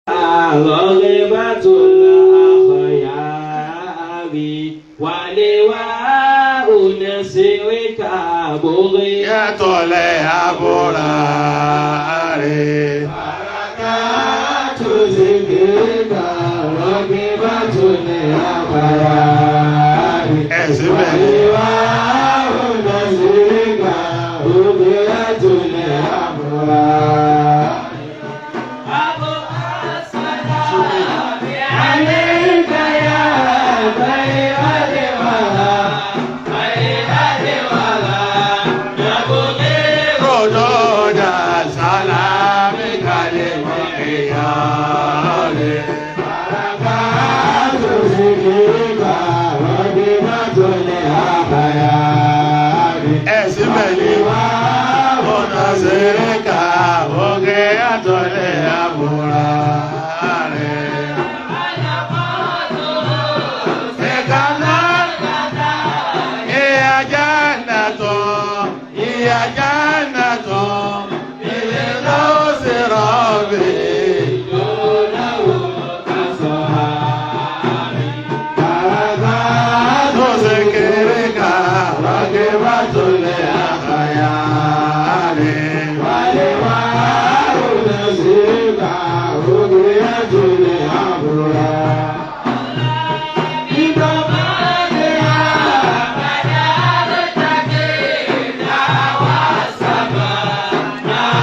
رغبة الأخيار ولواء نسرك بغي Yàtọ̀lẹ̀ àbúrà rẹ̀. بركات ذكرك رغبة الأخيار Ẹ̀sìn bẹ́ẹ̀. ولواء نسرك بغية الأبرار عليك يا خير الورى خير الورى نبغي Ròdòdà sálámì kalẹ̀ mọ́ ìyá rẹ̀. بركات ذكرك رغبة الأخيار Ẹ̀sìn bẹ́ẹ̀ ni. Ọ̀nà sèrèkà òkè yàtọ̀lẹ̀ àbúrà rẹ̀. Ìkànnà ìyá jannatọ̀ ìyá jannatọ̀ ilé lọ́sẹ̀ rọ̀bì. Lọ́sẹ̀ kéré ká rọ̀gẹ́ bá tó lẹ̀ àkàyà rẹ̀.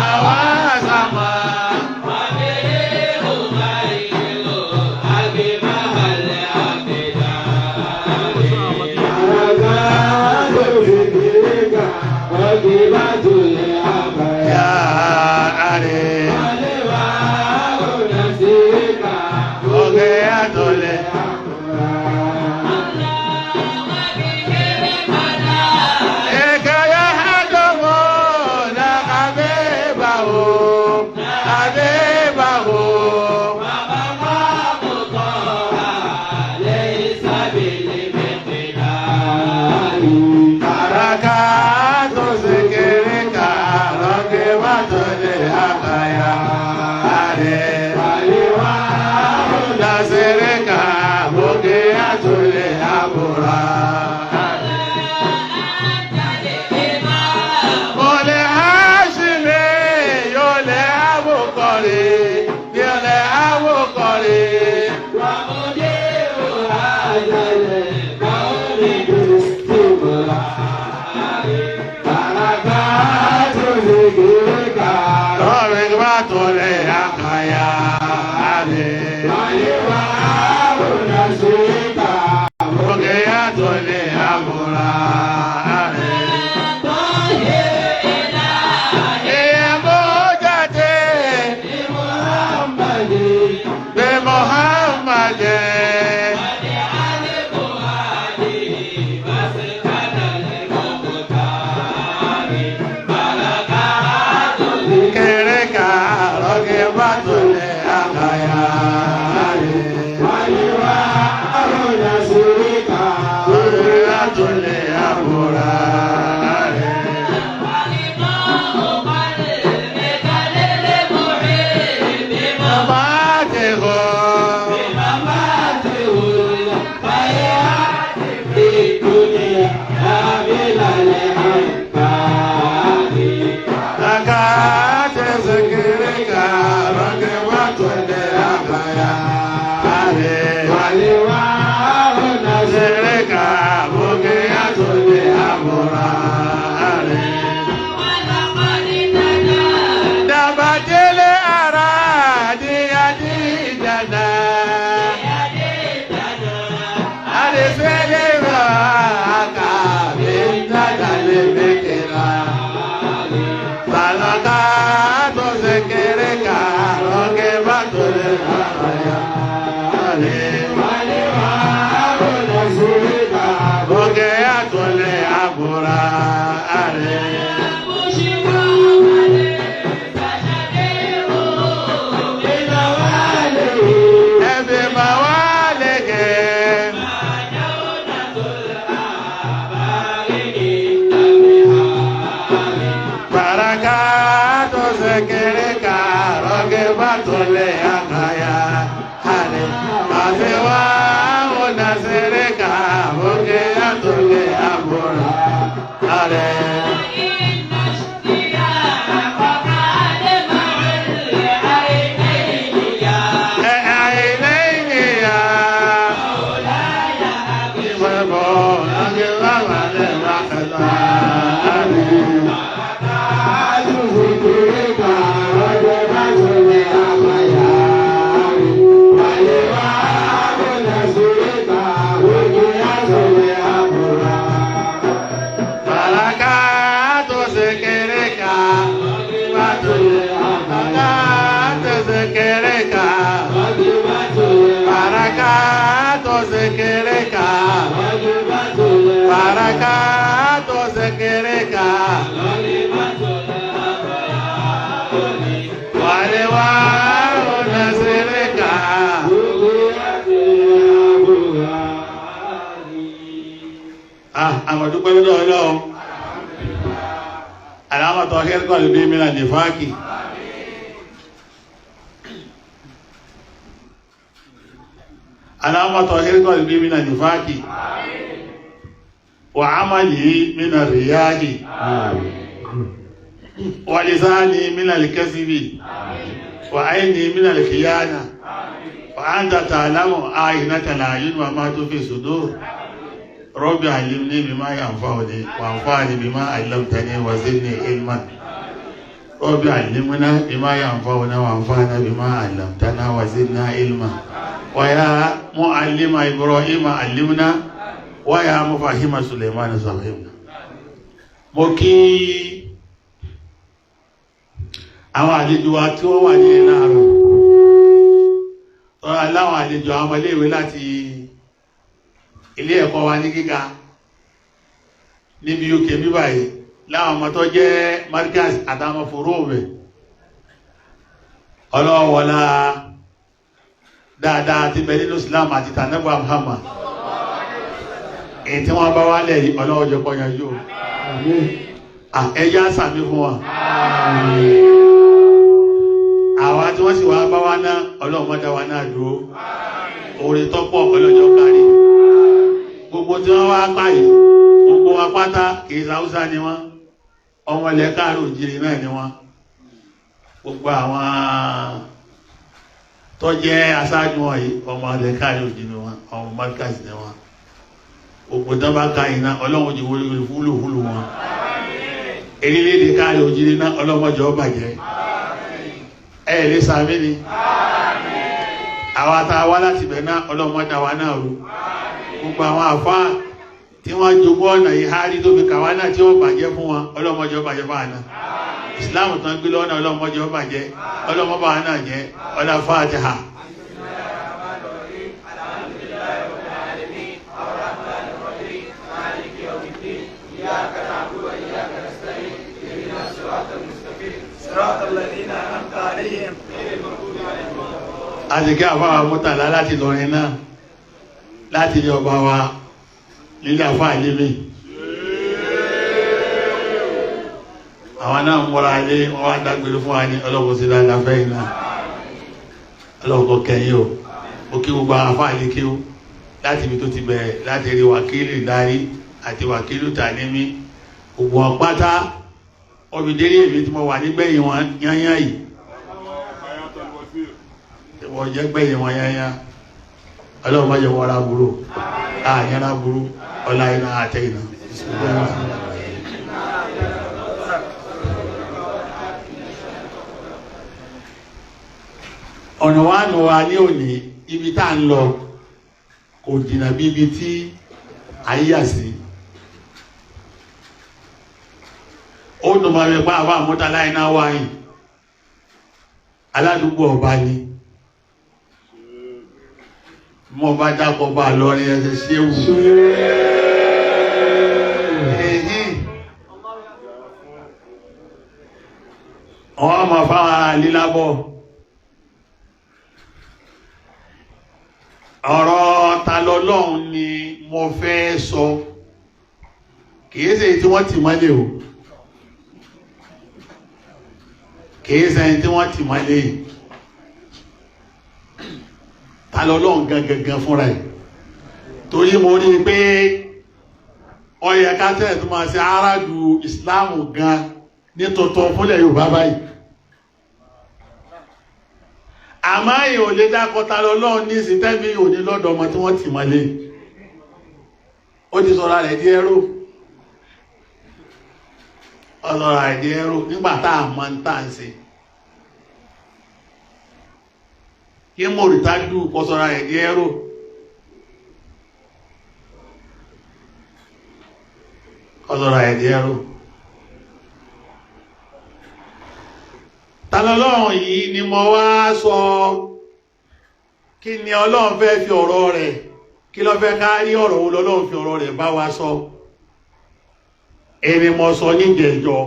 Àwa sàmà. Yà á rẹ̀. Òkè àtọ̀lẹ̀. Ìkẹyà àdọ́mọ̀ náà kàbẹ́ bàwò kàbẹ́ bàwò. Àràkà tó ṣe kéré ká lọ́kẹ́ bá tọ̀lé àkàyà rẹ̀. Lásìrè ká òkè àtọ̀lé àbúrà. Mọ̀lẹ́ Háṣímì yóò lẹ́ àwòkọ̀rẹ́ yóò lẹ́ àwòkọ̀rẹ́. Lọ́rẹ̀ bá tọ̀lé àkàyà rẹ̀. Òkè àtọ̀lé àbúrà rẹ̀. Ìyàbọ̀ jáde bí Muhammad. Kéré ká lọ́kẹ́ bá tọ̀lé àkàyà rẹ̀. Òkè àtọ̀lé àbúrà rẹ̀. Bàbá àtẹ̀kọ́. Dabadele ara di adijana. Adesele ra ka mi dada le mekela. Balaka tó ṣe kéré ká lọ́kẹ́ bá tó lè rárá ya. Àmọ̀dúpẹ́ lọ́dọ̀ Ọlọ́run. Àlámọ̀tọ̀ hẹ́rẹ́kọ̀lù bí mìíràn ní fáàkì. Àlámọ̀tọ̀ hẹ́rẹ́kọ̀lù bí mìíràn ní fáàkì. Wà á má yìí mìíràn ríyáàkì. Wà lisáni mìíràn kẹ́sìbì. Wà áìní mìíràn kìyànà. Wà á ń tàtà àlámọ̀ àìnàtà làyún wà má tó fi sùdúr. رب علمني بما ينفعني وانفعني بما علمتني وزدني علما. رب علمنا بما ينفعنا وانفعنا بما علمتنا وزدنا علما. ويا معلم إبراهيم علمنا ويا مفهم سليمان فهمنا. Mo kí àwọn àlejò wa tí wọ́n wà ní láàárọ̀ tọ́ra láwọn àlejò àwọn ọmọléèwé láti ilé ẹ̀kọ́ wa ní gíga níbi UK bíbáyìí, láwọn ọmọ tó jẹ́ Markaz àtàwọn fòróòmẹ̀ ọlọ́wọ́lá dáadáa ti bẹ nínú Islam àti tànẹ́bà Muhammad, èyí tí wọ́n bá wálẹ̀ yìí ọlọ́wọ́ jẹ́ kó yanjú ẹjá sàmí fún wọn. Àwa tí wọ́n sì wá bá wá náà ọlọ́wọ́ dá wa náà dúró, oore tọ́pọ̀ ọlọ́jọ́ kárí gbogbo tí wọ́n wá páyì, gbogbo wa pátá kìí Haúsá ni wọ́n, ọmọ ilẹ̀ káàrò òjìrì náà ni wọ́n. Gbogbo àwọn tó jẹ́ aṣáájú wọn yìí ọmọ ilẹ̀ káàrò òjìrì wọn, ọmọ Markaz ni wọ́n. Gbogbo tó bá ka iná ọlọ́run jù wúlò wúlò wọn. Erílẹ̀-èdè káàrò òjìrì náà ọlọ́mọjọ́ bàjẹ́. Ẹ lè sàmí ni àwa tá a wá láti bẹ̀ náà ọlọ́mọdà wa náà rú. Gbogbo àwọn àfáà tí wọ́n jogún ọ̀nà yìí hárí tó fi kàwá náà tí wọ́n bàjẹ́ fún wọn ọlọ́mọdé ó bàjẹ́ fún àná. Ìsìláàmù tán gbé lọ́nà ọlọ́mọdé ó bàjẹ́, ọlọ́mọba náà jẹ́ ọlá Fátíhà. Àti kí àfáà Murtala láti lọrin náà láti ilé ọba wa nílé àfáà lémi, àwọn náà múra ilé wọn wá dágbére fún wa ní ọlọ́pọ̀ sí dáadáa fẹ́yìn náà, ọlọ́pọ̀ kẹyìn o. Ó kí gbogbo àwọn àfáà lé kí ó láti ibi tó ti bẹ̀rẹ̀ láti rí wákìlì darí àti wákìlì tànímí gbogbo wọn pátá obìdérí èmi tí mo wà nígbẹ̀yìn wọn yányán yìí, wọ́n jẹ́ gbẹ̀yìn wọn yányán. Ọlọ́run má jẹ́ wọ́n ra burú, àyàn ra burú, ọlá iná àtẹ iná. Ọ̀nà wa nù wa ní òní, ibi tá à ń lọ kò jìnnà bí ibi tí à ń yà sí. Ó dùn máa fi pa àwọn àmúta iná wáyìn aládùúgbò ọba ni mo bá dákọ̀ bá lọrin ẹsẹ̀ ṣéwù. Wọ́n máa fáwọn ará lílábọ̀ ọ̀rọ̀ ta lọ́lọ́run ni mo fẹ́ sọ, kìí ṣe tí wọ́n ti mọ́lẹ̀ o, kìí ṣe tí wọ́n ti mọ́lẹ̀ yìí. Ta lọ́lọ́run gangan fúnra ẹ̀, torí mo rí i pé ó yẹ ká tẹ̀ tó máa ṣe aráàlú ìsìláàmù gan ní tuntun fúnlẹ̀ Yorùbá báyìí. Àmọ́ èèyàn ò lè dákọ̀ ta lọ́lọ́run ní ìsìn tẹ́mi ò ní lọ́dọ̀ ọmọ tí wọ́n tì mọ́lé, ó ti sọ̀rọ̀ rẹ̀ di ẹrú, ó sọ̀rọ̀ rẹ̀ di ẹrú nígbà tá a mọ̀ ń tà ń ṣe. Kí mòrìtájú kó sọ̀rọ̀ rẹ̀ di ẹrú. Kó sọ̀rọ̀ rẹ̀ di ẹrú. Ta lọ́lọ́run yìí ni mo wá sọ, kí ni Ọlọ́run fẹ́ fi ọ̀rọ̀ rẹ̀, kí ló fẹ́ ká rí ọ̀rọ̀ wo lọ́lọ́run fi ọ̀rọ̀ rẹ̀ bá wa sọ? Èmi mo sọ níjẹ̀jọ́.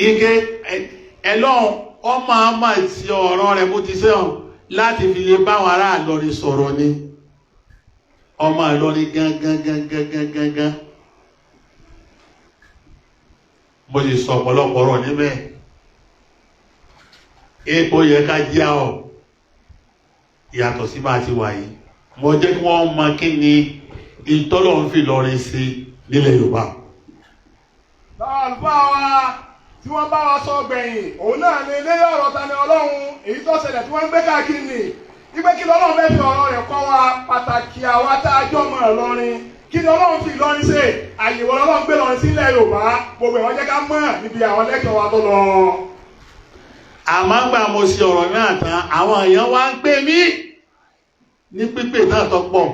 Ike ẹlọ́run ọmọ àmà ti ọ̀rọ̀ rẹ̀ bó ti sẹ́wọ̀n láti fi lè báwọn ará Ìlọrin sọ̀rọ̀ ni. Ọmọ Ìlọrin gángan gángan gángan gán. Mo sì sọ ọ̀pọ̀lọpọ̀ ọ̀rọ̀ níbẹ̀. Epo yẹ ká jẹ́ ọ yàtọ̀ sí bá a ti wà yìí. Mo jẹ́ kí wọ́n mọ kí ni ìtọ́lọ̀ ń fi Ìlọrin sí nílẹ̀ Yorùbá. Láwọn àlùfáà wa tí wọ́n bá wa sọ gbẹ̀yìn, òun náà ní ilé ọ̀rọ̀ Tani Ọlọ́run, èyí tó ṣẹlẹ̀ tí wọ́n ń gbé káàkiri nì. Ìgbé kí lọ́lọ́run fẹ́ fi ọ̀rọ̀ rẹ̀ kọ́ wa, pàtàkì àwa tá a jọ mọ̀ Ìlọrin. Kí ni Ọlọ́run fi Ìlọrin ṣe? Àyè wo lọ́lọ́run gbé Ìlọrin sílẹ̀ Yorùbá? Gbogbo ìwọ́n jẹ́ ká mọ̀ níbi àwọn lẹ́kọ̀ọ́ wa tó lọ. Àmọ́ gbà mo ṣe ọ̀rọ̀ náà tán, àwọn èèyàn wá ń pè mí ní pípè náà tó pọ̀.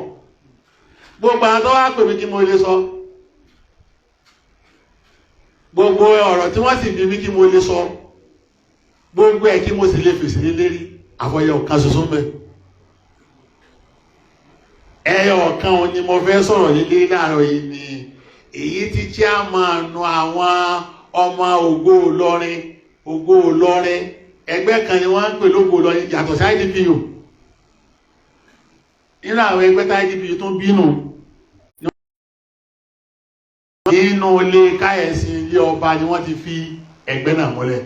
Gbogbo àwọn tó wá pè mí kí mo lè sọ. Gbogbo ọ̀rọ̀ tí wọ́n sì bí mí kí mo lè sọ. Gbogbo ẹ̀ kí mo sì lè fèsì ní lérí. Àfọyẹ ọ̀kan ṣoṣo ń bẹ. Ẹyọ ọ̀kan òun ni mo fẹ́ sọ̀rọ̀ ní lérí láàárọ̀ yìí ni èyí tí chairman àwọn ọmọ Ògo Ìlọrin, Ògo Ìlọrin, ẹgbẹ́ kan ni wọ́n ń pè lógo Ìlọrin yàtọ̀ sí IDPU. Nínú àwọn ẹgbẹ́ tá IDPU tó ń bínú nínú ilé káyẹ̀sí ilé ọba ni wọ́n ti fi ẹgbẹ́ náà múlẹ̀,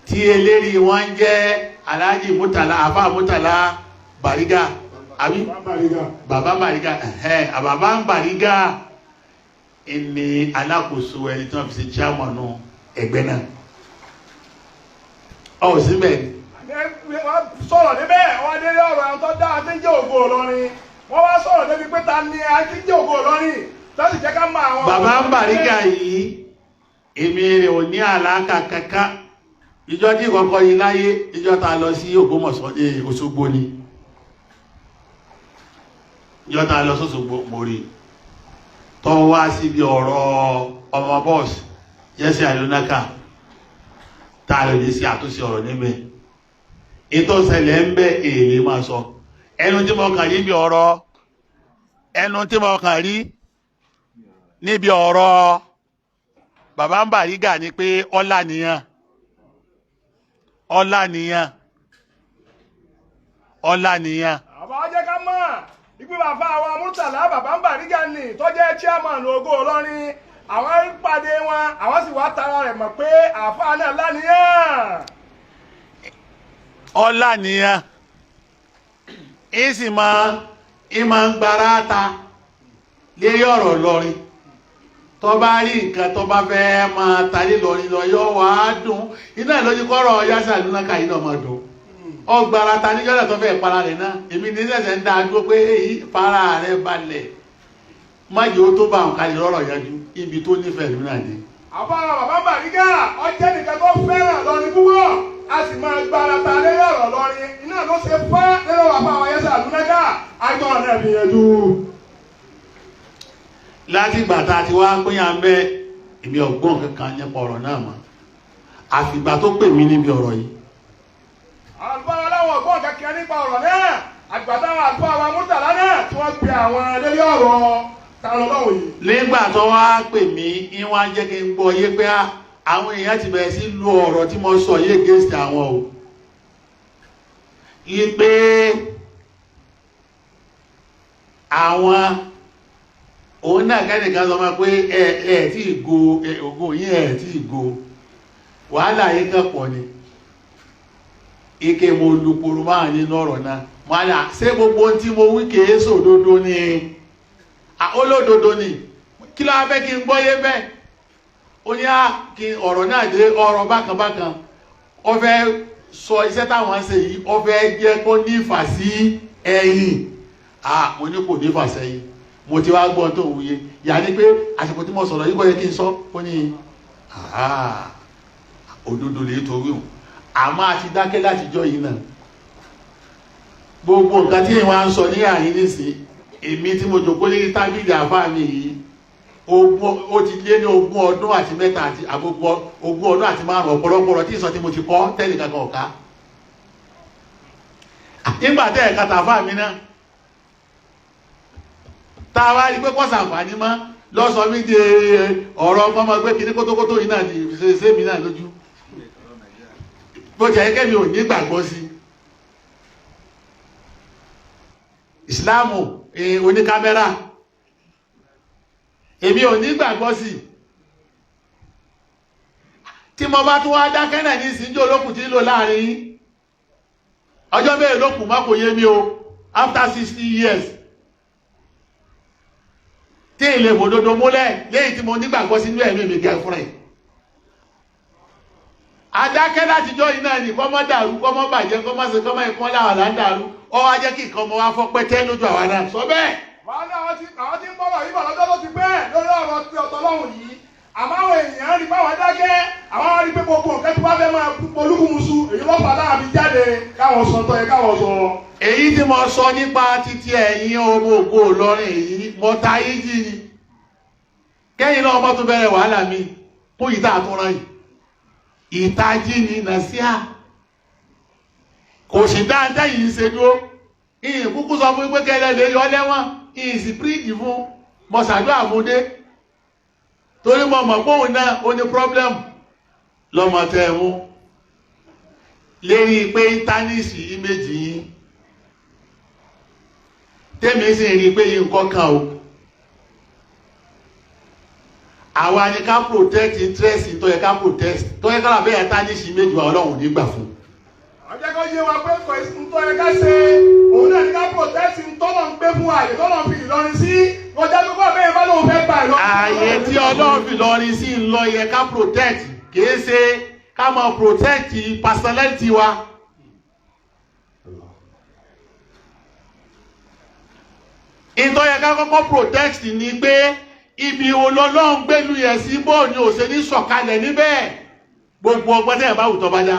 tí eléri wọn ń jẹ́ Alhaji Murtala, Afa Murtala Bariga, àbí Bàbá Bariga, Bàbá Bariga ni alákòóso ẹni tí wọ́n fi ṣe chairman ẹgbẹ́ náà. Ọ̀ síbẹ̀ ni. Wọ́n sọ̀rọ̀ níbẹ̀, wọ́n délé ọ̀rọ̀ àwọn tó dá àti ń jẹ́ Ògo Ìlọrin. Wọ́n wá sọ̀rọ̀ débi pé ta ni àti ń jẹ́ Ògo Ìlọrin, tó sì jẹ́ ká mọ àwọn. Bàbá Bariga yìí, èmi rẹ̀ ò ní àlàkà kankan. Ìjọ tí kọ́kọ́ yìí láyé, ìjọ ta lọ sí Ògbómọ̀ṣọ́ ní Òṣogbo ni. Ìjọ ta lọ sọ́sogbo mo rí. Tó wá síbi ọ̀rọ̀ ọmọ bọ́ọ̀sì, Yẹ́sẹ̀ Àlónákà, tá a lè lè ṣe àtúnṣe ọ̀rọ̀ níbẹ̀. Ètò ìṣẹ̀lẹ̀ ń bẹ èlé máa sọ. Ẹnu tí mo kàn rí níbi ọ̀rọ̀, ẹnu tí mo kàn rí níbi ọ̀rọ̀ Bàbá Bariga ni pé ọlá nìyàn, ọlá nìyàn, ọlá nìyàn. Bàbá jẹ́ ká mọ̀ ìpín bàbá wa Murtala Bàbá Bariga ni tó jẹ́ chairman Ògo Ìlọrin. Àwọn ń pàdé wọn, àwọn sì wá tara rẹ̀ mọ̀ pé àáfàá náà lánìyàn. Ọlá nìyàn, ìsì máa ń gbára ta lérí ọ̀rọ̀ Ìlọrin. Tó bá rí nǹkan tó bá fẹ́ máa ta lé Ìlọrin lọ yọ wá dùn. Iná ìlọ́jú kọ́rọ̀ Yásà Lúnákà yìí náà máa dùn. Ọgbàrá ta níjọ́ náà tó fẹ́ para rẹ̀ náà. Èmi ní sẹ̀sẹ̀ ń dá dúró pé èyí fara rẹ̀ balẹ̀. Má jẹ́ ó tó bá nǹkan lè rọ̀rọ̀ yanjú ibi tó nífẹ̀ẹ́ ìlú náà dé. Àbá Bàbá Bariga ọjẹ́ nìkan tó fẹ́ràn Ìlọrin púpọ̀, a sì máa gbára ta lórí ọ̀rọ̀ Ìlọrin. Iná ló ṣe fẹ́ lórí ọ̀rọ̀ àwọn Yásà Lúnákà, àìtọ́ náà fi yanjú. Láti ìgbà tá a ti wá pínyà ń bẹ́, èmi ọ̀gbọ́n kankan nípa ọ̀rọ̀ náà mọ́, àfìgbà tó pè mí níbi ọ̀rọ̀ yìí. Àlùfáà aláwọ̀ ọ̀gbọ́n kankan nípa ọ̀rọ̀ náà, àgbà táwọn àlùfáà wa Murtala náà tí wọ́n pe àwọn lórí ọ̀rọ̀ Tani Ọlọ́run yìí. Nígbà tó wá pè mí, ìwọ̀n á jẹ́ kí n gbọ́ yé pé àwọn èèyàn ti bẹ̀rẹ̀ sí lu ọ̀rọ̀ tí mo sọ yé against àwọn o. Yí pé àwọn òun náà kẹ́nìkan sọ ma pé ẹ ẹ tí ì go ògo yín, ẹ tí ì go wàhálà yín kàn pọ̀ ni. Ike mo lu poro máa nínú ọ̀rọ̀ náà, mo á ní ṣé gbogbo ohun tí mo wí kèé sòdodo ni? Olódodo ni. Kí ló wá fẹ́ kí n gbọ́ yé bẹ́ẹ̀? Ó ní á kí ọ̀rọ̀ náà dé ọ̀rọ̀ bákan bákan. Ó fẹ́ sọ iṣẹ́ táwọn ṣe yìí, ó fẹ́ jẹ́ kó ní ìfà sí ẹ̀yìn. Mo ní kò ní ìfà sẹ́yìn. Mo ti wá gbọ́ tó wúye. Yà ni pé àsìkò tí mo sọ̀rọ̀ yìí kò yẹ kí n sọ. Ó ní òdodo lè torí òun. Àmọ́ a ti dákẹ́ látijọ́ yìí náà. Gbogbo nǹkan tí ìwà ń sọ ní àyín nísìn, èmi tí mo jòkó lórí tábìlì àfáà mi yìí, ó ti lé ní 23 àti àgbogbo 25 ọ̀pọ̀lọpọ̀ ọ̀rọ̀ tí ìsọ tí mo ti kọ́ tẹ́lẹ̀ kankan ọ̀ká. Nígbà tẹ́ ẹ̀ka tàfáà mi náà, tá a wá rí pé kò sàǹfààní mọ́, lọ́sọ mi di ọ̀rọ̀ ọmọ gbé kíní kótókótó yìí náà ní ṣe mi náà lójú. Bó jẹ́ kẹ́mi ò ní gbàgbọ́ sí. Ìsìláàmù oníkámẹ́rà, èmi ò ní gbàgbọ́ sí i. Tí mo bá tún wá dákẹ́ náà ní ìsìnjó olókùn tí ń lò láàrin yín, ọjọ́ mẹ́rin lókùn má kò yé mi o, after 60 years tí ilé ìfòdodo múlẹ̀ léyìí tí mo nígbàgbọ́ sínú ẹ̀mí mi gẹ̀ fúnra ẹ̀. Adákẹ́ látijọ́ iná ni kọ́ mọ́ dàrú, kọ́ mọ́ bàjẹ́, kọ́ mọ́ ṣe, kọ́ mọ́ ìkọ́ láwọn là ń dàrú. Ọ wá jẹ́ kí nǹkan ọmọ wa fọ́ pẹ́tẹ́ lójú àwa náà sọ bẹ́ẹ̀. Wọ́n ní àwọn tí ń bọ̀rọ̀ yìí bọ̀ lọ́jọ́ tó ti pẹ́ lórí ọ̀rọ̀ ti ọ̀tọ̀ lọ́hùn yìí. Àmọ́ àwọn èèyàn rí báwọn dákẹ́, àwọn rí pé gbogbo nǹkan tí wọ́n fẹ́ máa polúkúmuṣu, èyí lọ́fà láàbí jáde káwọn sọ tọ́ yẹ káwọn sọ. Èyí tí mo sọ nípa títí ẹ̀yin ọmọ Ògo Ìlọrin èyí mo ta yín jí ni, kẹ́yìn náà ọmọ tún bẹ̀rẹ̀ wàhálà mi kó yìí tá a tún rán yìí, ìtají ni nàṣíà kò sì dáadáa yìí ń ṣe dúró. Ìyìn kúkú sọ fún pé kẹlẹ lè yọ lẹ́wọ̀n, ìyìn sì píríjì fún mo ṣàdúrà fún dé, torí mo mọ̀ pé òun náà ó ní problem lọ́mọ tẹ́ ẹ mú lérí pé íńtánẹ́ẹ̀tì ìméjì yín, tẹ́mi sì rí i pé yìí nǹkan kan o. Àwa ni ká protect interest tó yẹ ká protect, tó yẹ ká làbẹ́ yẹn tánìṣì méjì wa, Ọlọ́run ní gbà fún. Àwọn jẹ́ kó yé wa pé kò sí ń tọ́ yẹ ká ṣe, òun náà ní ká protect ń tọ́lọ̀ ń gbé fún àyè tọ́lọ̀ ń fi Ìlọrin sí kọjá tó kọ́ bẹ́ẹ̀ bá lóun fẹ́ gbà Ìlọrin. Ààyè tí Ọlọ́run fi lọrin sí ń lọ yẹ ká protect, kìí ṣe ká máa protect personality wa. Ìtọ́ yẹ ká kọ́kọ́ protect ni pé ibi olọ́lọ́run gbẹ́lu yẹn sí, bóò ni ò ṣe ní sọ̀kalẹ̀ níbẹ̀, gbogbo ọgbọ́n tẹ́yẹ̀ bá wù tọ́ bá dá.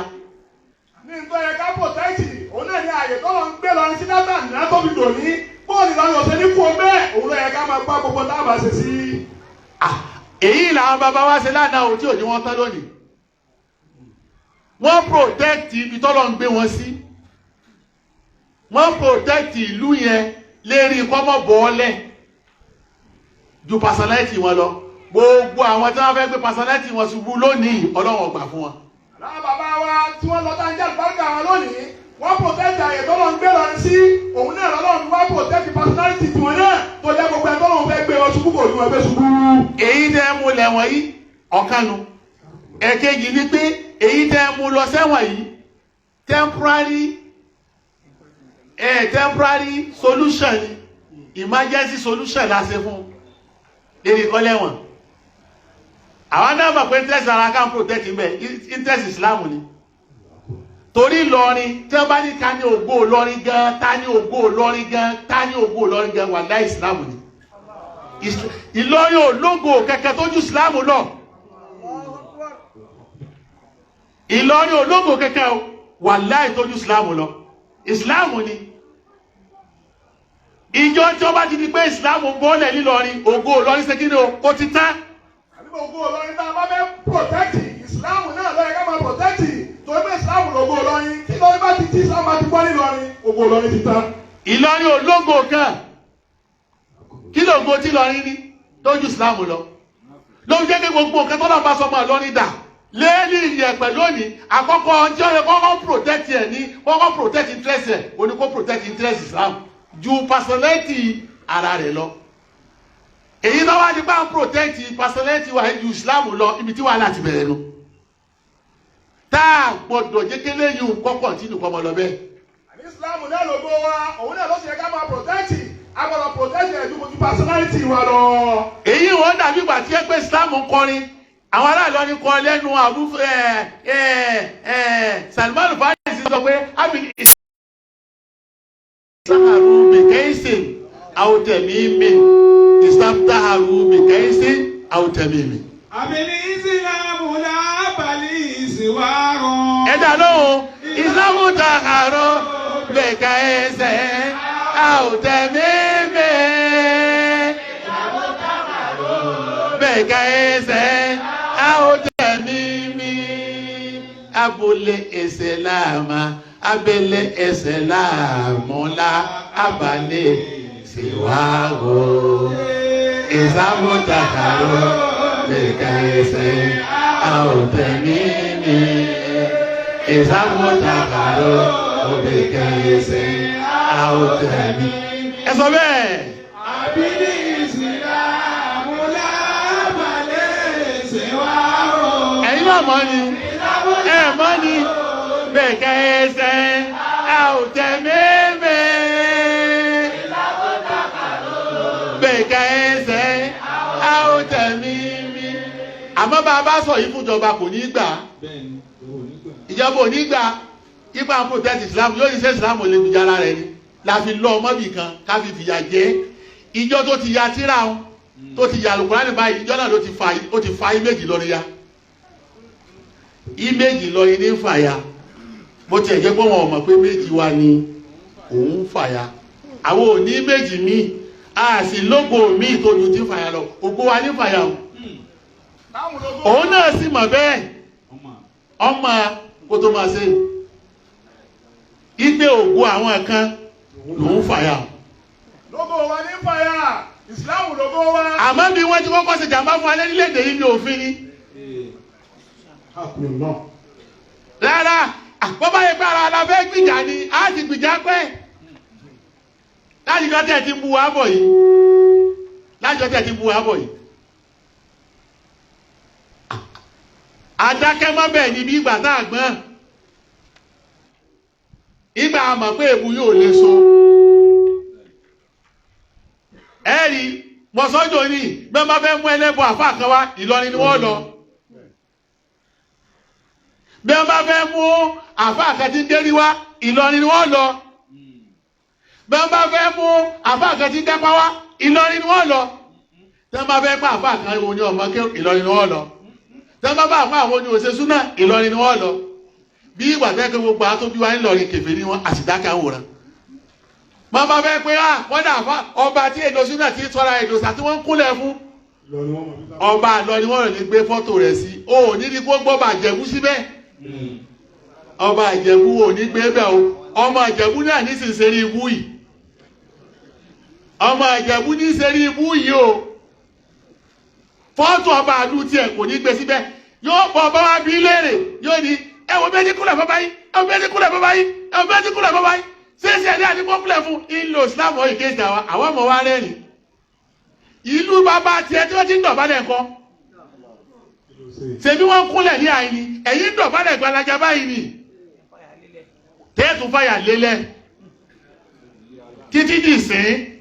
Ní ń tọ́ yẹ ká protect, òun náà ní àyè tọ́lọ̀ ń gbé lọrin sí látà ní tó fi dòní, bóòlù Ìlọrin ọ̀sẹ̀ ní kú ọ bẹ́ẹ̀, òun ló yẹ ká máa gbá gbogbo tá a bá ṣe sí. Ah, èyí làwọn bàbá wa ṣe lánàá o tí ò ní wọ́n tán lónìí. Wọ́n protect ibi tọ́lọ̀ ń gbé wọn sí, wọ́n protect ìlú yẹn lérí kọ́mọ̀ bọ́ọ̀lẹ̀ ju personality wọn lọ. Gbogbo àwọn tí wọ́n fẹ́ gbé personality wọn ṣubú lónìí, Ọlọ́run ò gbà fún wọn. Àwọn bàbá wa tí wọ́n lọ tá ń jẹ́ àlùbáríkà wọn lónìí, wọ́n protect àyè tọ́lọ̀ ń gbé lọrin sí, òun náà lọ́lọ́run wá protect personality tiwọn náà tó jẹ́ gbogbo ẹ̀ tọ́lọ̀ ń fẹ́ gbé wọn ṣubú kò ní wọn gbé ṣubú. Èyí tẹ́ mú lẹ̀wọ̀n yìí ọ̀kanu. Ẹ̀kejì ni pé èyí tẹ́ mú lọ sẹ́wọ̀n yìí, temporary solution ni, emergency solution la ṣe fún lérí kọ́lẹ́wọ̀n. Àwọn náà mọ̀ pé interest ara kan protect ń bẹ, interest Islam ni, torí Ìlọrin tí wọ́n bá ní ta ní ògo Ìlọrin gan, ta ní ògo Ìlọrin gan, ta ní ògo Ìlọrin gan, wàláhì Islam ni. Ìlọrin ò lógo kẹ̀kẹ́ tó ju Islam lọ. Ìlọrin ò lógo kẹ̀kẹ́ o, wàláhì tó ju Islam lọ. Islam ni. Ìjọ tí wọ́n bá ti di pé Islam bọ́ọ̀lẹ̀ nílọrin, ògo Ìlọrin ṣe kí ni o, ó ti tán. Àbí ògo Ìlọrin tá a bá fẹ́ protect, Islam náà ló yẹ ká máa protect, torí pé Islam lògo Ìlọrin. Tí Ìlọrin bá ti tí Islam bá ti bọ́ nílọrin, ògo Ìlọrin ti tán. Ìlọrin ò lógo kan. Kí lógo tí Ìlọrin ní tó ju Islam lọ? Ló ń jẹ́ kí gbogbo nǹkan tó náà bá sọmọ Ìlọrin dà léèlì ìyẹ̀pẹ̀ lónìí, àkọ́kọ́ ọjọ́ yẹ kọ́kọ́ protect ẹ̀ ní kọ́kọ́ protect interest ẹ̀, ó ní kó protect interest Islam ju personality ara rẹ̀ lọ. Èyí tó wá ní bá ń protect personality wa ju Islam lọ, ibi tí wàhálà ti bẹ̀rẹ̀ nu, tá a gbọ́dọ̀ jẹ́ kélé yìí ń kọ́ continue kọ́ ọmọ lọ bẹ́ẹ̀. Àní Islam náà lògo wa, òun náà ló sì yẹ ká máa protect, a gbọ́dọ̀ protect ẹ̀ ju personality wa lọ. Èyí wọn dàbí ìgbà tí ẹ pé Islam ń kọrin, àwọn aráàlú ni kọ lẹ́nu Abu ẹ ẹ ẹ Salman Farisi sọ pé abi ìsáhàrú bìkẹ́sì àwòtẹ̀mí mi, ìsáhàrú bìkẹ́sì àwòtẹ̀mí mi. Àbílí ìsìlámù lábàlí ìsìwárọ̀. Ẹ dá lóhùn, ìsìlámù tàhàrọ̀ bìkẹ́sì àwòtẹ̀mí mi. Bìkẹ́sì àwòtẹ̀mí mi. Abúlé ìsìlámà, abẹ́lé ìsìlámù la abalẹ̀ síwáwó. Ìsìlámù tàhàrọ̀ bìkẹ́sì àwòtẹ̀mí mi. Ìsìlámù tàhàrọ̀ bìkẹ́sì àwòtẹ̀mí. Ẹ sọ bẹ́ẹ̀. Àbílí ìsìlámù lábàlẹ̀ ṣèwárò. Ẹ̀yin náà mọ̀ ni, ẹ mọ̀ ni, bẹ́ẹ̀ kẹ́ ẹsẹ̀ a ò tẹ̀ mẹ́mẹ́. Bẹ́ẹ̀ kẹ́ ẹsẹ̀ a ò tẹ̀ mímí. Àmọ́ bá a bá sọ yìí fúnjọba kò ní gbà. Ìjọba ò ní gbà. Ipa ń protect Islam yóò ní sẹ́ Islam ò lè gbìjà ara rẹ̀ ni. La fi lọ ọmọbì kan ká fi fìyà jẹ. Ìjọ tó ti ya tíra wọn tó ti ya Àlùkùránì báyìí, ìjọ náà ló ti fa, ó ti fa ìméjì lọ níyà. Ìméjì lọ ní fàyà. Bó tiẹ̀ jẹ́ pé wọn ò mọ̀ pé méjì wa ni òun fàyà. Àwọn ò ní méjì míì, a sì lógo míì tó ju ti fàyà lọ. Ògo wa ní fàyà o. Òun náà sì mọ̀ bẹ́ẹ̀. Ọmọ kó tó máa ṣe. Igbe ògo àwọn kan lòun fàyà. Lógo wa ní fàyà, ìsìláàmù lógo wa. Àmọ́ bí wọ́n ti kọ́kọ́ ṣe jàmbá fún alẹ́ nílẹ̀-èdè yìí ní òfin ni. Rárá, bó bá yẹ pé ara la fẹ́ gbìjà ni, a ti gbìjà pẹ́. Láti jọ́ tẹ̀ ti ń bu wa bọ̀ yìí. Láti jọ́ tẹ̀ ti ń bu wa bọ̀ yìí. Adákẹ́ mọ́ bẹ́ẹ̀ ni bí ìgbà tá a gbọ́n. Ìgbà a mọ̀ pé èbú yóò lè so. Ẹ̀rí mọ̀sọ́jọ́ ní bí wọ́n bá fẹ́ mú ẹlẹ́bọ àfáà kan wá, Ìlọrin ni wọ́n lọ. Bí wọ́n bá fẹ́ mú àfáà kan tí ń dérí wá, Ìlọrin ni wọ́n lọ. Bí wọ́n bá fẹ́ mú àfáà kan tí ń dẹ́pá wá, Ìlọrin ni wọ́n lọ. Tí wọ́n bá fẹ́ pa àfáà kan wo ni ọmọ ké, Ìlọrin ni wọ́n lọ. Tí wọ́n bá bá àfáà àwọn oní òṣèṣú náà, Ìlọrin ni wọ́n lọ. Bí ìgbà tẹ́ pé gbogbo àwọn tó bí wá ńlọrin kèfèrí wọn, àsìdákẹ́ àwòrán. Wọ́n bá fẹ́ pé wọ́n dà fá ọba tí èdè súnà tí tọ́ra èdè sà tí wọ́n ń kúnlẹ̀ fún. Ọba àlọ́ ni wọ́n lè gbé fọ́tò rẹ̀ sí. O ò ní ní kó gbọ́ ọba Ìjẹ̀bú síbẹ̀. Ọba Ìjẹ̀bú ò ní gbé bẹ́ẹ̀ o. Ọmọ Ìjẹ̀bú náà ní sì ń ṣeré ibú yìí. Ọmọ Ìjẹ̀bú ní ṣeré ibú yìí o. Fọ́tò ọba àlú tiẹ̀ kò ní gbé síbẹ̀. Yóò bọ̀ ọba wa bí léèrè. Yóò ní ẹ wo bẹ́ẹ̀ ní kúnlẹ̀ fún báyìí, ẹ wo bẹ́ẹ̀ ní kúnlẹ̀ fún báyìí, ẹ wo bẹ́ẹ̀ ní kúnlẹ̀ fún báyìí. Ṣéṣe ẹ̀dá àti pọ́pùlẹ̀ fún ìlò Islam ọ̀ ìkejì àwọn ọmọ wa rẹ́rìn. Ìlú bàbá tiẹ̀ tí wọ́n ti ń dọ̀bálẹ̀ ńkọ́. Ṣèbí wọ́n ń kúnlẹ̀ ní àyìn ni, ẹ̀yin ń dọ̀bálẹ̀ gbalaja báyìí ni. Tẹ́ẹ̀tù fàyà lélẹ̀. Títí dì sín.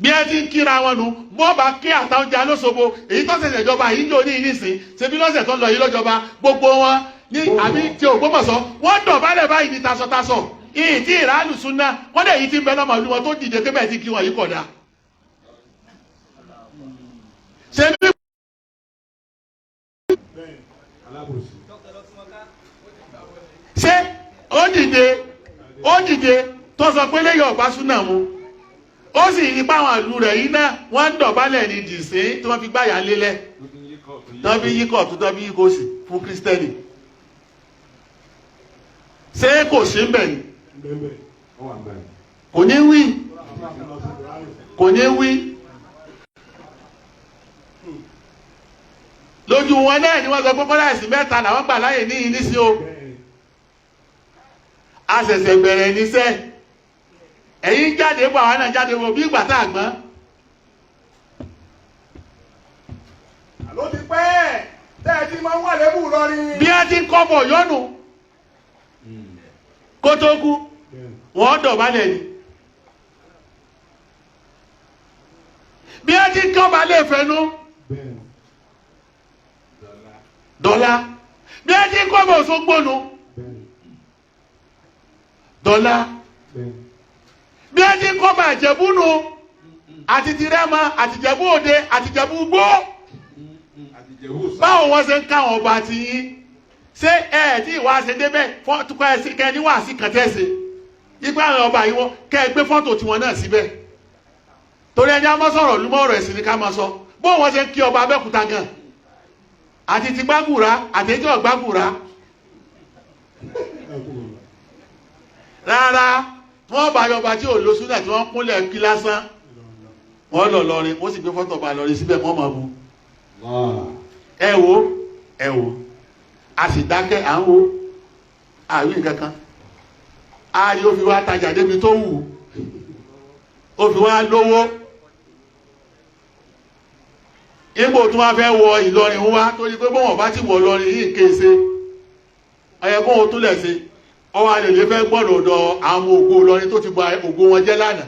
Bí ẹ ti ń kíra wọn nu, bọ́ bá kí àtàwọn jẹ alóṣogbo, èyí tó ṣẹ̀ṣẹ̀ jọba yìí ń lò ní ìnísìn, ṣèbí lọ́sẹ̀ tó ń lọ yìí lọ́jọba, gbogbo wọn ní àbí tí Ògbómọ̀ṣọ́ wọ́n dọ̀bálẹ̀ báyìí ní tasọ̀tasọ̀ ìyí tí ìránù súná wọ́n dẹ̀ yìí ti ń bẹ lọ́mọ ìlú wọn tó dìde pé bẹ́ẹ̀ ti kí wọn yìí kọ̀dá. Ṣé bí ṣé ó dìde ó dìde tó sọ pé lẹ́yìn ọ̀bá súná mu ó sì ní páwọn ìlú rẹ̀ yìí náà wọ́n ń dọ̀bálẹ̀ ní dìsín tí wọ́n fi gbáyà lélẹ̀ tí wọ́n fi yí kọ̀ọ̀tún tí wọ́n fi yí kòsì fún kírísítẹ́nì. Ṣé kò sí mbẹ̀ ni? Kò ní wí, kò ní wí. Lójú wọn náà ni wọ́n sọ pé kọ́lá ẹ̀sìn mẹ́ta làwọn gbà láyè ní ìnísí o. A ṣẹ̀ṣẹ̀ bẹ̀rẹ̀ níṣẹ́. Ẹ̀yin jáde bọ̀, àwọn náà jáde bọ̀ bí ìgbà tá a gbọ́n. Àló ti pẹ́ tẹ́ ẹ ti máa ń wà lébù lọ́rin. Bí a ti ń kọ́ bọ̀ yọ́nù kó tó kú, wọ́n dọ̀bálẹ̀ ni. Bí a ti ń kọ́ balẹ̀ fẹnu dọ́là. Bí a ti ń kọ́ bọ̀ Òṣogbo nu dọ́là. Bí a ti ń kọ́ bọ̀ Ìjẹ̀bú nu àti Tirẹ́mọ àti Ìjẹ̀bú Òde àti Ìjẹ̀bú Igbó. Báwo wọ́n ṣe ń káwọn ọba ti yín? Ṣé ẹ tí ìwà ṣe débẹ̀ fọ́tò kẹ ní wàásì kan tẹ́sí ipa àwọn ọba yìí wọ́n kẹ́ ẹ gbé fọ́tò tiwọn náà síbẹ̀ torí ẹni a máa sọ̀rọ̀ lúmọ̀ ọ̀rọ̀ ẹ̀sìn ni ká máa sọ bó wọ́n ṣe ń kí ọba Abẹ́òkúta gan àti ti Gbàgùrà àti ẹjọ́ Gbàgùrà rárá wọ́n bá yọba tí ò lóṣù náà tí wọ́n kúnlẹ̀ kí lásán wọ́n lọ lọrin wọ́n sì gbé fọ́tò ọba lọrin síbẹ̀ wọ́n máa bu ẹ wo ẹ wo a sì dákẹ́ à ń wo àwí nǹkan kan A yóò fi wá tajà débi tó wù ó fi wá lówó. Ipò tí wọ́n fẹ́ wọ Ìlọrin wá torí pé bọ́wọ̀n bá ti wọ Ìlọrin yìí kése ọyẹ kó o túlẹ̀ sí ọwọ́ alèlè fẹ́ gbọ́dọ̀ ọ̀dọ̀ àwọn ògo Ìlọrin tó ti ba ògo wọn jẹ́ lánàá,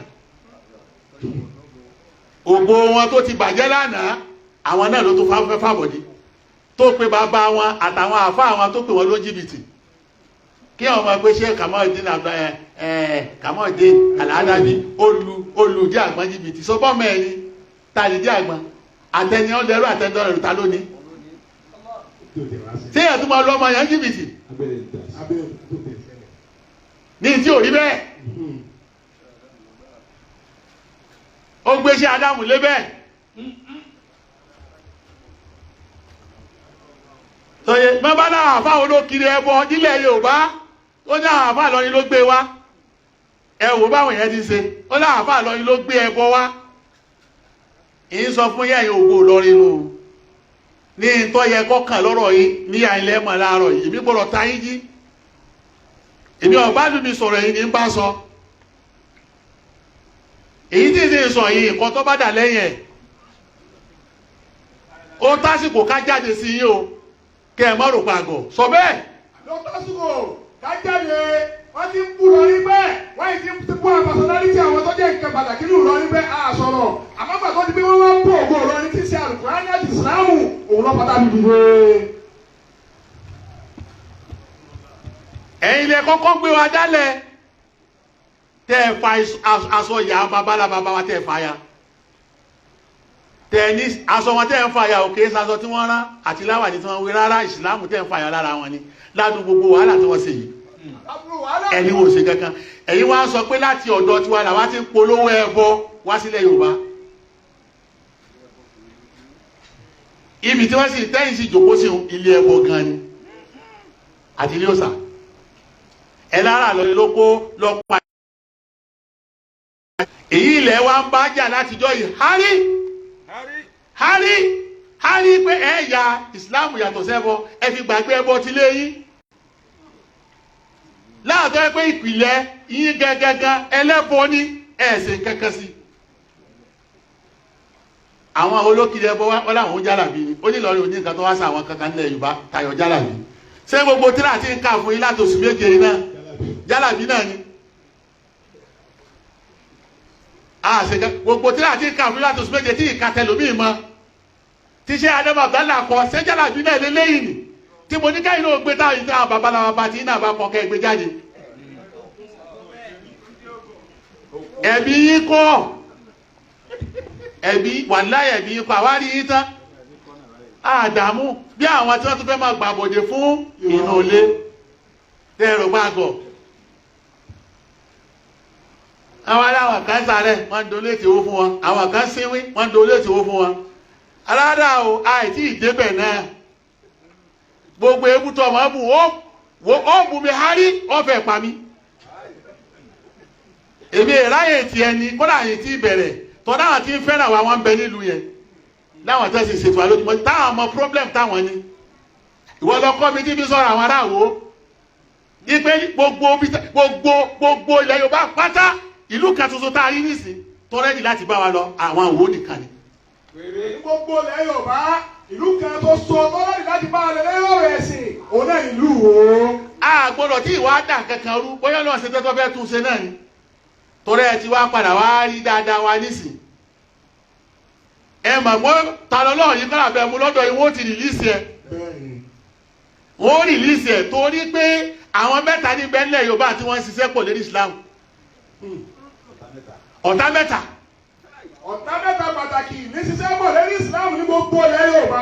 ògo wọn tó ti bàjẹ́ lánàá, àwọn náà ló tún fẹ́ fàbọ̀dé tó pe bàbá wọn àtàwọn àfáà wọn tó pè wọn ló jìbìtì. Kí àwọn ọmọ pé ṣé Kamaldeen Kamaldeen Aladabi olùdí àgbọn jìbìtì sọpọ́ mẹ́rin tàlídí àgbọn àtẹni ọlẹ́rú àtẹni ọlẹ́rú ta lónìí tí èèyàn tó máa lọ ọmọ yẹn jìbìtì ní tí ò rí bẹ́ẹ̀. Ó gbé ṣé Ádámù lé bẹ́ẹ̀. Sọye bàbá náà àfa olókiri ẹbọ nílẹ̀ Yorùbá ó ní àwọn àfa Ìlọrin ló gbé wá. Ẹ wò báwọn yẹn ti ṣe, ó ní àwọn àfa Ìlọrin ló gbé ẹbọ wá. Ìyín sọ fún yẹn ògo Ìlọrin nù ní ìtọ́ yẹ kọ́kàn lọ́rọ̀ yìí ní àìlẹ́ mọ̀ láàárọ̀ yìí. Èmi gbọ́dọ̀ ta yín jí, èmi ọ̀bá lù mí sọ̀rọ̀ yìí ní ń bá sọ. Èyí tí ń sọ yìí nǹkan tó bá dà lẹ́yìn ẹ̀ ó tásìkò ká jáde sí yín o, kẹ́ ẹ má rò pàgọ́ sọ bẹ́ẹ̀. Ló tásìkò ká jáde, wọ́n ti ń bú lọ rí bẹ́ẹ̀, wọ́n yìí ti ń bú àwọn personality àwọn tó jẹ́ nǹkan pàtàkì ní Ìlọrin bẹ́ẹ̀ á sọ̀rọ̀. Àmọ́ gbàgbọ́ ti pé wọ́n wá ń bú ògo Ìlọrin tí ń ṣe Àlùkùránì àti Ìsìlámù òun lọ́ pátá mi dìde. Ẹ̀yin lẹ kọ́kọ́ gbé wa dálẹ̀ tẹ́ ẹ fa aṣọ ìyá babalá bàbá wa tẹ́ ẹ fa ya, tẹ́ ẹ ní aṣọ wọn tẹ́ ẹ ń fa ya òkè aṣọ tí wọ́n rán àti láwàní tí wọ́n wé rárá, Ìsìlámù tẹ́ ẹ ń fa ya lára wọn ni ládùn gbogbo wàhálà tí wọ́n ṣe yìí. Ẹni wò ṣe kankan, ẹ̀yin wá sọ pé láti ọ̀dọ̀ tiwa làwa ti ń polówó ẹbọ wá sílẹ̀ Yorùbá. Ibi tí wọ́n sì tẹ́yìn sí jòkó sí ilé ẹbọ gan ni àti ilé òòṣà. Ẹ lára lọ ló kó lọ pa èyí ilẹ̀ wa ń bá jà látijọ́ yìí. Hárí hárí hárí pé ẹ ya Ìsìláàmù yàtọ̀ sẹ́bọ, ẹ fi gbàgbé ẹbọ ti lé yín. Láàtọ́ ẹ pé ìpìlẹ̀ yín gangan ẹlẹ́bọ ní ẹ̀sìn kankan sí. Àwọn olókìlẹ̀ ẹbọ wọn làwọn jálàbí ni, ó ní Ìlọrin òní nǹkan tó wá sí àwọn kankan nílẹ̀ Yorùbá tayọ jálàbí. Ṣé gbogbo tíra ti ń kà fún yín láti oṣù méje náà jálàbí náà ni? Gbogbo tíra ti ń kà fún yín láti oṣù méje tí ìka tẹlómi mọ tí ṣé Adamu Abdallah kọ, ṣé jálàbí náà lélẹ́yìn ni? Tí mo ní káyìn náà gbé táwọn ìta babaláwa bá ti náà bá kọ kẹ́ gbé jáde. Ẹ̀bí yín kọ́, ẹ̀bí wàláyé ẹ̀bí yín kọ́, àwárí yín tán. Àdàmú bí àwọn tí wọ́n tún fẹ́ máa gbàbọ̀dé fún inú ilé tẹ́ ẹ̀rọ gbàgọ̀. Àwọn aláwọ̀ kan sáré wọ́n ń donate owó fún wọn, àwọn kan sínwín wọ́n ń donate owó fún wọn. Aládàá o, àìtí ìdébẹ̀ náà. Gbogbo ebútọ ọmọ bù ó bù mí hárí ọfẹ pa mí. Èmi ìráyè tí ẹni kódà yìí ti bẹ̀rẹ̀ tọ́lá àwọn tí ń fẹ́ràn wa wọ́n ń bẹ nílùú yẹn láwọn tó sì ṣètò àlójúmọ́ táwọn ọmọ problem táwọn ni. Ìwọ lọ kọ́ mi tí fi sọ̀rọ̀ àwọn aráàwọ̀ ipe gbogbo gbogbo gbogbo ilẹ̀ Yorùbá pátá ìlú kan tuntun tá a rí nísìn tó rẹ́dì láti bá wa lọ àwọn òwò nìkan ni. Gbogbo ilẹ̀ Yorùbá ìlú kan tó sọ tọ́lọ́dì láti bá a lọ lẹ́yìn ọ̀rọ̀ ẹ̀sìn òun náà ìlú wo. A gbọ́dọ̀ tí ìwà dà kankan rú bóyá lọ́wọ́ ṣe tẹ́tọ́ fẹ́ tún ṣe náà ni torí ẹ ti wá padà wá rí dáadáa wa nísìn. Ẹ mọ̀ pé ta lọ́lọ́ yìí kọ́ra bẹ́ẹ̀ mú lọ́dọ̀ yìí wọ́n ti rìlíìsì ẹ̀. Wọ́n rìlíìsì ẹ̀ torí pé àwọn mẹ́ta ní bẹ́ńlẹ̀ Yorùbá tí wọ́n ń ṣiṣẹ́ pọ̀ lérí Islam. Ọ̀tá mẹ́ta. Ọ̀tá mẹ́ta pàtàkì ní ṣiṣẹ́ pọ̀ lérí Islam ní gbogbo ilẹ̀ Yorùbá.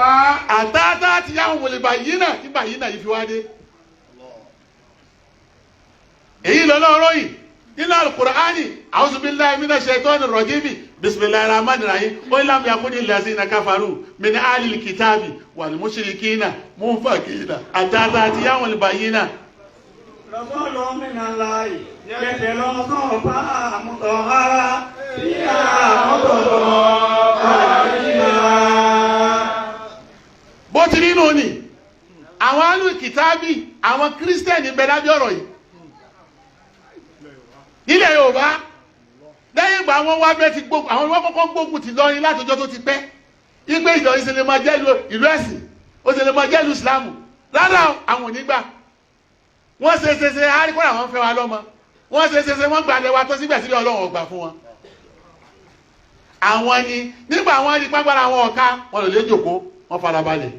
Àtàtà ti yáwọn wòlé bàyí náà tí bàyí náà yìí fi wá dé. Èyí lọ́lọ́rọ́ yìí nínú Al-Qur'ani, a'udhu billahi minash shaitani rajim, bismillahir rahmanir rahim, ó lam yakuni allazina kafaru min ahlil kitabi wal mushrikina munfakina àtàtà ti yáwọn wòlé bàyí náà. Rasulun minallahi yatlu suhufan mutahhara fiha kutubun qayyimah. Bó ti nínú ni àwọn alú kìtàbí àwọn kírísítẹ̀nì ń bẹ lábẹ́ ọ̀rọ̀ yìí, Nílẹ̀ Yorùbá lẹ́yìn ìgbà wọn wá bẹ́ẹ̀ ti gbógun, àwọn wọn kọ́kọ́ gbógun ti lọrin látọjọ́ tó ti pẹ́. Igbe Ìlọrin ṣe lè máa jẹ́ ìlú ẹ̀sìn, ó ṣe lè máa jẹ́ ìlú Ìsìlámù. Rárá, àwọn ò ní gbà. Wọ́n ṣe ṣe ṣe àríkọ́ àwọn fẹ́ wa lọ́mọ. Wọ́n ṣe ṣe ṣe wọ́n gbàlẹ̀ wa tó síbẹ̀síbẹ̀ Ọlọ́run ò gbà fún wọn. Àwọn ni nígbà wọn rí pàgbára àwọn ọ̀ka wọn lò lè jòkó, wọn farabalẹ̀.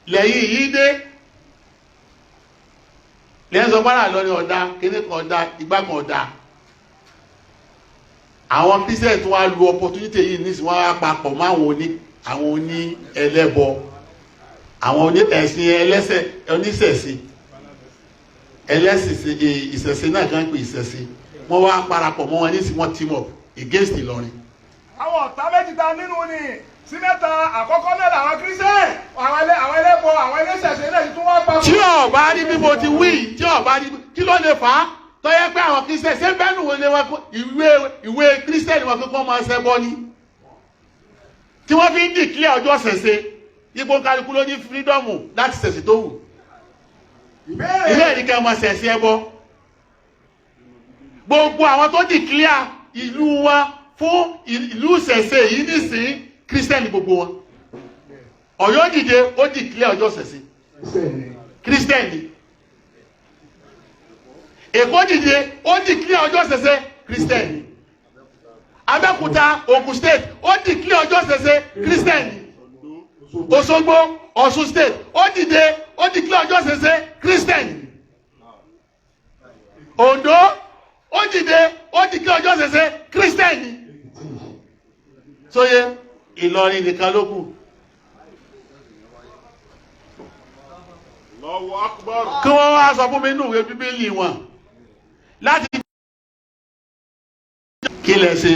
Lẹ́yìn yìí dé lẹ́yìn sọ pàrọ̀ lọ ní ọ̀dà kíní kan ọ̀dà igbá kan ọ̀dà. Àwọn Christian tó wá lu opportunity yìí nísìnyí, wọ́n á papọ̀ mọ́ àwọn oní ẹlẹ́bọ, àwọn oní ẹ̀sìn ẹlẹ́sẹ̀ oníṣẹ̀ṣe ẹlẹ́sìn ìṣẹ̀ṣe náà kan pè ìṣẹ̀ṣe, wọ́n wá parapọ̀ mọ́ wọn nísìnyí, wọ́n team up against Ìlọrin. Àwọn ọ̀tá méjì ta nínú ni sí mẹ́ta àkọ́kọ́ náà làwọn Christian, àwọn ẹlẹ́bọ, àwọn ẹlẹ́sẹ̀ṣe náà ti tún wá papọ̀. Tí ó bá rí bí mo ti wí, tí ó bá rí kí ló lè fà á tó yẹ pé àwọn Christian ṣé bẹ́ẹ̀ nù wọlé wọn ìwé Christian wọn kíkọ́ máa ṣẹbọ ni tí wọ́n fi ń declare ọjọ́ ṣẹ̀ṣe, ipò kálukú ló ní fírídọ́ọ̀mù láti ṣẹ̀ṣẹ̀ tó wù. Ilé ìdíkẹ́ ọmọ ṣẹ̀ṣẹ̀ ẹbọ. Gbogbo àwọn tó declare ìlú wọn fún ìlú ṣẹ̀ṣẹ̀ yìí nísìn Christian gbogbo wọn. Ọ̀yọ́ dìde ó declare ọjọ́ ṣẹ̀ṣẹ̀ Christian ni. Èkó dìde ó declare ọjọ́ ṣẹ̀ṣẹ̀ Christian ni. Abẹ́òkúta Ògùn state ó declare ọjọ́ ṣẹ̀ṣẹ̀ Christian ni. Òṣogbo Ọ̀ṣun state ó dìde ó declare ọjọ́ ṣẹ̀ṣẹ̀ Christian ni. Oǹdó ó dìde ó declare ọjọ́ ṣẹ̀ṣẹ̀ Christian ni. Sóye Ìlọrin nìkan ló kù. Kí wọ́n wá sọ fún mi nínú ìwé Bíbélì wọn láti kí lẹ ṣe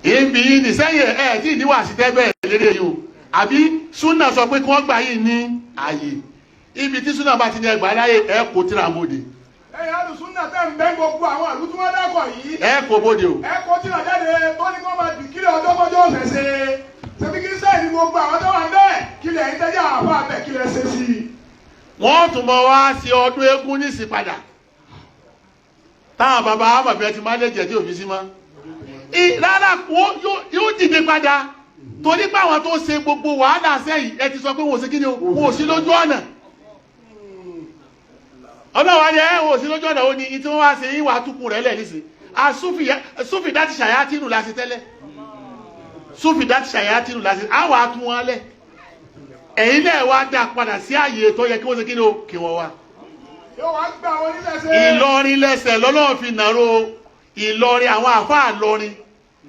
ibi yìí ní sẹ́yìn ẹ̀ tí ìníwà sí tẹ́bẹ̀ lédè yìí o, àbí súnà sọ pé kí wọ́n gbà yìí ní ààyè ibi tí súnà bá ti ní ẹgbàá láyè ẹ kò tíra bòde. Ẹ̀yin alùsúnà tẹ̀ ń bẹ́ gbogbo àwọn àlù tí wọ́n dákọ̀ yìí. Ẹ kò bòde o. Ẹ kò tíra jáde tó ní kó máa dìkílẹ̀ ọjọ́kọjọ́ ọ̀sẹ̀ṣẹ̀ ṣebí kí sẹ́yìn ní gbogbo àwọn tó wà ń bẹ́ẹ̀ kílẹ̀ ẹ̀yin tẹ́jà àfa bẹ́ẹ̀ kílẹ̀ ṣe sí i. Wọ́n tún mọ wá sí ọdún eégún nísìn padà táwọn bàbá àmọ̀bẹ́ ti máa lè jẹ́ tí òfin sí mọ́. Rárá yóò dìde padà torí pé àwọn tó ṣe gbogbo wàhálà sẹ́yìn ẹ ti sọ pé wọ́n ò sí kí ni o, wọ́n ò sí lójú ọ̀nà. Ọlọ́wà ni ẹ wọ́n ò sí lójú ọ̀nà, ó ní tí wọ́n wá ṣe ìwà àtúkù rẹ̀ lẹ̀ nísìn. Súfì dá ti ṣàyà tínú la ṣe tẹ́lẹ̀. Súfì dá ti ṣàyà tínú la ṣe, àwọn àtún wọn lẹ̀. Ẹ̀yin náà wá dá padà sí àyè tó yẹ kí wọ́n ṣe kí ni o, kí wọ́n wá. Ìlọrin lẹ́sẹ̀ lọ́lọ́run fi nàró Ìlọrin, àwọn àfáà lọrin,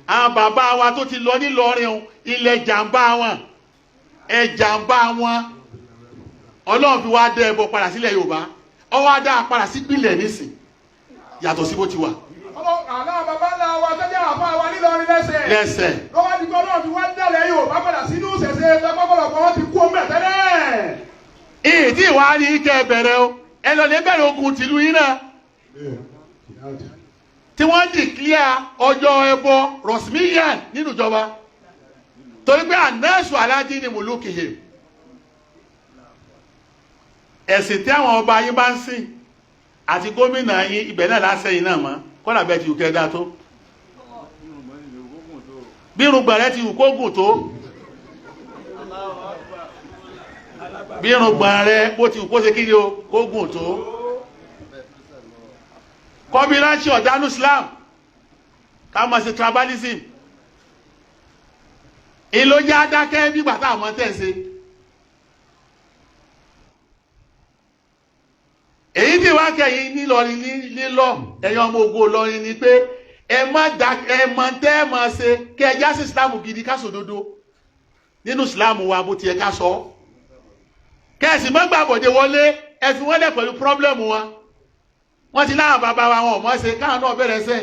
àwọn bàbá wa tó ti lọ nílọrin o, ilẹ̀ jàǹbá wọn, ẹ jàǹbá wọn, Ọlọ́run fi wá dá ẹbọ padà sílẹ̀ Yorùbá, ó wá dá a padà sí ìpìlẹ̀ nísìn yàtọ̀ sí bó ti wà. Àwọn bàbá ńlá wa tó jẹ́ àfáà wa nílọrin lẹ́sẹ̀. Lẹ́sẹ̀. Lọ́wọ́ ti gbọ́ Ọlọ́run fi wá dálẹ̀ Yorùbá padà sínú ṣẹ̀ṣẹ̀ tọ́pọ̀lọpọ̀ wọn ti kú ọmọ ẹ̀ tẹ́lẹ̀. Ìyí tí ìwà ni kẹ́ bẹ̀rẹ̀ o, ẹ lọ lè bẹ̀rẹ̀ ogun tìlú yín náà tí wọ́n dìklíà ọjọ́ ẹbọ rosmiyan nínú ìjọba torí pé anẹ́sù aládìní mùlùkìhì ẹ̀sìn tí àwọn ọba yín bá ń sìn àti gómìnà yín ibẹ̀ náà lásẹ̀yìn náà mọ́ kọ́nà bẹ́ẹ̀ ti wù kẹ́ dá tó bí irùngbọ̀n rẹ ti wù kó gùn tó bí irùngbọ̀n rẹ bó ti wù kó ṣe kí ni o kó gùn tó kọ́bíláṣí ọ̀dánú Islam ká máa ṣe tribalism ìlójá dákẹ́ bí bàtà àmọ́ tẹ̀sí èyí tí wá kẹ́yìn nílọrin nílọ ẹ̀yin ọmọ ogun Ìlọrin ni pé ẹ má dá ẹ mọ tẹ́ ẹ máa ṣe kí ẹ já sí Islam gidi ká sòdodo nínú Islam wa bó tiẹ̀ ká sọ kẹ́sì má gbàbọ̀dé wọlé ẹ fi wọ́n lẹ̀ pẹ̀lú pírọ́blẹ̀mù wọn. Wọ́n ti láwọn bàbá wa wọn ò mọ̀ ṣe káwọn náà bẹ̀rẹ̀ sẹ́.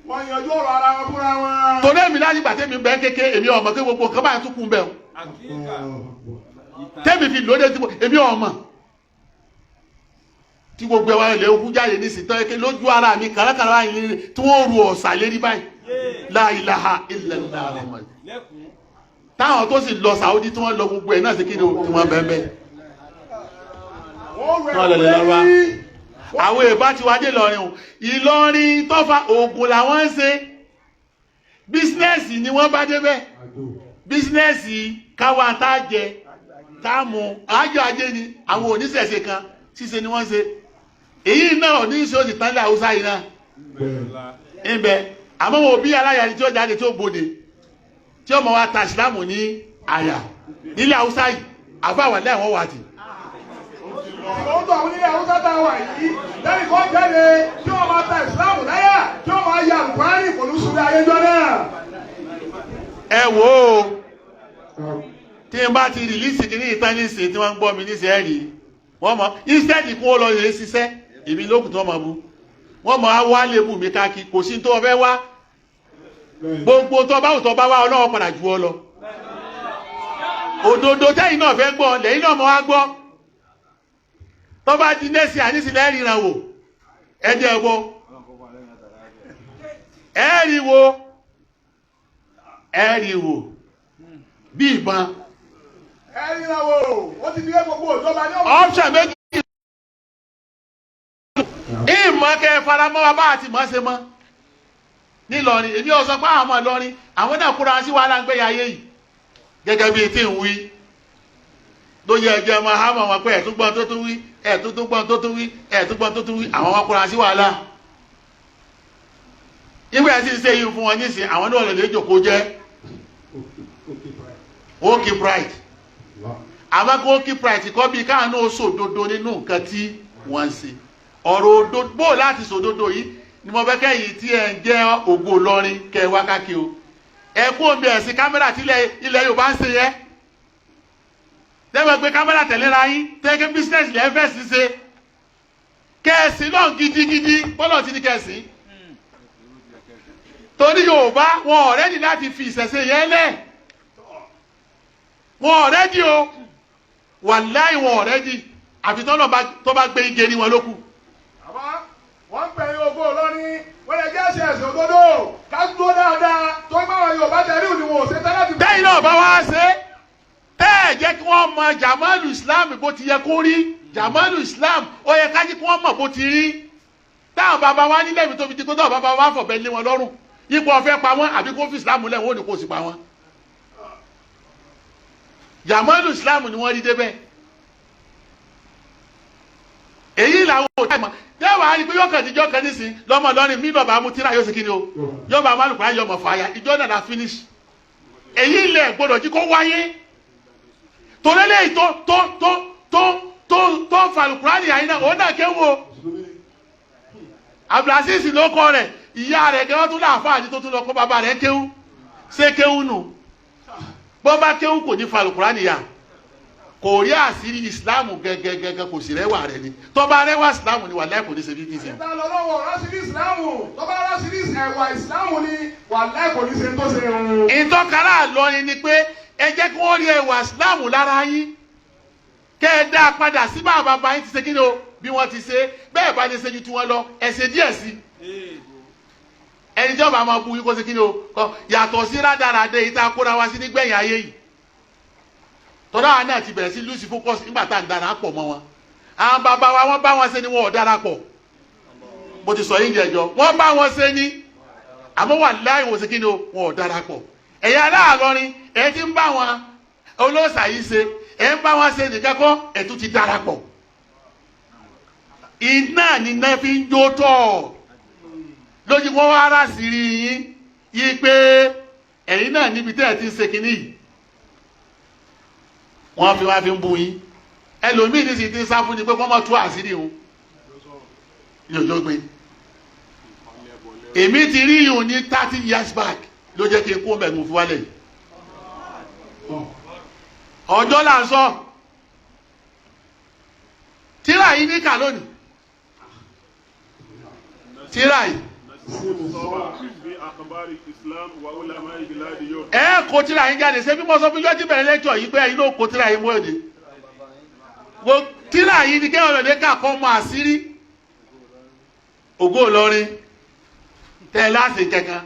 Wọ́n yanjú ọ̀rọ̀ ara wọn fúnra wọn. Torí èmi láti gbà tẹ́mi bẹ́ẹ̀ kéke èmi ọmọ pé gbogbo nǹkan báyìí tún kún bẹ́ẹ̀ o. Tẹ́mi fi lóde tí èmi ọmọ tí gbogbo ẹwà ilẹ̀ okú jáde nísìnyí tọ́ ẹ lójú ara mi kàràkàrà báyìí tí wọ́n ru ọ̀sà lérí báyìí. La ilaha illallah. Táwọn tó sì lọ Saudi tí wọ́n lọ gbogbo ẹ̀ náà sí kí ni tí wọ́n bẹ́ẹ̀ bẹ́ẹ̀. Àwọn èèbá ti wá dé Ìlọrin o. Ìlọrin tọ́fà oògùn làwọn ń ṣe. Bísínẹ́sì ni wọ́n bá débẹ̀. Bísínẹ́sì káwa tá a jẹ tá a mú àjọ ajé ni àwọn oníṣẹ̀ṣe kan ṣíṣe ni wọ́n ṣe. Èyí náà ní ṣe ó sì tán lé Haúsá yìí náà. Ńbẹ àmọ́ wọn òbí aláya ni tí ó jáde tí ó bòde tí ó mọ̀ wá ta ìsìlámù ní àyà nílẹ̀ Haúsá yìí àbá wà lẹ́wọ̀n wà tì. Òun tó àwọn onílé Haúsá tá a wà yìí lẹ́yìn kan jáde tí wọ́n máa ta ìsìláàmù láyà tí wọ́n máa ya àlùkùránì kò ní sùn ní ayéjọ́ náà. Ẹ wò ó, tí n bá ti rìlíìsì kìíní ìtàn nísìnyí tí wọ́n ń gbọ́ mi nísìnyí ẹ̀ rí wọ́n mọ̀ instead kí wọ́n lọ lè ṣiṣẹ́ èmi lókùn tí wọ́n mọ̀ bu wọ́n mọ̀ á wá lébù mi káàkiri kò sí tó o fẹ́ wá gbogbo tó bá wù tó bá wá Ọlọ́run padà ju ọ lọ. Òdodo tẹ́yìn náà fẹ́ gbọ́ lẹ́yìn náà mọ̀ wá gbọ́ tó bá di nẹ́sì àníṣìlẹ̀ ríran wò ẹ̀jẹ̀ wo ẹ̀rí wo ẹ̀rí wo bí ìbọn. Ẹ̀rí náà wò ó ti di gbogbo ìjọba ní ọ̀pọ̀. Option méjì ìmọ̀ kẹ́ faramọ́ wa bá àti mọ̀ ṣe mọ́ nílọrin. Èmi ò sọ pé àwọn ọmọ Ìlọrin àwọn náà kóra sí wàhálà ń gbé ayé yìí gẹ́gẹ́ bíi tí ń wí ló yẹ ẹjẹ ọmọ àmọ́ wọn pé ẹ̀túngbọ́n tó tún wí ẹ̀túngbọ́n tó tún wí ẹ̀túngbọ́n tó tún wí àwọn wọn kóra sí wàhálà nígbà tí ń ṣe yìí fún wọn nísìn àwọn náà lè jòkó jẹ́ ó keep right àmọ́ kó keep right kọ́ bíi káwọn náà sòdodo nínú nǹkan tí wọ́n ń ṣe ọ̀rọ̀ òdodo bó láti sòdodo yìí ni mo fẹ́ kẹ́yìn tí ẹ̀ ń jẹ́ ògo Ìlọrin kẹ́ ẹ wá káàkiri o ẹ kú omi ẹ̀sìn kámẹ́rà tí ilẹ̀ Yorùbá ń ṣe yẹ lẹ́wọ̀n gbé kámẹ́rà tẹ̀léra yín tẹ́kẹ́ bísínẹ́sì lẹ́ fẹ́ sí ṣe kẹ́ẹ̀sì náà gidigidi bọ́lọ̀ ti ní kẹ́ẹ̀sì torí Yorùbá wọn ọ̀rẹ́dì láti fi ìṣẹ̀ṣe yẹn lẹ̀ wọn ọ̀rẹ́dì o wàláì wọn ọ̀rẹ́dì àfi tọ́nà tó bá gbé igi ní wọn lókù. Àbá wọ́n ń pè é ògo Ìlọrin wọ́n lè jẹ́ ẹ̀sìn ẹ̀sìn òdodo ká dúró dáadáa tó ń bá wọn Yorùbá tẹ̀lé òní wọn ò ṣe tán láti. Tẹ́yìn náà bá wá ṣe tẹ́ ẹ̀ jẹ́ kí wọ́n mọ jamalu Islam bó ti yẹ kó rí. Jamalu Islam ó yẹ ká jí kí wọ́n mọ̀ bó ti rí. Táwọn bàbá wa nílẹ̀ mi tóbi ti kó táwọn bàbá wa fọ̀bẹ lé wọn lọ́rùn ipò ọ̀fẹ́ pa wọ́n àbí kó fi Islam lẹ̀ wọ́n ò ní kó sì pa wọ́n. Jamalu Islam ni wọ́n rí débẹ̀. Èyí làwọn ò táìmọ̀ tẹ́wàá rí pé yọkàn tíjọ́ kan nísìn lọ́mọ lọ́rin mí bàbá mú tíra yóò sì kí ni o yọba amálùkù ayọ̀ ọmọ fàáyà ìjọ náà la finish. Èyí ilẹ̀ gbọ́dọ̀ jí kó wáyé torí lẹ́yìn tó tó tó tó tó tó falùkùránì àyínná òun náà kéwò Abdulaziz ló kọ rẹ̀ ìyá rẹ̀ gẹ́gẹ́ tó láàfáà ní tó tún lọ kó bàbá rẹ̀ kéwú ṣé kéwú nù bọ́ bá kéwú kò ní falùkùránì yà kò rí àṣírí ìsìláàmù gẹ́gẹ́gẹ́gẹ́ kò sì rẹwà rẹ ni tó bá rẹwà ìsìláàmù ni wàláhì kò ní ṣe bí ní ṣe. Ìta lọ lọ́wọ́ rásìlì ìsìláàmù tó bá rásìlì ẹ̀wà ìsìláàmù ni wàláhì kò ní ṣe tó ṣe òun. Ìtọ́kara àlọrin ni pé ẹ jẹ́ kí wọ́n rí ẹwà ìsìláàmù lára yín kẹ́ ẹ dá a padà sí bá bàbá yín ti ṣe kí ni o bí wọ́n ti ṣe bẹ́ẹ̀ bá ní ṣe ju tiwọn lọ ẹ ṣe díẹ̀ sí i. Ẹni tí ọba máa bu yín kó ṣe kí ni o yàtọ̀ sí rádaràdé yìí tá a kóra wá sí nígbẹ̀yìn ayé yìí tọ́lá àwọn náà ti bẹ̀rẹ̀ sí lose focus nígbà tá à ń dara pọ̀ mọ́ wọn. Àwọn bàbá wa wọ́n bá wọn ṣe ni wọn ò dára pọ̀. Mo ti sọ yín jẹjọ wọ́n bá wọn ṣe ni àmọ́ wà láì wọ́n ṣe kí ni o wọn ò dára pọ̀. Ẹ̀yin aláàlọ́rin ẹ̀ ti ń bá wọn olóòṣà yìí ṣe ẹ̀ ń bá wọn ṣe nìkan kọ́ ẹ̀ tún ti dára pọ̀. Iná ni iná fi ń jó tọ̀ lójú wọn wá rà sí rí yín yí pé ẹ̀yin náà níbi tẹ́ ẹ̀ ti ń ṣe kinní yìí wọ́n fi wá fi ń bú yín ẹlòmíì ní sì ti ń sá fún ni pé wọ́n mọ̀ tú àṣírí òun ní ọjọ́ gbé èmi ti rí yìí ní 30 years back ló jẹ́ kí n kó mẹ́gun fi wálẹ̀ yìí ọjọ́ là ń sọ tíra yìí ní kà lónìí tíra yìí ẹ kó tíra yín jáde ṣé bí mo sọ fún yọjú bẹ̀rẹ̀ lẹ́jọ́ yìí pé ẹ̀yin ló kó tíra yín mọ́ èdè wo tíra yìí ni kéwọn lè kà kọ́ mọ àṣírí Ògo Ìlọrin tẹ́ ẹ láti kankan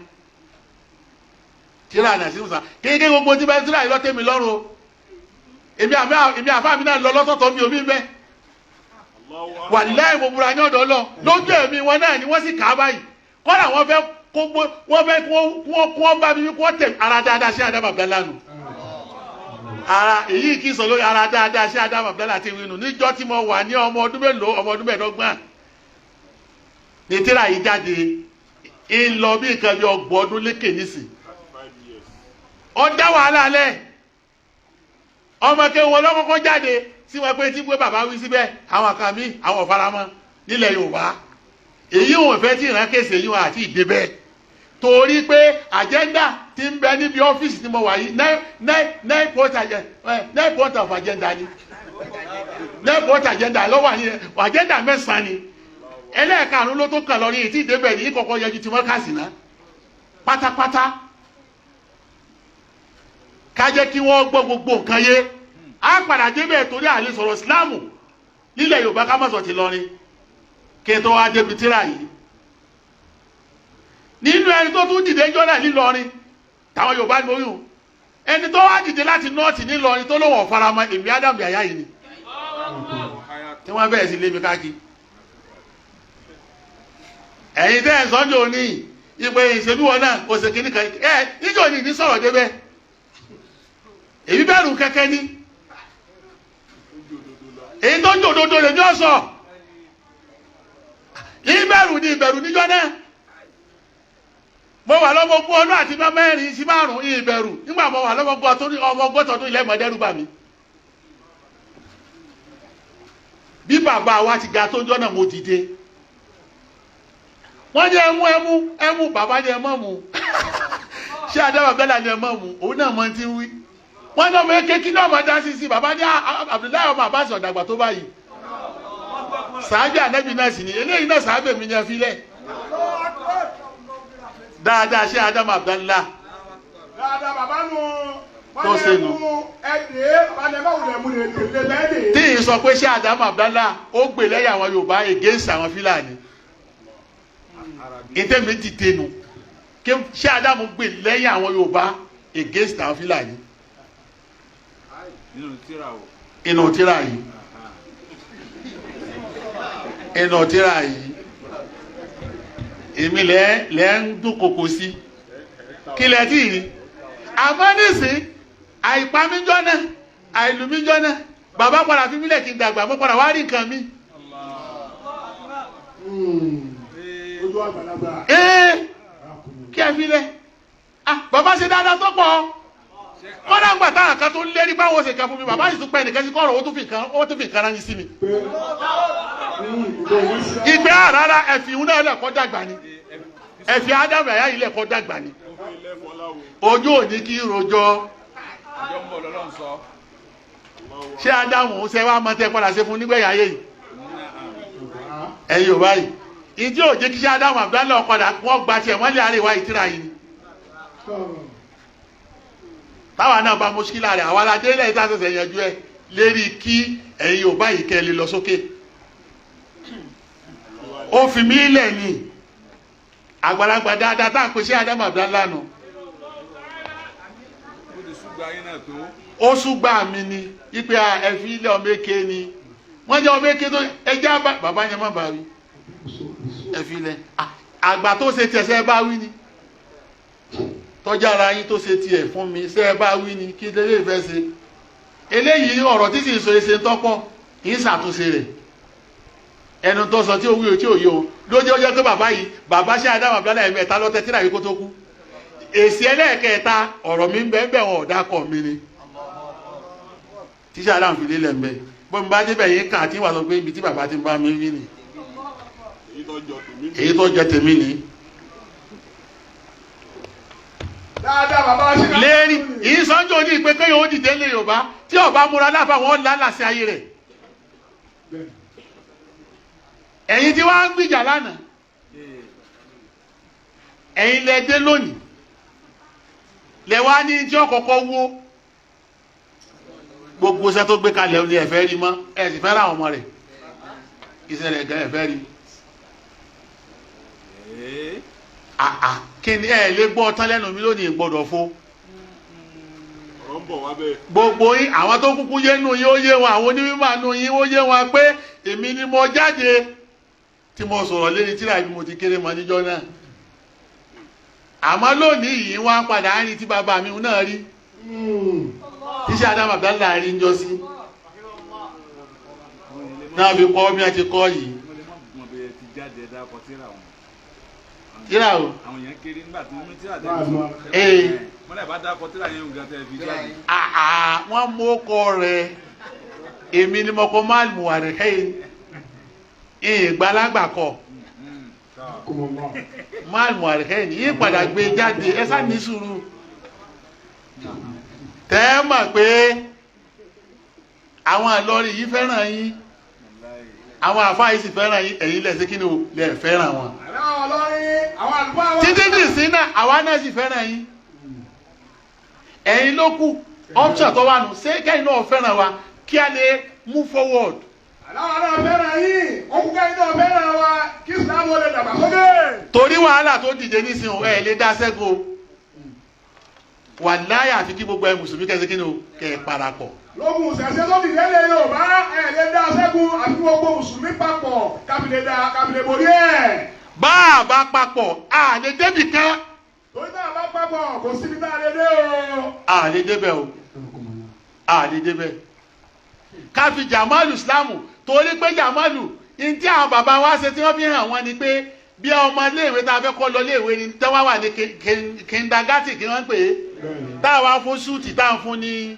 tíra náà sínú sàn kéèké gbogbo tí bẹ́ẹ̀ tíra yìí lọ́tẹ̀ mi lọ́rùn o èmi àfa mi náà lọ lọ́tọ̀ọ̀tọ̀ mi ò mí bẹ́ẹ̀ Wàláhì mo búra ní ọ̀dọ̀ lọ lójú ẹ̀mí wọn náà ni wọ́n sì kà á báyìí. Kọ́dà wọ́n fẹ́ kó wọ́n fẹ́ kó wọ́n bá mi kó tẹ̀ ara dáadáa sí Adam Abdallah nù. Ara èyí kì í sọ lórí ara dáadáa sí Adam Abdallah ti winu níjọ́ tí mo wà ní ọmọ ọdún mélòó, ọmọ ọdún mẹ́ẹ̀ẹ́dọ́gbọ̀n ní tíra yìí jáde, ń lọ bí nǹkan bí 30 ọdún lékè nísìn. Ó dá wàhálà lẹ̀, ọmọ kéwọn lọ́kọ́kọ́ jáde sí wọn pé tí pé bàbá wí síbẹ̀ àwọn kan mí àwọn ọ̀faramọ́ nílẹ̀ Yorùbá. Èyí ò fẹ́ tí ìran kése yìí wọn àti ìdè bẹ́ẹ̀, torí pé àjẹ́ndà ti ń bẹ níbi ọ́fíìsì tí mo wà yìí nine point of agenda ni, 9 point agenda ló wà ní agenda 9 ni, ẹlẹ́ẹ̀karùn-ún ló tó kàn lọ ní ètí ìdè bẹ́ẹ̀ ní ìkọ̀kọ̀ yẹjú tí wọ́n kà sí ná pátápátá. Ká jẹ́ kí wọ́n gbọ́ gbogbo nǹkan yé, á padà débẹ̀ torí àlè sọ̀rọ̀ Ìsìláàmù nílẹ̀ Yorùbá ká má sọ ti lọrin. Kí n tó wá débi tíra yìí, nínú ẹni tó tún dìde jọ́nà nílọrin táwọn Yorùbá ní oyún, ẹni tó wá dìde láti nọ́ọ̀tì nílọrin tó lóun ọ̀faramọ́ èmi Adam Yahya yìí ni, tí wọ́n bẹ̀rẹ̀ sí lé mi káàkiri. Ẹ̀yin tẹ́ ẹ̀ sọ́njọ́ òní ìpè ìṣèlú wọn náà kò sì kíní kan ẹ̀ níjọ́ òní ní sọ̀rọ̀ débẹ̀, èmi bẹ̀rù kẹ́kẹ́ ní èyí tó ń jò dodo lèmi ọ̀sọ̀, ìbẹ̀rù ni ìbẹ̀rù níjọ́ náà. Mo wà lọ́mọ 20 ọdún àti 4 sí 5 ìbẹ̀rù nígbà mo wà lọ́mọ 30 ọdún ilẹ̀ mọ̀dẹ́rù bà mí. Bí bàbá wa ti ga tó jọ́ náà mo dìde, wọ́n ní ẹmú ẹmú ẹmú, bàbá ní ẹmọ́ mu, ṣé Adam Abdallah ní ẹmọ́ mu, òun náà mọ ti ń wí. Wọ́n ní ọmọ eke kí náà máa dá sí sí, bàbá ní Abdullahi ọmọ Abbas ọ̀dàgbà tó báyìí, sàábì ànábì náà sì ni eléyìí náà sàábì mi ní ẹ filẹ̀ dáadáa. Ṣé Adam Abdallah dáadáa bàbá nu tó ṣe nù tí ì sọ pé ṣé Adam Abdallah ó gbè lẹ́yìn àwọn Yorùbá against àwọn Fúlàní, ìtẹ́mi ti tẹnu ṣé Adam gbè lẹ́yìn àwọn Yorùbá against àwọn Fúlàní inú tíra yìí, inú tíra yìí èmi lẹ́ ń dúnkokò sí kí lẹ́ tí rí. Àmọ́ nísìn àìpamíjọ́ náà àìlùmíjọ́ náà bàbá padà fi mílẹ̀ kí n dàgbà, mo padà wá rí nǹkan mi. Kí ẹ fi lẹ̀, bàbá ṣe dáadáa tó pọ̀, kọ́dà ń gbà táwọn kan tó ń lérí báwo ṣe kan fún mi, bàbá sì tún pẹ́ nìkan sí kọ́rọ̀ ó tún fi nǹkan ránṣẹ́ sí mi. Ìgbé àràrà ẹ̀fì ìhun náà lẹ̀kọ́ dàgbà ni, ẹ̀fì Ádámù Yahya yìí lẹ̀kọ́ dàgbà ni. Ojú òní kí rojọ́ ṣé Ádámù ṣe wá mọ tẹ́ padà ṣe fún nígbẹ̀yà ayé yìí. Ẹ̀yin ò báyìí ìdí òjé kí ṣé Ádámù Abdallah padà wọ́n gba tiẹ̀ wọ́n lé àríwá ìtira yìí ni. Táwa náà bá mọ́ṣíkìlà rẹ̀ àwa aládé lẹ́yìn tá a ṣẹ̀ṣẹ̀ yanjú ẹ lérí kí ẹ̀yin ò báyìí kẹ́ ẹ lè lọ sókè. Ó fi mí lẹ̀ ni àgbàlagbà dáadáa tá à ń pè sí Ádámù Abdallah nù. Ó ṣùgbà mi ni ipe ẹ̀fí ilé ọmọ èké ni wọ́n jẹ́ ọmọ èké tó ẹjẹ́ bàbá yẹn má bàa wí ẹ̀fí ilẹ̀ àgbà tó ṣe tiẹ̀ sẹ́ bá wí ni, tọ́jà ara yín tó ṣe tiẹ̀ fún mi sẹ́ bá wí ni, kí lè fẹ́ ṣe eléyìí ọ̀rọ̀ tí sì ń sọ ṣe ń tọ́pọ̀ kì í ṣàtúnṣe rẹ̀ ẹnu tó sọ tí ó wí o tí ò yé o lójú ọjọ́ pé bàbá yìí bàbá ṣe Ádámù Abdallah ẹ̀mẹ́ta lọ́tẹ́ tíra yìí kó tó kú. Èsì ẹlẹ́ẹ̀kẹta ọ̀rọ̀ mi ń bẹ ń bẹ wọn ọ̀dà kọ̀ mi ni tíṣà Ádámù fi lélẹ̀ ń bẹ bọ́n bá débẹ̀ yín kà tí wàá sọ pé ibi tí bàbá ti ń bá mi wí ni èyí tó jẹ tèmi ni. Lérí ìsọjọ́ ní ìpè kéèyàn ó dìde lé Yorùbá tí ọba múra láfa wọn lálàsí ayé rẹ̀. Ẹ̀yin tí wàá ń gbìjà lánàá, ẹ̀yin lẹ dé lónìí, lẹ wá ní tí ọkọ̀ọ̀kọ̀ wó gbogbo iṣẹ́ tó gbé kalẹ̀ ní ẹ̀fẹ́ rí mọ́, ẹ̀ sì fẹ́ ra àwọn ọmọ rẹ̀ iṣẹ́ rẹ̀ gan ẹ̀fẹ́ rí. Àà kí ni ẹ lè gbọ́ tán lẹ́nu mi lónìí gbọ́dọ̀ fó. Ọ̀rọ̀ ń bọ̀ wá bẹ́ẹ̀. Gbogbo yín, àwọn tó kúkú yé nù yín, ó yé wọn. Àwọn onímọ̀ nù yín, ó yé wọn pé èmi ni mo jáde tí mo sọ̀rọ̀ lérí tíra bí mo ti kéré mọ níjọ́ náà. Àmọ́ lónìí yìí, wọ́n á padà á rí tí bàbá mi náà rí, tíṣẹ́ Adam Abdallah rí ń jọ sí náà fi kọ́ bí wọ́n ti kọ́ yìí. Wọ́n lè má mọ̀ bẹ́ẹ̀ ti jáde ẹ̀dá ọkọ̀ tíra wọn. Tíra o. Àwọn èèyàn kéré nígbà tí wọ́n mú tíra Máa lọ. Ee. Wọ́n lè bá dákọ̀ tíra yẹn ògùn àti ẹ̀fí jáde. Àà, wọ́n mú ọkọ rẹ̀. Èmi ni mo kọ́ máàlù wàrẹ̀kẹ́ ìgbàlagbà kọ máàlù wàrẹ̀kẹ́ yìí padà gbé jáde. Ẹ sá ní sùúrù, tẹ́ ẹ mọ̀ pé àwọn àlọ́rin yìí fẹ́ràn yín, àwọn àfáà yìí sì fẹ́ràn yín. Ẹ̀yin lẹ̀ sí kí ni o lẹ̀ fẹ́ràn wọn. Àwọn ọlọ́rin, àwọn àlùfáà wa. Títí dì sí náà, àwa náà sì fẹ́ràn yín. Ẹ̀yin ló kù option tó wà nù. Ṣé kẹ́yìn náà fẹ́ràn wa kí a lè move forward? Àwọn náà fẹ́ràn yín, okùn kẹ́yìn náà fẹ́ràn wa kí Islam ó lè dàgbàsókè. Torí wàhálà tó dìde nísìnyí, ẹ lè dá sẹ́gun o. Wàláyà, àfi kí gbogbo ẹ mùsùlùmí kẹsí kí ni o kẹ ẹ parapọ̀. Lógun ṣẹ̀ṣẹ̀ tó dìde lé Yorùbá, ẹ̀ lè dá ṣẹ́gun àfi gbogbo mùsùlùmí papọ̀ kábìlẹ̀ dá kábìlẹ̀ borí ẹ̀. Bá a bá papọ̀, a lè débì kan. Torí náà bá papọ̀, kò síbi tá a lè dé o. A lè débẹ̀ o, a lè débẹ̀. Ká fi jamalu Islamu, torí pé jamalu ní tí àwọn bàbá wa ṣe tí wọ́n fi hàn wọ́n ni pé bí ọmọ iléèwé tá a fẹ́ kọ́ lọ iléèwé ni tí wọ́n wà ní kindergarten, kí wọ́n pè é, tá a wá fún súùtì, tá a fún ní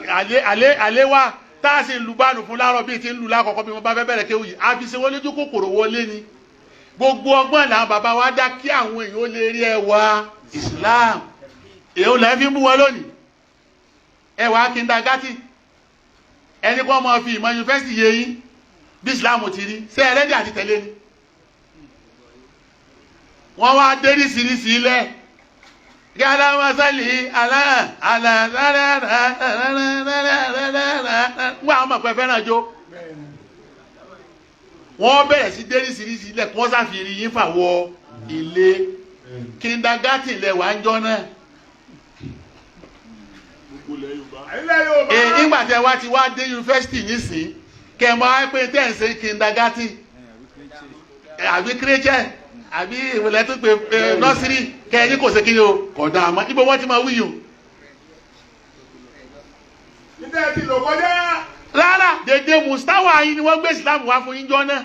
àlé wa, tá a sì ń lu báàlù fún láàárọ̀ bíi ti ń lu lákọ̀ọ́kọ́ bí wọ́n bá fẹ́ bẹ̀rẹ̀ kéwù yìí, a fi ṣe wọ́n lójú kòkòrò wọlé ni. Gbogbo ọgbọ́n làwọn bàbá wa dá kí àwọn èèyàn ó lè rí ẹwà Islam. Èèyàn lẹ́ fi ń bú wọn lónìí, ẹwà kindergarten. Ẹni kọ́ máa fi ìmọ̀ yunifásitì yé yín bí Islam ti rí. Ṣé ẹ ready àti tẹ̀lé ni? Wọ́n wá déríṣiríṣi ilẹ̀ gàdá masali alá alá wọ́n àwọn ọmọ pẹ́ fẹ́ràn jó. Wọ́n bẹ̀rẹ̀ sí déríṣiríṣi ilẹ̀ kí wọ́n ṣàfihàn yín fà wọ ilé kindergarten lẹ̀ wá ń jọ náà. Gbogbo ilẹ̀ Yorùbá. Ilẹ̀ Yorùbá. Ee, nígbà tí ẹ wá ti wá dé yunifásitì nísìn, kẹ ẹ máa pé tẹ́ ẹ̀ ń ṣe kindergarten àbí crèche àbí ìwòlẹ́ tó pe nursery, kẹ ẹ ní kò ṣe kí ni o, kò dáa mọ́. Ibo wọ́n ti máa wíyùn? Nígbà tí lò kọjá. Rárá, dèdè mustawa yìí ni wọ́n gbé Islam wá fún yín jọ náà.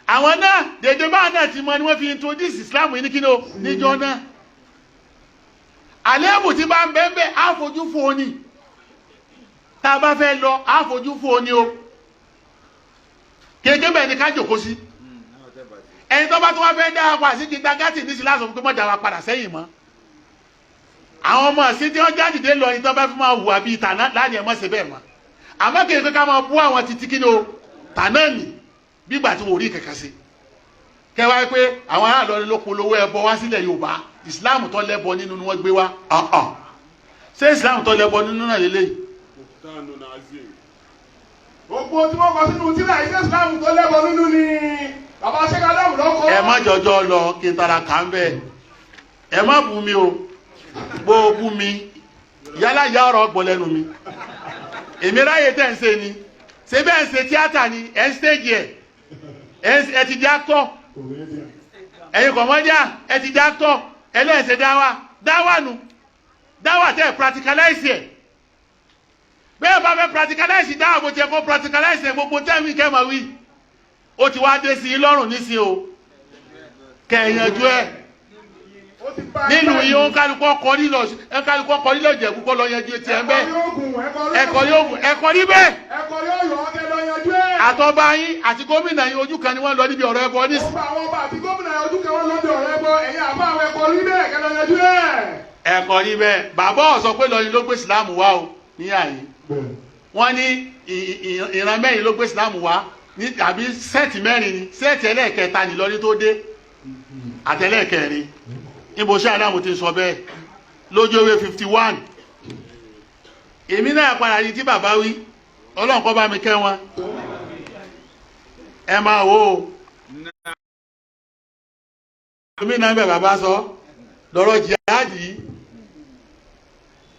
Àwọn náà, dèdè báà náà ti mọ ni wọ́n fi introduce Islam yìí ní kí ni o níjọ náà. Àléébù tí bá ń bẹ́ẹ̀ bẹ́ẹ̀, á fojú fo ni. Tá a bá fẹ́ lọ, á fojú fo ni o. Kéèké bẹ́ẹ̀ ni ká jòkó sí. Ẹni tó bá tó wá fẹ́ dá wa sí kindergarten ní sílá, sọ fún pé mọ́ dá wa padà sẹ́yìn mọ́. Àwọn ọmọ sí tí wọ́n jáde lọ ní tó bá fi máa hùwà bíi tàná láàrin ẹ̀, mọ́ sí bẹ́ẹ̀ mọ́. Àmọ́ kéèké ká máa bú àwọn títí kí ni o tàná nì bígbà tí wọ́n rí kankan sí. Kẹwàá pé àwọn aráàlú ló polówó ẹbọ wá sílẹ̀ Yorùbá. Ìsìláàmù tó lẹ́bọ nínú ni wọ́n gbé wá. Ọ̀hàn, ṣé ìsìláàmù tó lẹ́bọ nínú náà lélẹ́yìí? Tánù náà zè. Gbogbo tí wọ́n kọ sínú tíra iṣẹ́ Islam tó lẹ́bọ nínú ni bàbá Sheikh Adam lọ́kọ́. Ẹ má jọjọ lọ kí n tara kà ń bẹ. Ẹ má bú mi o. Bó o bú mi, yálà yá ọ̀rọ̀ gbọ́ lẹ́nu mi. Èmi ráyè tẹ̀ ń ṣe ni. Ṣé bẹ́ẹ̀ ń ṣe tíátà ni? Ẹ̀ ń stage ẹ̀, ẹ ti di actor. Ẹ̀yin kọ̀mọ́jà, ẹ ti di actor. Ẹlẹ́sẹ̀ dáwà dáwà nu dáwà tẹ̀ practicalize ẹ̀. Bẹ́ẹ̀ bá fẹ́ practicalize dáwà bó tiẹ̀ kó practicalize ẹ̀, gbogbo tẹ́wì kẹ́ máa wí, ó ti wá dé sí i lọ́rùn nísìnyí o. Kẹ́ ẹ̀ yanjú ẹ̀ Ó ti bá nínú yìí. Ó ń kálukú ọkọ nílọ, ẹ kálukú ọkọ nílọ jẹ̀kú kọ́ lọ yanjú etí ẹ̀ ń bẹ́ẹ̀. Ẹ̀kọ́ yóò gùn. Ẹ̀kọ́ yóò ẹ̀kọ́ níbẹ̀. Ẹ̀kọ́ yóò yọ ọ́kẹ́ lọ yanjú ẹ̀. Àtọba yín àti gómìnà yín, ojú kan ni wọ́n lọ níbi ọ̀rọ̀ ẹbọ nísì. Gbogbo àwọn ọba àti gómìnà, ojú kan wọn lọ́dọ̀ ọ̀rẹ́ bọ. Ẹ̀yin àbá, àwọn ẹ̀kọ́ rí bẹ́ẹ̀, kẹ́ lọ yanjú ẹ̀. Ẹ̀kọ́ níbẹ̀. Bàbá ọ̀ sọ pé lọ́yìn ló gbé ìsìlámù wá o níyà yín. Wọ́n ní ìran mẹ́rin ló gbé ìsìlámù wá ní, àbí set mẹ́rin ni. Set ẹlẹ́ẹ̀kẹta ní lọ́ní tó dé àtẹlẹ́ẹ̀kẹrin. Níbo ṣé aláàmù ti sọ bẹ́ẹ̀ lójú ewé 51? Èmi náà padà ní tí bàbá wí. Ọlọ́run kó bá mi kẹ́ wọn. Ẹ máa wò ó, èmi náà bẹ̀. Bàbá sọ lọ́rọ̀ jihadi yìí.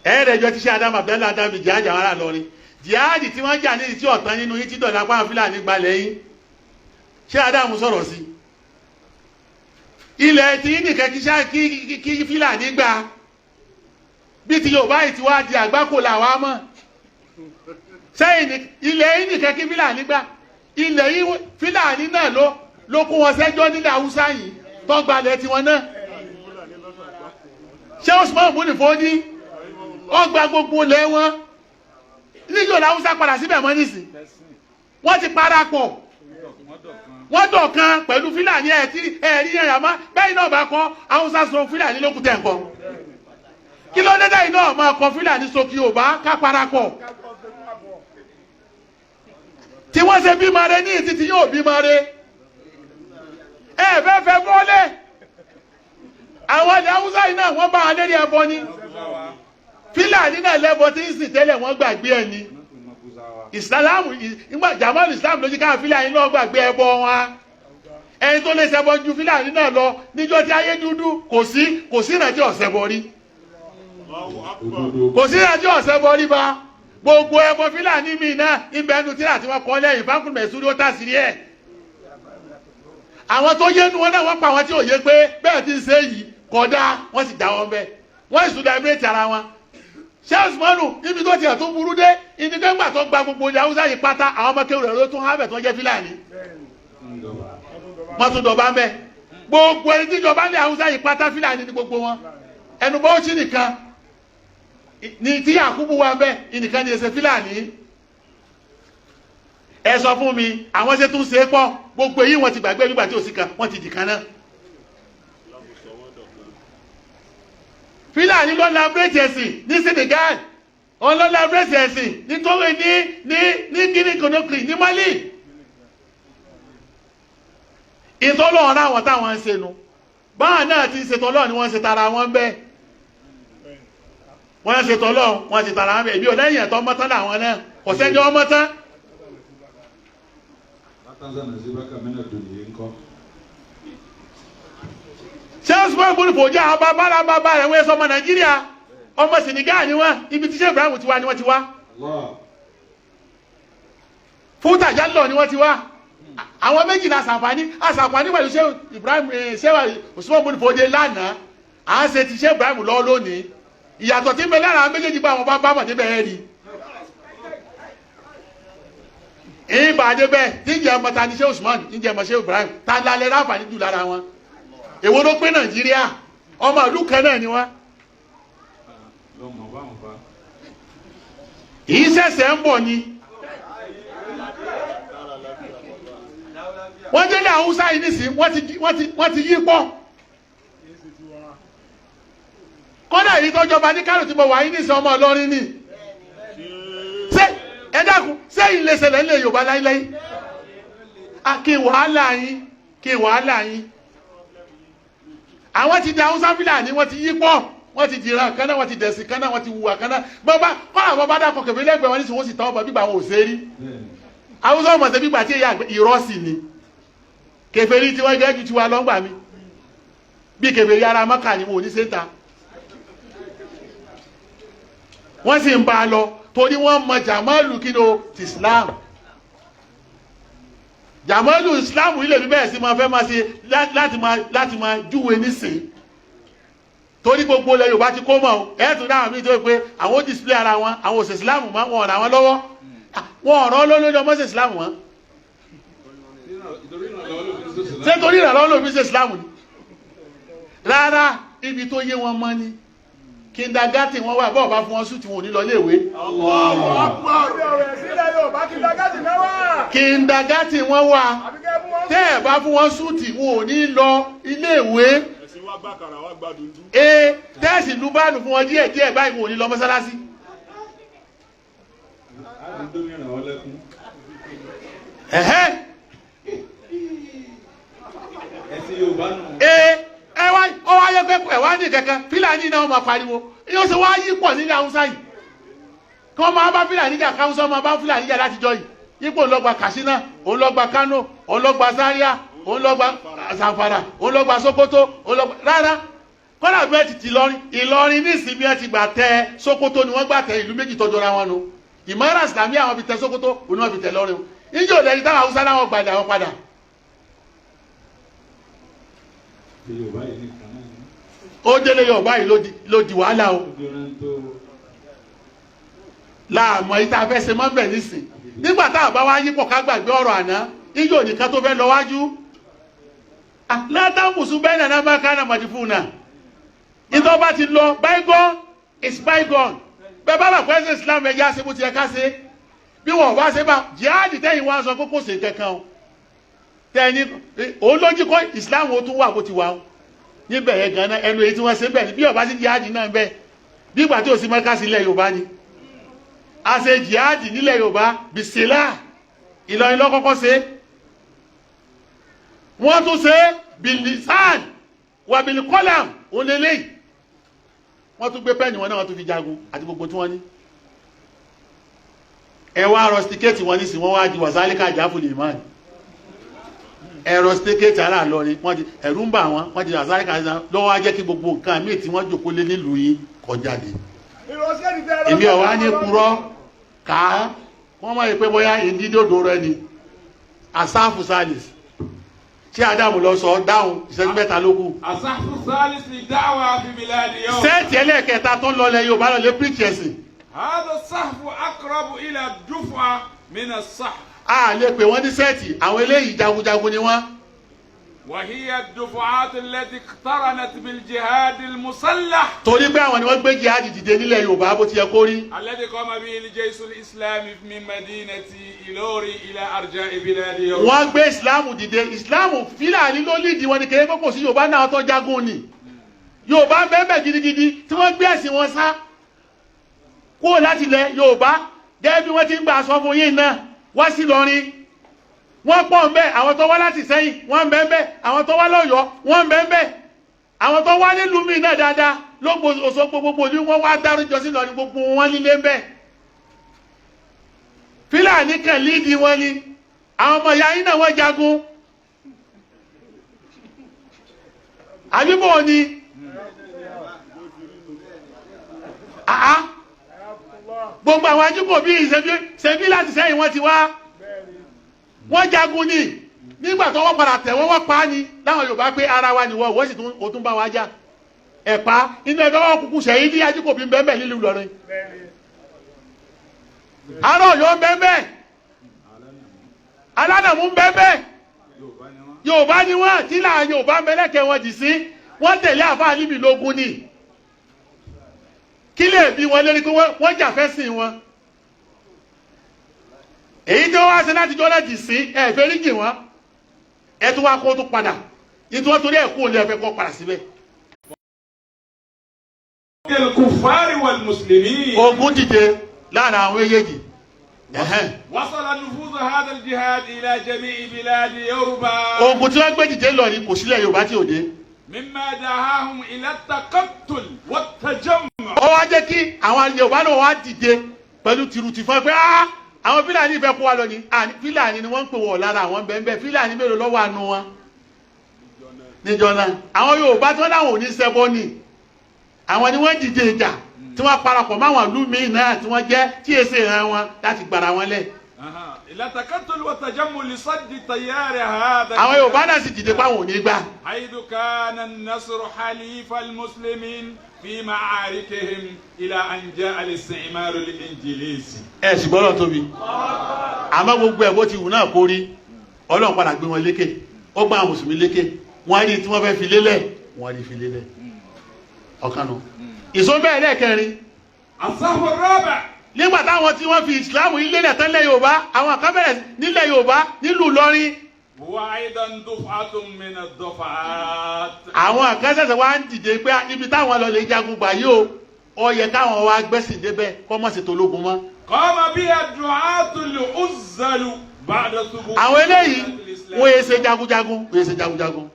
Ẹ̀ẹ́dẹ̀jọ ti ṣe Adam Abdallah Adam jihadi àwọn ará lọrin jihadi tí wọ́n jà ní tí ọ̀tán nínú yín tí dọ̀là pa Fúlàní gbalẹ̀ yín. Ṣé Adam sọ̀rọ̀ sí ilẹ̀ tí yín nìkan kí Fúlàní gbà bí ti Yorùbá yìí ti wá di àgbákò làwa mọ̀ sẹ́yìn ilẹ̀ yín nìkan kí Fúlàní gbà ilẹ̀ yín Fúlàní náà ló kó wọn sẹ́jọ́ nílẹ̀ Haúsá yìí tó gbalẹ̀ tiwọn náà. Ṣé Usman bùnì fún ó gba gbogbo ilẹ̀ wọn níjọ́ làwùsá padà síbẹ̀ mọ́ nísìn. Wọ́n ti parapọ̀, wọ́n dọ̀kan pẹ̀lú Fúlàní ẹ̀rí ẹ̀yà má bẹ́ẹ̀ náà bá kọ́ Haúsá sọ Fúlàní lókùtẹ̀ nǹkan. Kí ló dé dáì náà máa kọ Fúlàní sókè Yorùbá ká parapọ̀? Tí wọ́n ṣe bímọ rẹ ní ìtì tí yóò bímọ rẹ. Ẹ fẹ́ fẹ́ bọ́lẹ̀. Àwọn ilẹ̀ Haúsá yìí náà wọ́n bá wọn lérí ẹbọ ni. Fúlàní náà lẹ́bọ tí ń sìn tẹ́lẹ̀ wọ́n gbàgbé ẹ̀ ni. Ìsìlámù jàmọ́lù Ìsìlámù ló jí káwọn Fúlàní náà gbàgbé ẹbọ wọn. Ẹni tó lè ṣẹbọ ju Fúlàní náà lọ níjọ́ tí ayé dúdú kò sí ìrántí ọ̀sẹ̀bọ rí. Kò sí ìrántí ọ̀sẹ̀bọ rí ba. Gbogbo ẹbọ Fúlàní mi náà ibẹ̀ ẹnu tíra tí wọ́n kọ́ lẹ́yìn fákùn mẹ̀súrí ó tàṣírí ẹ̀. Àwọn tó yé nu wọn náà wọ́n pa àwọn tí ò yé pé bẹ́ẹ̀ ti ń ṣe yìí kódà wọ́n sì dá wọn bẹ́ẹ̀. Wọ́n sì tún dá ara wọn. Ṣé Usmanu ibi tó tiẹ̀ tó burú dé ibi tó ń gbà tó gba gbogbo ilẹ̀ Haúsá yìí pátá àwọn ọmọ kéwù rẹ̀ ló tún hábẹ̀ tó jẹ́ Fúlàní. Wọ́n tún dọ̀bá ń bẹ̀. Gbogbo ẹni tí ìjọba ní Haúsá yìí pátá Fúlàní ni gbogbo wọn. Ẹnu Bauchi nìkan ni tí Yakubu wà ń bẹ̀ ìnìkan ni ẹsẹ̀ Fúlàní. Ẹ sọ fún mi àwọn ṣe tún ṣe é pọ̀ gbogbo èyí wọ́n ti gbàgbé nígbà tí ò sí kan wọ́n ti dì kan náà. Fúlàní ló labireti ẹ̀sìn ní Senegal, òun ló labireti ẹ̀sìn ní Togo, ní Guinea Conakry, ní Mali. Ìtọ́lọ́run àwọn táwọn ń ṣe nu báwọn náà ti ń ṣe tọ́lọ́run ni wọ́n ń ṣe tara wọn bẹ́ẹ̀. Wọ́n ń ṣe tọ́lọ́run wọ́n ń ṣe tara wọn bẹ́ẹ̀. Èmi ò lẹ́yìn ẹ̀tọ́ mọ́tán làwọn náà kò sẹ́jọ́ mọ́tán. Ṣé Usman bùnú fòjá àwọn bàbá bàbá rẹ̀ wọ́n sọ ọmọ Nàìjíríà ọmọ Senegal ni wọ́n ibi tí ṣé Ibrahim ti wá ni wọ́n ti wá. Fúta Jálọ̀ ni wọ́n ti wá. Àwọn méjì la ṣàǹfààní àṣàǹfààní pẹ̀lú ṣé Ibrahim ṣé Usman bùnú fòjá lánàá à ń ṣe ti ṣé Ibrahim lọ lónìí. Ìyàtọ̀ tí ń bẹ lára àwọn méjèèjì bá àwọn bàbá mọ̀ níbẹ̀ ẹ̀ rí. Ìbàdí bẹ́ẹ̀ tí ń jẹ́ ọmọ ta ni ṣé Usman ń jẹ́ ọmọ ṣé Ibrahim ta lálẹ́ ráǹfààní jù lára wọn. Èwo ló pé Nàìjíríà ọmọ ìlú kan náà ni wọ́n. Yìí ṣẹ̀ṣẹ̀ ń bọ̀ ni. Wọ́n délé Haúsá yìí nísìnyí wọ́n ti yí pọ̀. Kódà èyí tó jọba ní Kánò tí mo wà yìí nísìnyí ọmọ Ìlọrin ni. Ṣé ẹ dákun ṣé ilé ṣẹlẹ̀ ńlẹ̀ Yorùbá láíláí? Kí wàhálà yín kí wàhálà yín. Àwọn ti di Haúsá Fúlàní wọ́n ti yí pọ̀ wọ́n ti dìran kan náà wọ́n ti dẹ̀sìn kan náà wọ́n ti wùwà kan náà bọ́bá kọ́lá bọ́bá dàpọ̀ kẹfẹ́ lẹ́gbẹ̀ẹ́ wọn nísìnyí wọ́n sì tọ́ ọmọ gbígbà wọn ò ṣe rí. Haúsá ọmọ ṣe gbígbà tí ìrọ́sì ni kèfèrí tí wọ́n gẹ́gẹ́ ju tiwa lọ́ngbà mi bí kèfèrí ara Mọ́kà ni wọn ò ní ṣe ń ta. Wọ́n sì ń bá a lọ torí wọ́n mọ jàmọ́lù kí ló ti Islam. Jàmọ́lù Islam ilé mi bẹ́ẹ̀ sí máa fẹ́ máa ṣe láti máa júwe nísìn torí gbogbo ilẹ̀ Yorùbá ti kó mọ̀ ẹ̀ tún dáhùn mí tó pé àwọn ó display ara wọn àwọn òsè Islam mọ́ wọn ọ̀ràn wọn lọ́wọ́ wọn ọ̀ràn lórí ọmọ ṣe Islam wọn. Ṣé torí ìrànlọ́wọ́ ló fi ṣe Islam ni? Rárá ibi tó yé wọn mọ́ ni kindergarten wọn wà bọ́ọ̀ bá fún wọn sùtì wọn ò ní lọ léèwé. Kindergarten wọn wà tẹ́ ẹ̀ bá fún wọn sùtì wọn ò ní lọ iléèwé. Tẹ́ẹ̀sì lu báàlù fún wọn díẹ̀ díẹ̀ báyìí wọn ò ní lọ mọ́sálásí. Ẹ wá ọ wá yẹ pé ẹ wá ní kankan Fúlàní náà máa pariwo yóò ṣe wá yí pọ̀ nílẹ̀ Haúsá yìí kí wọ́n máa bá Fúlàní jà káwùsá máa bá Fúlàní jà látijọ́ yìí ipò ńlọgba Katsina òun lọgba Kano òun lọgba Zaria òun lọgba Zamfara òun lọgba Sokoto òun lọgba rárá Kọ́lá bí wọ́n ti ti Ìlọrin, Ìlọrin nísìnyí bí wọ́n ti gbà tẹ Sókótó ni wọ́n gbà tẹ ìlú méjì tọ́jọ́ra wọn nu. Ìmọ̀ràn Ìsìlámì àwọn fi tẹ Sókótó, òun ni wọ́n fi tẹ Ìlọrin o. Níjẹ́ òde ẹni táwọn Haúsá láwọn gbàdé àwọn padà. Ó délé Yorùbá yìí ló di wàhálà o. Láàmú yìí tá a fẹ́ ṣe mọ́ bẹ̀ nísìn. Nígbà tá a bá wá yípo ká gbàgbé ọ̀rọ̀ àná, níjẹ́ òní kan tó fẹ́ lọ wájú. Látàmùsùn bẹ́ẹ̀ nàá bá kánà màdìfún náà. Ìtọ́ bá ti lọ, bygone is bygone. Bẹ́ẹ̀ bá bà pẹ́ sí Islam ẹja ṣe bó ti yẹ ká ṣe. Bí wọ́n bá ṣe bá jihadi tẹ́yìn wá sọ pé kò sí kankan o. Tẹ́yìn òun ló jí kọ́ Islam ó tún wà bó ti wà o. Níbẹ̀ yẹn gan-an ẹnu èyí tí wọ́n ṣe bẹ́ẹ̀ ni bí ọba sí jihadi náà bẹ́ẹ̀. Bí ìgbà tí ò sí mọ́ká sí ilẹ̀ Yorùbá ni. A ṣe jihadi nílẹ̀ Yorùbá bìsílà Ìlọrin ló kọ́kọ́ ṣe. Wọ́n tún ṣe bilisan wàbìlìkọ́làm òun lélẹ́yìí. Wọ́n tún gbé pẹ́ẹ̀nì wọn náà wọ́n tún fi jagun àti gbogbo tí wọ́n ní. Ẹ wá rọstíkéètì wọn nísìnyí wọ́n wá di wàsálíkà jáfù lè máa ní. Ẹ rọstíkéètì ara lọrin wọ́n di ẹ̀rú ń bà wọ́n wọ́n di wàsálíkà lọ́wọ́ á jẹ́ kí gbogbo nǹkan míì tí wọ́n jòkó lé nílùú yìí kọjá de. Èmi ọ̀wá ní purọ́ ká wọ́n máa yẹ pé bóyá ìdídòdò rẹ ni Asáfù Salis tí Ádámù lọ sọ dáhùn ìṣẹ́jú mẹ́ta ló kù. Asáfù Salis ni dáwà fi biladi yawm. Sẹ́ẹ̀tì ẹlẹ́ẹ̀kẹta tó ń lọlẹ̀ Yorùbá lọ lé píríkì ẹ̀sìn. Hada sahfu aqrabu ila dufa mina sahf. A lè pè wọ́n ní sẹ́ẹ̀tì, àwọn eléyìí jagunjagun ni wọ́n. Wa hiya ad-dufu'at allati iqtaranat bil jihad al-musallah. Torí pé àwọn ni wọ́n gbé jihad dìde nílẹ̀ Yorùbá bó ti yẹ kó rí. Alladhi qama bihi al-jaysh al-islami min madinati Ilori ila arja'i biladi yawm. Wọ́n gbé ìsìláàmù dìde, ìsìláàmù Fúlàní ló lídìí wọn ni kéé kókò sí Yorùbá náà tó jagun ni. Yorùbá ń bẹ́ẹ̀ gidigidi tí wọ́n gbé ẹ̀sìn wọn sá. Kúrò láti ilẹ̀ Yorùbá gẹ́gẹ́ bí wọ́n ti ń gbà sọ fún yín náà wá sí Ìlọrin. Wọ́n pọ̀ ń bẹ àwọn tó wá láti Ìsẹ́yìn wọ́n ń bẹ ń bẹ àwọn tó wá lọ́yọ̀ọ́ wọ́n ń bẹ ń bẹ àwọn tó wá nílùú míì náà dáadáa lógbò Òṣogbo gbogbo ní wọ́n wá dárújọ sí Ìlọrin gbogbo wọn nílé ń bẹ. Fúlàní kan lídìí wọn ni àwọn ọmọ ìyá yín náà wọ́n jagun. Àbíbò ni àá gbogbo àwọn ajíkò bíi ṣebí láti Ìsẹ́yìn wọ́n ti wá wọ́n jagun ni nígbà tó wọ́n padà tẹ̀ wọ́n wọ́n pa á ni láwọn Yorùbá pé ara wa nìwọ wọ́n sì tún o tún bá wa jà ẹ̀pá inú ẹ̀dọ́ wọn kúkú sẹ́yìn ní ajíkò bíi bẹ́ẹ̀ nílùú Ìlọrin ará Ọ̀yọ́ bẹ́ẹ̀ aládàmú bẹ́ẹ̀ Yorùbá ni wọ́n tí láà Yorùbá mẹ́lẹ́kẹ̀ wọn jì sí wọ́n tẹ̀lé àfáà níbi lógún ni kí lè bí wọn lérí pé wọ́n jà fẹ́ sìn wọn èyí tí wọ́n wá ṣe láti jọ́ láti sí ẹ fẹ́ rí jì wọ́n ẹ tún wá kó tún padà ìtú wọn torí ẹ̀ kú òní ẹ fẹ́ kọ́ padà síbẹ̀. al-kuffari wal-muslimin. Ogun dìde láàrin àwọn méjèèjì. Wasala nufuz hadha al-jihad ila jami'i biladi Yorùbá. Ogun tí wọ́n gbé dìde lọ ni kò sílẹ̀ Yorùbá tí ò dé. Mimma dahahum ila at-taqattul wat-tajammu'. Ó wá jẹ́ kí àwọn Yorùbá náà wá dìde pẹ̀lú tìrùtì fún ẹ pé àwọn Fúlàní fẹ́ kó wa lọ ni Fúlàní ni wọ́n ń pè wọ́n lára àwọn bẹ́ẹ̀ Fúlàní mélòó lọ́wọ́ àánú wọn níjọ náà àwọn Yorùbá tí wọ́n láwọn ò ní ṣẹbọ ni àwọn ni wọ́n dìde ìjà tí wọ́n parapọ̀ máwọn ìlú míì náà tí wọ́n jẹ́ tí èsè ìran wọn láti gbàrà wọn lẹ̀. Ila taqattul wa tajammu' li saddi tayyari hadha. Àwọn Yorùbá náà sì dìde páwọn ò ní gbà. Haythu kana an-nasru halifa al-muslimin fi ma'arikihim ila an ja'a al-isti'maru al-injilisi. Ẹ sì gbọ́dọ̀ tóbi àmọ́ gbogbo ẹ̀ bó ti wù náà kó rí Ọlọ́run padà gbé wọn lékè ó gbá àwọn mùsùlùmí lékè wọ́n rí tí wọ́n fẹ́ fi lélẹ̀ wọ́n rí fi lélẹ̀ ọ̀kan nù. Ìsọ bẹ́ẹ̀ lẹ́ẹ̀kẹrin. As-sahwu ar-rabi'. Nígbà táwọn tí wọ́n fi ìsìláàmù yìí lélẹ̀ tán lẹ̀ Yorùbá àwọn kan bẹ̀rẹ̀ nílẹ̀ Yorùbá nílùú Ìlọrin. Huwa aidan duf'atun min ad-duf'at. Àwọn kan ṣẹ̀ṣẹ̀ wá ń dìde pé ibi táwọn lọ lè jagun gbà yìí o ó yẹ káwọn wá gbẹ́sìn débẹ̀ kọ́ mọ̀ sí tológun mọ́. Qama biha ad-du'atu al-uzzalu ba'da thubut. Àwọn eléyìí wọ́n yé ṣe jagunjagun wọ́n yé ṣe jagunjagun.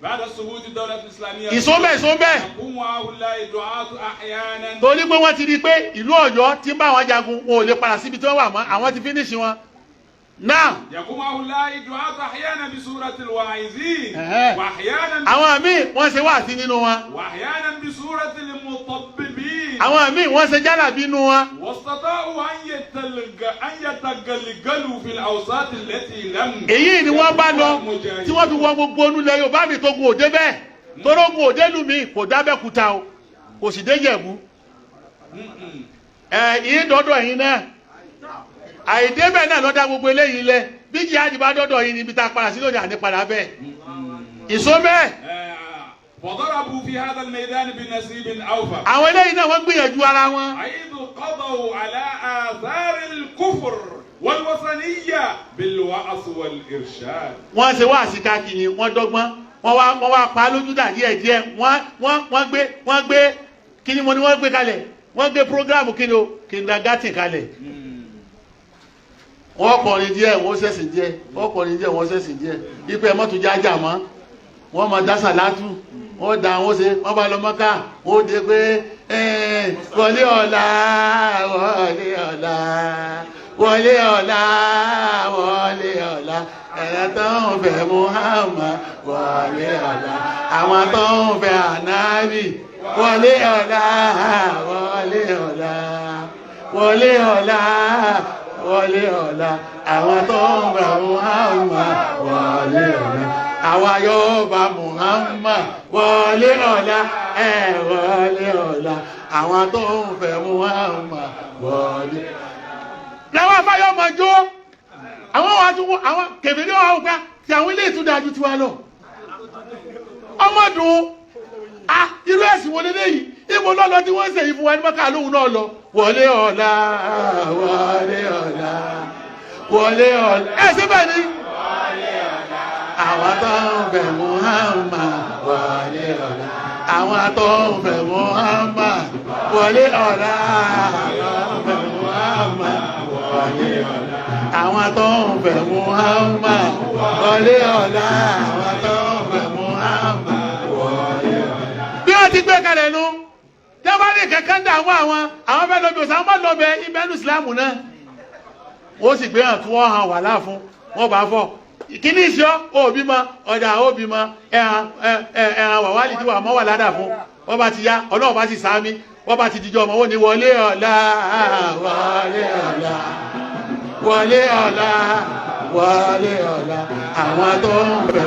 Ba'da thubut ad-dawla al-islamiyya. Ìsọ́nbẹ̀ ìsọ́nbẹ̀. Yaqumu ha'ula'i ad-du'atu ahyanan. Torí pé wọ́n ti rí i pé ìlú Ọ̀yọ́ ti ń bá àwọn jagun wọn ò lè padà síbi tí wọ́n wà mọ́ àwọn ti fínísì wọn. Náà. يقوم هؤلاء الدعاة أحيانا بصورة الواعظين أها. وأحيانا Àwọn míì wọ́n ṣe wáàsí nínú wọn. وأحيانا بصورة المطببين Àwọn míì wọ́n ṣe jálàbí nínú wọn. واستطاعوا أن يتغلغلوا في الأوساط التي لم Èyí ni wọ́n bá lọ tí wọ́n fi wọ gbogbo onúlẹ̀ Yorùbá mi tó gun òde bẹ́ẹ̀. Torógun òde lù mí kò dábẹ́kúta o, kò sì dé Jẹ̀bú. Ẹ yìí dọ́dọ̀ yín náà, àìdébẹ̀ náà lọ́dá gbogbo eléyìí lẹ. Bí jihadi bá dọ́dọ̀ yín níbi tá a padà sí lónìí, àní padà bẹ́ẹ̀ ìsó bẹ́ẹ̀. فضربوا في هذا الميدان بنصيب أوفر Àwọn eléyìí náà wọ́n gbìyànjú ara wọn. حيث قضوا على آثار الكفر والوثنية بالوعظ والإرشاد. Wọ́n ṣe wá àsìká kìíní, wọ́n dọ́gbọ́n, wọ́n wá pa á lójú dà díẹ̀ díẹ̀. Wọ́n gbé kíni mo ní wọ́n gbé kalẹ̀, wọ́n gbé program kíni o, kindergarten kalẹ̀. Wọ́n kọrin díẹ̀, wọ́n ṣẹ̀sìn díẹ̀, wọ́n kọrin díẹ̀, wọ́n ṣẹ̀sìn díẹ̀. Ipe mọ́tò jájà mọ́, wọ́n máa dá sàlátù, wọ́n da, wọ́n ṣe, wọ́n bá lọ Mọ́kà, wọ́n dé pé wọlé ọ̀la, wọlé ọ̀la, wọlé ọ̀la, wọlé ọ̀la, ẹ̀rọ tó ń fẹ́ Muhammad, wọlé ọ̀la, àwọn tó ń fẹ́ ànábì, wọlé ọ̀la, wọlé ọ̀la, wọlé ọ̀la, wọlé ọ̀la, àwọn tó ń fẹ́ Muhammad, wọlé ọ̀la, àwa yóò bá Muhammad, wọlé ọ̀la, ẹ̀ wọlé ọ̀la, àwọn tó ń fẹ́ Muhammad, wọlé. Làwọn afáyọ́ máa jó, àwọn wa tún, àwọn kèfèrí wa wò pé tí àwọn ilé ìtúndà ju tiwa lọ. Ọmọdún a, irú ẹ̀sìn wo lélẹ́yìí? Ibo lọ́lọ́ tí wọ́n ń ṣèyí fún wa ní Mọ́kà lóhùn náà lọ. Wọlé ọ̀la, wọlé ọ̀la, wọlé ọ̀la, ẹ̀ ṣé bẹ́ẹ̀ ni àwọn tó ń fẹ́ Muhammad, wọlé ọ̀la, àwọn tó ń fẹ́ Muhammad, wọlé ọ̀la, àwọn tó ń fẹ́ Muhammad, wọlé ọ̀la, àwọn tó ń fẹ́ Muhammad, wọlé ọ̀la, àwọn tó ń fẹ́ Muhammad, wọlé ọ̀la. Bí wọ́n ti gbé kalẹ̀ nu, tí wọ́n bá ní kankan dààmú àwọn fẹ́ lọ bí òsàn, àwọn bá lọ bẹ ibẹ̀ ní Ìsìlámù náà, wọ́n sì gbé hàn tí wọ́n hàn wàhálà fún wọ́n bá fọ́ kíní ìṣọ́ òbí mọ ọ̀dà òbí mọ ẹ̀hàn ẹ̀hàn wàwálì tí wà mọ́ wà ládà fún wọ́n bá ti yá, ọlọ́run bá sì sáámi, wọ́n bá ti dijọ́ ọmọ wọn ní wọlé ọ̀la, wọlé ọ̀la, wọlé ọ̀la, wọlé ọ̀la, àwọn tó ń fẹ́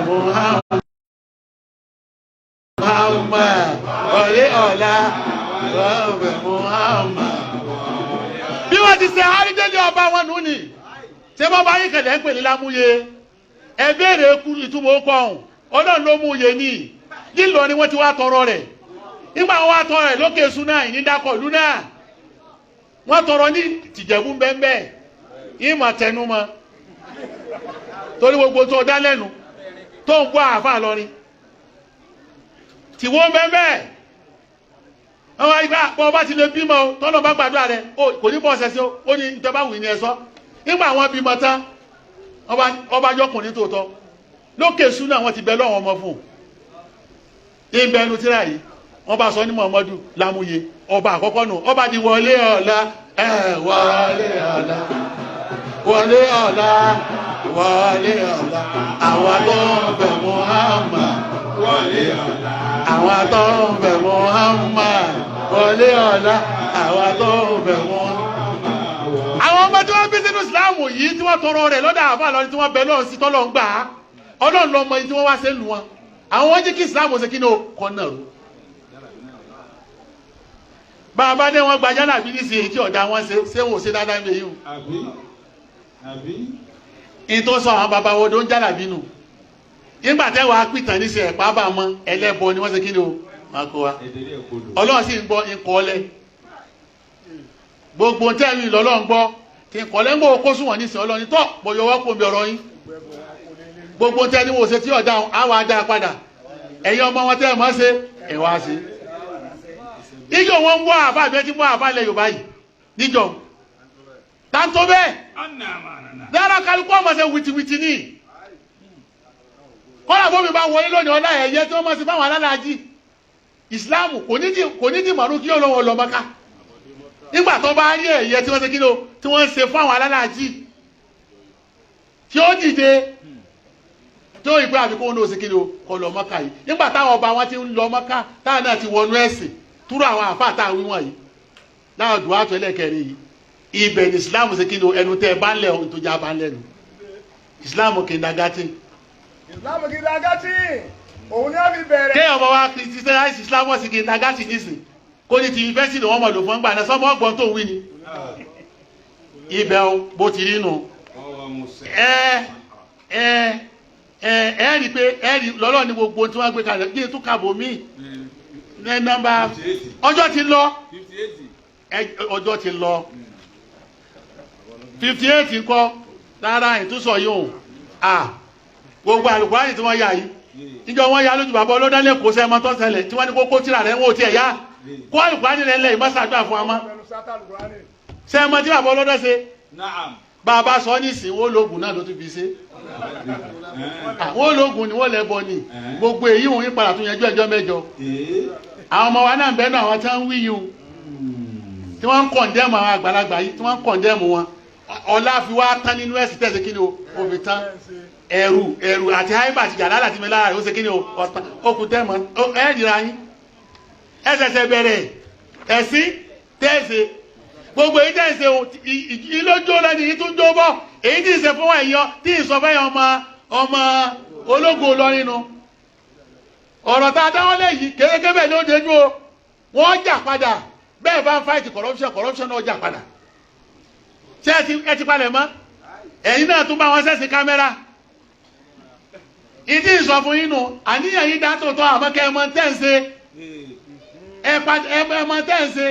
Muhammad, wọlé ọ̀la, wọ́n fẹ́ Muhammad. Bí wọ́n ti ṣe àrídẹ́lẹ̀ ọba wọn nù ní ṣé bọ́ bá yín kẹlẹ̀ ń pè ní lámúye, ẹ béèrè kú ìtumọ̀ ó kọ́ ọ̀hún, ọlọ́run ló mú iye ní lílọ ni wọ́n ti wá tọrọ rẹ̀. Nígbà wọn wá tọrọ rẹ̀ lókè súná ìnídàkọ̀ lúnà, wọ́n tọrọ ní tìjẹ̀bú bẹ́ẹ̀ ìmọ̀ tẹnumọ́, torí gbogbo tó dá lẹ́nu tó ń bọ́ àáfà lọ́rin tìwọ́ bẹ́ẹ̀ wọ́n wá gbà bọ́ ọba ti lè bímọ o, tọ́lọ́ bá gbàdúrà rẹ̀ o, kò ní bọ́ ọ̀sẹ̀ sí o. Ó ní ìjọba wù ní ẹ sọ. Nígbà wọn bímọ tán, ọba jọkùnrin tòótọ́ lókè súnà, wọn ti bẹ lọ́wọ́ ọmọ fún un ìbẹnu tíra yìí, wọ́n bá sọ ní Muhammadu Lámúye, ọba àkọ́kọ́ nù. Ọba di wọlé ọ̀la, ẹ wọlé ọ̀la, wọlé ọ̀la, wọlé ọ̀la, àwọn tó ń fẹ́ Muhammad, Wọlé ọ̀la. Àwọn tó ń fẹ́ Muhammad, wọlé ọ̀la, àwọn tó ń fẹ́ Muhammad. Àwọn ọmọ tí wọ́n bí sínú ìsìláàmù yìí tí wọ́n tọrọ rẹ̀ lọ́dọ̀ àbá lọ́ni tí wọ́n bẹ lọ́run sí tọ́lọ́ ń gbà á, ọlọ́run lọ́mọ yìí tí wọ́n wá sí lù wọn. Àwọn wọ́n jẹ́ kí ìsìláàmù ṣe kí ni o kọ́ náà rú. Bá a bá dé wọn gba jálà bí nísìnyí, èyí tí ọ̀dà wọn ṣe ṣé wọn ò ṣe dáadáa ń bẹ yìí o. Àbí àbí. Ní tó sọ àwọn bàbá wo tó ń jálà bínú nígbà tẹ́wàá pìtàn níṣẹ́ ẹ̀pá bá mọ ẹlẹ́bọ ni wọ́n ṣe kí ni o wọn kó wa. Èdè rẹ̀ kodò. Ọlọ́run sì ń gbọ́ ìkọ́lẹ̀, gbogbo tẹ́lẹ̀ lọ́lọ́run gbọ́ kí nkọ́lẹ̀ ń gbọ́ kó sùn wọ́n nísìnyí. Ọlọ́run tọ́ mo yọ wọ́n kó mi ọ̀rọ̀ yín, gbogbo tẹ́lẹ̀ wò ṣe tí ọ̀dà àwọn adá padà, ẹ̀yin ọmọ wọn tẹ́ ẹ̀ mọ́ ṣe ẹ̀ wá sí. Níjọ wọn ń wá àbá àbí ẹ ti mú àbá ilẹ̀ Yorùbá yìí níjọ táńtó bẹ́ẹ̀. Anna manana. Dára kálukú ọmọ ṣe wìtìwìtì ní kọ́lá bómi bá wọlé lónìí, ọlá ẹ̀yẹ tí wọ́n mọ̀ sí fáwọn alálàájì ìsìláàmù kò ní di màrú kí ọlọ́wọ́ lọ Mọ́kà nígbà tó bá rí ẹ̀yẹ tí wọ́n ṣe kí ló tí wọ́n ń ṣe fáwọn alálàájì. Tí ó dìde tó ìpè àfikún ní oṣù kìíní o kọ lọ Mọ́kà yìí. Nígbà táwọn ọba wọn ti ń lọ Mọ́kà, táwọn náà ti wọnú ẹ̀sìn túrọ̀ àwọn àfáà táwọn wíwọ̀n yìí láwọn dùn àtọ̀ ẹlẹ́kẹrin yìí. Ibẹ̀ ni Islam ṣe kìíní o, ẹnu tẹ́ ẹ bá ń lẹ̀ ohun tó já bá ń lẹ́nu. Islam kìndàgátì. Islam kìndàgátì òun ni a fi bẹ̀rẹ̀. Kéèyàn ọmọ wa criticize Islam sí kìndàgátì nísìn kó ní ti yunifásitì wọn mọ̀ lò fún gbà náà sọmọ ọgbọ́n tó wí ni. Ibẹ̀ o bó ti rí nu. Ẹ ẹ ẹ ẹ rí pé ẹ rí lọ́lọ́ ní gbogbo tí wọ́n gbé kalẹ̀ bí ètò kàbọ̀ míì ní nọ́mbà ọjọ́ ti lọ ọjọ́ ti lọ 58 ńkọ́ rárá ìtúsọ yìí òun à gbogbo àlùkùránì tí wọ́n yà yìí níjọ́ wọ́n yà lójú bàbá ọlọ́dá lẹ́kọ̀ọ́ sẹ́mọ́ tó ṣẹlẹ̀ tí wọ́n ní kókó tíra rẹ̀ ń wò tiẹ̀ yá kó àlùkùránì rẹ̀ lẹ̀ ìmọ̀sàdúrà fún wa mọ́ sẹ́mọ́ tí bàbá ọlọ́dá ṣe bàbá sọ ní ìsìn wọ́n lóògùn náà ló tún fi ṣe àwọn ológun ni wọ́n lẹ́bọ ni gbogbo èyí òun yípadà tún yanjú ẹjọ́ mẹ́jọ àwọn ọmọ wa náà bẹ́ẹ̀ náà àwọn tí wọ́n ń wí yìí o tí wọ́n ń kọ̀ndẹ́mù àwọn àgbàlagbà yìí tí wọ́n ń kọ̀ndẹ́mù wọn ọlá fi wá tán nínú ẹ̀sìn tẹ̀sí kí ni o ò fi tán ẹ̀rù ẹ̀rù àti haibà àti jàlálà àti mẹ́lára rẹ̀ ó ṣe kí ni o ọ̀tán ó kù tẹ́mọ̀ ẹ̀ dìra yín ẹ̀ ṣẹ̀ṣẹ̀ bẹ̀rẹ̀ ẹ̀sìn tẹ̀sí gbogbo èyí tẹ̀sí o ìlójó lẹ́ni yìí tún jó bọ̀ èyí tí ì ṣe fún ẹ̀yọ tí ì sọ fẹ́yàn ọmọ ọmọ ológo lọ nínú ọ̀rọ̀ tá a dáwọ́ lé yìí kéréké bẹ́ẹ̀ ló déjú o wọ́n jà padà bẹ́ẹ̀ bá ń fight corruption corruption náà jà padà ṣé ẹ ti palẹ̀ mọ́ ẹ̀yin náà tún bá wọn ṣẹ̀sìn kámẹ́rà ìdí ìsọfún yín nù àníyàn yín dá tòótọ́ àmọ́ kẹ́ ẹ mọ tẹ́ ń ṣe ẹ mọ tẹ́ ń ṣe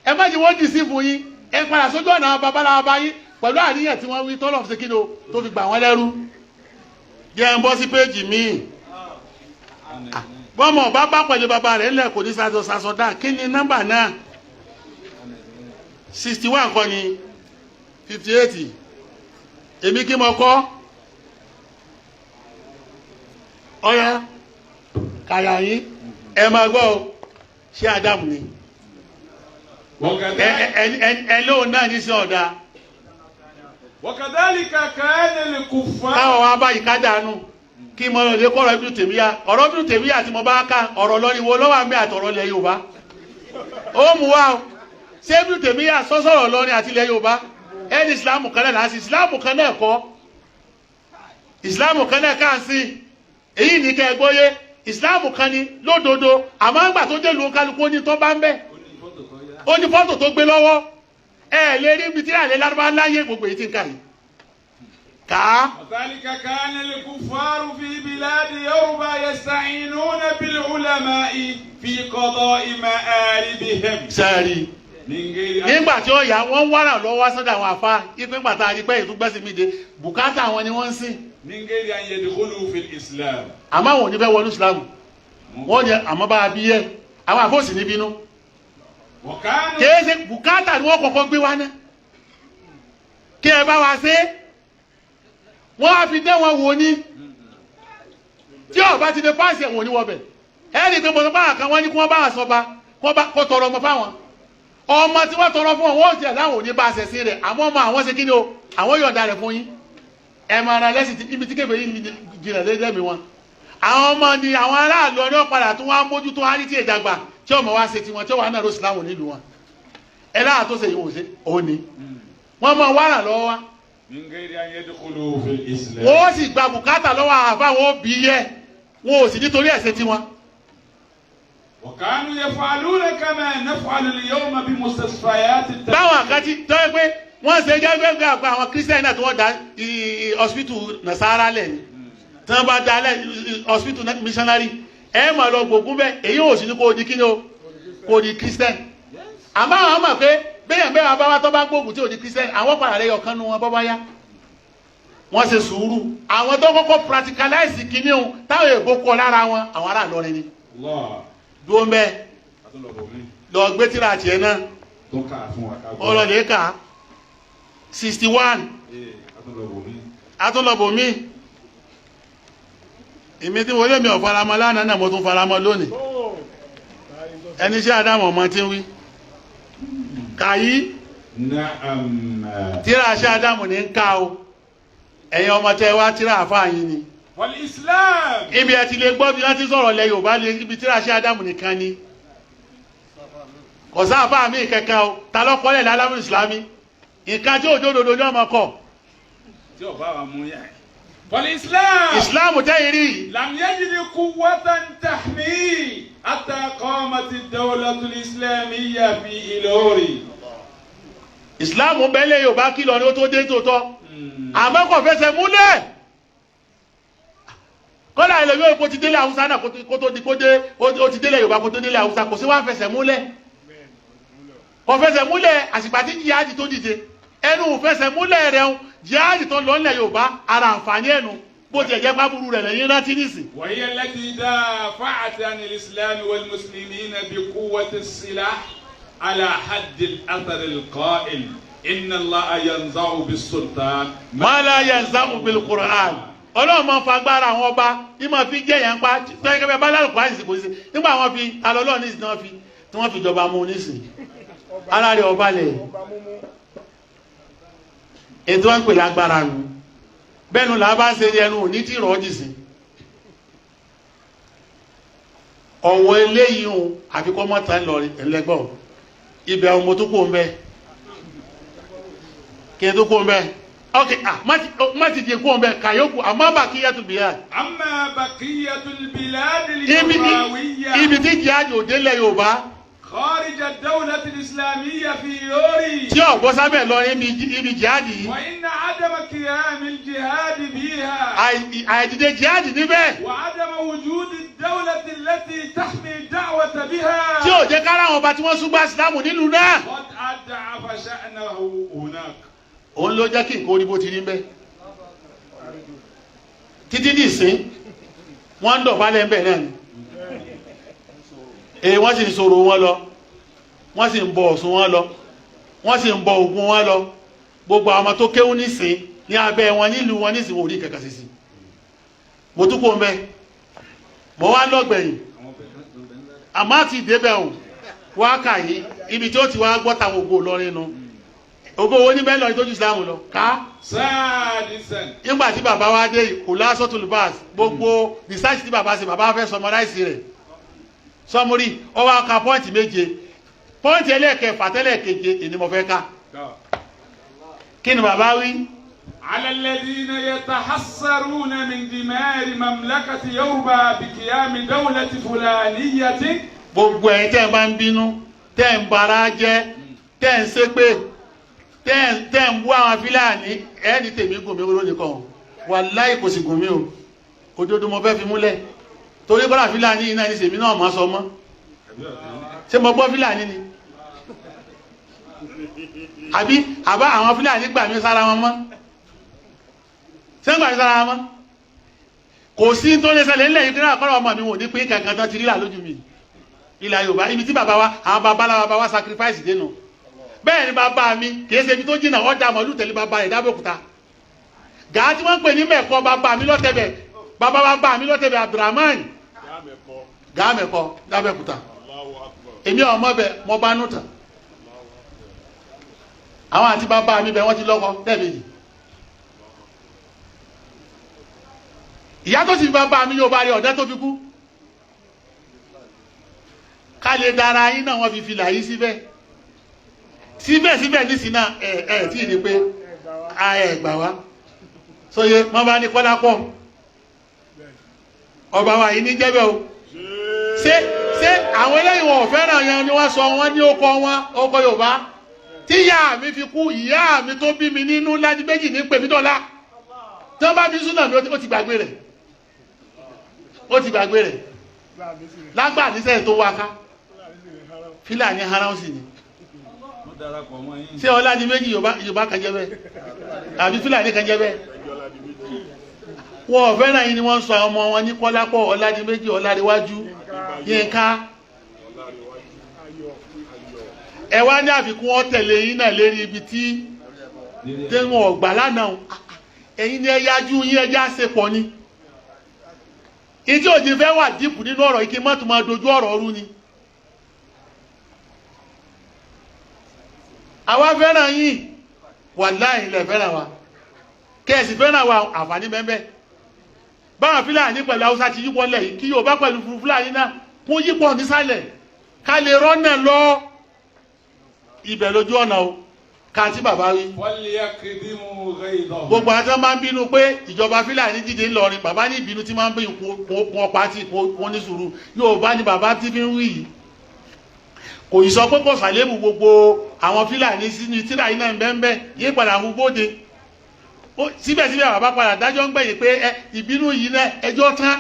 ẹ má jẹ́ wọ́n dì sí fún yín ẹ padà sójú ọ̀nà babaláwa bá yín pẹ̀lú àníyàn tí wọ́n wí tọ́lọ̀ ṣe kí ni o tó fi gbà wọ́n lẹ́rú jẹ́ ń bọ́ sí péjì míì bọ́mọ̀ bá bá pẹ̀lú bàbá rẹ̀ ńlẹ̀ kò ní sasọ sasọ dá kí ni nọ́mbà náà 61 kọ́ ni 58 èmi kí mo kọ́ ọ̀yá kàyà yín ẹ máa gbọ́ o ṣé Ádámù ni ẹ lóun náà ní sí ọ̀dà. Wakadhalika kana al-kuffar. Káwọn wa báyìí ká dànù kí mo lọ lè kọ́ ọ̀rọ̀ Ibn Taymiyyah ọ̀rọ̀ Ibn Taymiyyah tí mo bá ká ọ̀rọ̀ lọ́rin wo lọ́wọ́ àmì àtọ̀rọ̀ ilẹ̀ Yorùbá. Ó mú wa o ṣé Ibn Taymiyyah sọ́sọ̀rọ̀ lọ́rin àti ilẹ̀ Yorùbá ẹni ìsìlámù kan náà láti ìsìlámù kan náà kọ́ ìsìlámù kan náà ká sí èyí ní kẹ́ ẹ gbóyé ìsìlámù kan ni lódodo àmọ́ ńgbà tó dé lu kálukú ní tó bá ń bẹ̀ ó ní fọ́tò tó gbé lọ́wọ́ ẹ lè rí ibi tí àlẹ́ lárúbá láyé gbogbo èyí tí ń kà yìí. Ká. Wakadhalika kana al-kuffaru fi biladi Yoruba yasta'inuna bil-ulama'i fi qada'i ma'aribihim. Sẹ́ẹ̀rì nígbà tí ó yá wọ́n wá ràn lọ́wọ́ sọ́dọ̀ àwọn àfa ipe ńgbà tá a rí pé ìtúgbẹ́sí mi dé bùkátà àwọn ni wọ́n ń sìn. Min ghairi an yadkhulu fil Islam. Àmọ́ àwọn ò ní fẹ́ wọnú Islam wọ́n ní àmọ́ bá a bí yẹ àwọn àfọ́sì ní bínú. Kìí ṣe bùkátà ni wọ́n kọ́kọ́ gbé wá ná kí ẹ bá wa ṣe wọ́n á fi dẹ́ wọn wò ní tí ọba ti lè páàsì ẹ̀wọ̀n ní wọbẹ̀ ẹni tó mọ̀ bá kan wọ́n ní kí wọ́n bá wa sọba kó tọrọ ọmọ fáwọn ọmọ tí wọ́n tọrọ fún wọn wọ́n jẹ́ láwọn ò ní bá a ṣẹ̀sìn rẹ̀ àmọ́ ọmọ àwọn ṣe kí ni o àwọn yọ̀ǹda rẹ̀ fún yín ẹ máa ra lẹ́sìn ibi tí kébè yìí jìnnà lẹ́mìí wọn àwọn ọmọ ni àwọn aráàlú ọdún padà tó wá mójútó á ní tí ìdàgbà tí ọmọ wa ṣe tiwọn tí ó wà náà ló sì láwọn nílùú wọn ẹ láà tó ṣe ìwòsàn òun ni wọn mọ wàrà lọ́wọ́ wa. Wọ́n sì gba bùkátà lọ́wọ́ àfa wọn ó bí yẹ wọn ò sì nítorí ẹ̀ṣẹ̀ tiwọn. Wakanu yaf'aluna kama naf'alu al-yawma bi mustashfayat at-tafsir. Báwọn kan ti tọ́ ẹ pé wọ́n ṣe jẹ́ pé àgbà àwọn kírísítẹ́nì náà tí wọ́n da hospital nasara lẹ̀ ni tí wọ́n bá da lẹ̀ hospital missionary ẹ mà lọ gbògún bẹ́ẹ̀ èyí ò sí ní kò di kíni o kò di christian àmọ́ àwọn mọ̀ pé bẹ́ẹ̀ bẹ́ẹ̀ bá wá tó bá gbógun tí ò di christian àwọn padà rẹ̀ yọ̀kan nu wọn bọ́ bá yá wọ́n ṣe sùúrù àwọn tó kọ́kọ́ practicalize kíní o táwọn èèbó kọ lára wọn àwọn ará Ìlọrin ni dúró ń bẹ lọ gbé tíra tiẹ̀ náà ọlọ́lẹ̀ kà 61 atúnlọ́bòmí èmi tí wọlé mi ò faramọ́ lánàá náà mo tún faramọ́ lónìí ẹni iṣẹ́ Ádámù ọmọ tí ń wí kàyí tíra iṣẹ́ Ádámù ní ń ká o Ẹ̀yin ọmọ tẹ́ wá tíra àfáà yín ni. والإسلام Ibi ẹ ti lè gbọ́ bí wọ́n ti sọ̀rọ̀ lẹ Yorùbá lé ibi tíra ṣe Ádámù nìkan ni. Kò sáfà mí kankan o, ta ló kọ́lẹ̀ lálámù ìsìlámì? Nǹkan tí òjò òdodo ní ọmọ kọ̀. Tí ò bá wa mú yẹn. والإسلام Ìsìlámù tẹ́yìn rí yìí. لم يجد قوة تحميه حتى قامت الدولة الإسلامية في إيلوري. Ìsìlámù bẹ́lẹ̀ Yorùbá kìlọ̀ ni ó tó dé tòótọ́. Àmọ́ kò fẹsẹ̀ múlẹ̀. Kọ́lá ilẹ̀ yóò kó ti délé Haúsá náà kó tó di kó dé ó ti délé Yorùbá kó tó délé Haúsá kò sí wá fẹsẹ̀ múlẹ̀. Kò fẹsẹ̀ múlẹ̀ àsìgbà tí jihadi tó dìde. Ẹnu fẹsẹ̀ múlẹ̀ rẹ̀ ń jihadi tó lọ nílẹ̀ Yorùbá ara àǹfààní ẹnu bó tiẹ̀ jẹ́ pábúrú rẹ̀ lẹ́yìn rántí nìsín. وهي التي دافعت عن الإسلام والمسلمين بقوة السلاح على حد الأثر القائل إن الله ينزع بالسلطان Ma la yanza'u bil Qur'an. Ọlọ́run máa ń fa agbára àwọn ọba ní máa fi jẹ́ yẹn pa tọ́jú kẹ́kẹ́ bá lálùkọ́ àìsí kò sí nígbà wọn fi alọ́lọ́ nísìn náà fi tí wọ́n fi jọba mú nísìn ara rẹ̀ ọba lẹ̀ Ọba múmú. ètò wọn ń pè lágbára nù bẹ́ẹ̀ nu là bá ń ṣe ẹnu òní tí rọ̀ ọ́ jì sí. Ọ̀wọ́ eléyìí ń àfikọ́ mọ́ta ńlọrin ẹlẹ́gbọ́n ibẹ̀ ọmọ tó kó ń bẹ́ kí n tó kó ń bẹ́ ok ah má ti di kó ń bẹ́ kàyókù àmọ́ bà kí yàtú bìyà. أما بقية البلاد ibi اليوراوية ibi tí jihad òde lẹ̀ Yorùbá خارج الدولة الإسلامية في يوري tí ọ̀gbọ́n sábẹ̀ lọ ibi jihad yìí وإن عدم قيام الجهاد بها àìdìde jihad níbẹ̀ وعدم وجود الدولة التي تحمي الدعوة بها tí ò jẹ́ kára àwọn ọba tí wọ́n súgbà sílámù nílùú náà. قد أضعف شأنه هناك. Òun ló jẹ́ kí nǹkan orí bó ti rí mbẹ́ títí dì sí wọ́n ń dọ̀bálẹ̀ ń bẹ̀ náà ni èyí wọ́n sì ń sọ̀rọ̀ wọn lọ wọ́n sì ń bọ Ọ̀ṣun wọn lọ wọ́n sì ń bọ Ògún wọn lọ gbogbo àwọn tó kéwú nísìn ní abẹ́ wọn nílùú wọn nísìn wọn ò rí kankan sí sí mo tún kó mbẹ́ mo wá lọ́gbẹ̀yìn àmọ́ àti ìdébẹ̀ ò wá kà yìí ibi tí ó ti wá gbọ́ táwọn ògo Ìlọrin nu ògo wo ní bẹ́ẹ̀ lọ ìtọ́jú Islam lọ ká. سادسا Nígbà tí bàbá wa dé kò lásán bas gbogbo research tí bàbá ṣe bàbá fẹ́ summarize rẹ̀ summary ó wá ka pọ́ǹtì méje pọ́ǹtì ẹlẹ́ẹ̀kẹfà tẹ́lẹ̀keje èyí mo fẹ́ ká kí ni bàbá wí. على الذين يتحسرون من دمار مملكة يوروبا بقيام دولة فلانية Gbogbo ẹ̀yin tẹ́ ẹ bá ń bínú tẹ́ ẹ ń bara jẹ́ tẹ́ ẹ ń ṣépè tẹ́ ẹ ń bú àwọn Fúlàní ẹni tèmi gùn mí lónìí kan wàláì kò sì gùn mí o òdodo mo fẹ́ fi múlẹ̀ torí bọ́lá Fúlàní yìí náà ní sèmi náà máa sọ mọ́ ṣé mo gbọ́ Fúlàní ni àbí àbá àwọn Fúlàní gbà mí sára wọn mọ́ ṣé ń gbà mí sára wọn mọ́ kò sí tó lè ṣẹlẹ̀ ńlẹ̀ yìí kí náà kọ́ra ọmọ mi wò ní pé kankan tán ti rí là lójú mi ilẹ̀ Yorùbá ibi tí bàbá wa àwọn bàbá la bàbá wa sacrifice dénú bẹ́ẹ̀ ni bàbá mi kìí ṣe ibi tó jìnnà ọjà mọ̀lú tẹ̀lé bàbá rẹ̀ dábòkúta gàá tí wọ́n ń pè ní mẹ̀kọ bàbá mi lọ́tẹ̀bẹ̀ bàbá bàbá mi lọ́tẹ̀bẹ̀ Abdulrahman gàá mẹ̀kọ dábẹ́kúta èmi ọmọ bẹ mọ bá nù tàn àwọn àti bàbá mi bẹ wọ́n ti lọ́kọ lẹ́ẹ̀mejì ìyá tó sì fi bàbá mi yóò bá rí ọ̀dẹ́ tó fi kú ká lè dára yín náà wọ́n fi filà yín síbẹ̀ síbẹ̀síbẹ̀ nísìn náà ẹ̀ ẹ̀ tí ì ní pé a ẹ̀ gbà wá sóye wọ́n bá ní kọ́lá pọ̀ ọba wa yìí ní jẹ́bẹ̀ o ṣé ṣé àwọn eléyìí wọn ò fẹ́ràn yẹn ni wọ́n sọ wọ́n ní ọkọ wọn ọkọ Yorùbá tí ìyá mi fi kú ìyá mi tó bí mi nínú láti méjì ní pèmí dọ́là tí wọ́n bá mi súnà mi ó ti gbàgbé rẹ̀ ó ti gbàgbé rẹ̀ lágbà nísẹ̀yìn tó wá ká Fúlàní haránsì ni ṣé ọlá di méjì Yorùbá kan jẹ́ bẹ́ẹ̀ àbí Fúlàní kan jẹ́ bẹ́ẹ̀ wọn ò fẹ́ràn yín ni wọ́n ń sọ àwọn ọmọ wọn ní Kọ́lápọ̀ Ọládìméjì Ọládìwájú Yínká ẹ wá ní àfikún ọ̀tẹ̀lé yín náà lérí ibi tí tẹ́wọ̀n ọ̀gbà lánàá ẹ̀yin ni ẹ yájú yín ẹjá ṣe pọ̀ ni ìdí òjì fẹ́ wà dípù nínú ọ̀rọ̀ yìí kí mọ́tò máa dojú ọ̀rọ̀ rú ni àwa fẹ́ràn yín wàláhì ilẹ̀ fẹ́ràn wa Kẹ́ẹ̀sì fẹ́ràn wa àǹfààní bẹ́ẹ̀ báwọn Fúlàní pẹ̀lú Haúsá ti yípo lẹ̀ yìí, kí Yorùbá pẹ̀lú Fúlàní náà kún yípo nísàlẹ̀ ká lè rọ́nà lọ ibẹ̀ lójú ọ̀nà o ká tí bàbá wí. وليقدموا غيظهم Gbogbo àti wọn máa ń bínú pé ìjọba Fúlàní dìde ńlọrin, bàbá ní ìbínú tí máa ń bí kún ọ̀pá tí kún ní sùúrù. Yorùbá ni bàbá tí fi ń wí yìí, kò ì sọ pé kò sàlébù gbogbo àwọn Fúlàní sínú tíra yìí náà bẹ́ẹ̀ yé padà hu bóde. Síbẹ̀síbẹ̀ bàbá padà dájọ́ ń gbẹ̀yìn pé ẹ ìbínú yìí náà ẹjọ́ tán.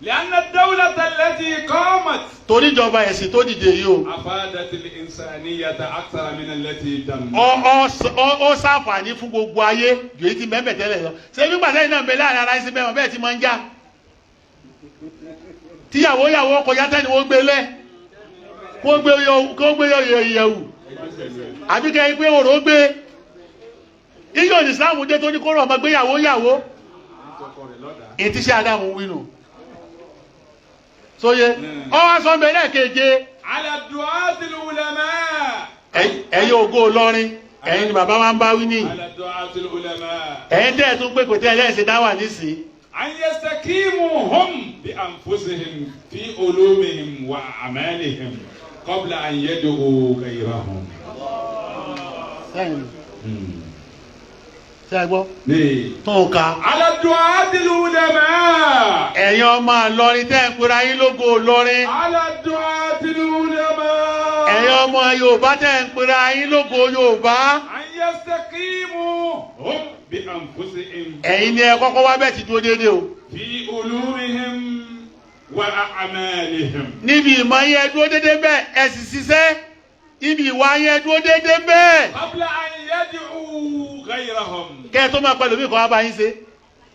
لأن الدولة التي قامت Torí ìjọba ẹ̀sìn tó dìde yìí o أفادت الإنسانية أكثر من التي دمرت. Ó ṣàǹfààní fún gbogbo ayé ju èyí tí bẹ́ẹ̀ tẹ́lẹ̀ lọ. Ṣé bí gbàtẹ́ iná ń bẹ láàrin ara ẹ̀sìn bẹ́ẹ̀ bẹ́ẹ̀ ti máa ń já tíyàwó yàwó kọjá tẹ́ni wọ́n gbé lẹ̀ kó gbé yẹ̀wù àbí kẹ́ pé òrò gbé iyọ̀ ní Islam dé tó ní kó rọ̀ ọmọ gbéyàwó yàwó ètí ṣe Ádámù wínú sóye ọwọ́ sọ bẹ́ẹ̀ lẹ́ẹ̀keje. على الدعاة العلماء. Ẹ̀yin ògo Ìlọrin, ẹ̀yin ni bàbá wa ń bá wí ní. على الدعاة العلماء Ẹ̀yin tẹ́ ẹ̀ tún pé kò tẹ́ ẹ lẹ́sìn dáwà nísìn. أن يستقيموا هم بأنفسهم في علومهم وأعمالهم قبل أن يدعوا غيرهم. Ṣé ẹ gbọ́? ليه؟ Tó ń ka. على الدعاة العلماء. Ẹ̀yin ọmọ Ìlọrin tẹ́ ẹ̀ ń pera yín lógo Ìlọrin. على الدعاة العلماء. Ẹ̀yin ọmọ Yorùbá tẹ́ ẹ̀ ń pera yín lógo Yorùbá. أن يستقيموا هم بأنفسهم Ẹ̀yin ni ẹ kọ́kọ́ wá bẹ́ẹ̀ ti dúró déédéé o. في علومهم وأعمالهم. Níbi ìmọ̀ yín ẹ dúró déédéé bẹ́ẹ̀, ẹ sì ṣiṣẹ́. Ibi ìwà yín ẹ dúró déédéé bẹ́ẹ̀. قبل أن يدعوا غيرهم. Kẹ́ ẹ tó máa pẹ̀lú mi kọ́ wá bá yín ṣe.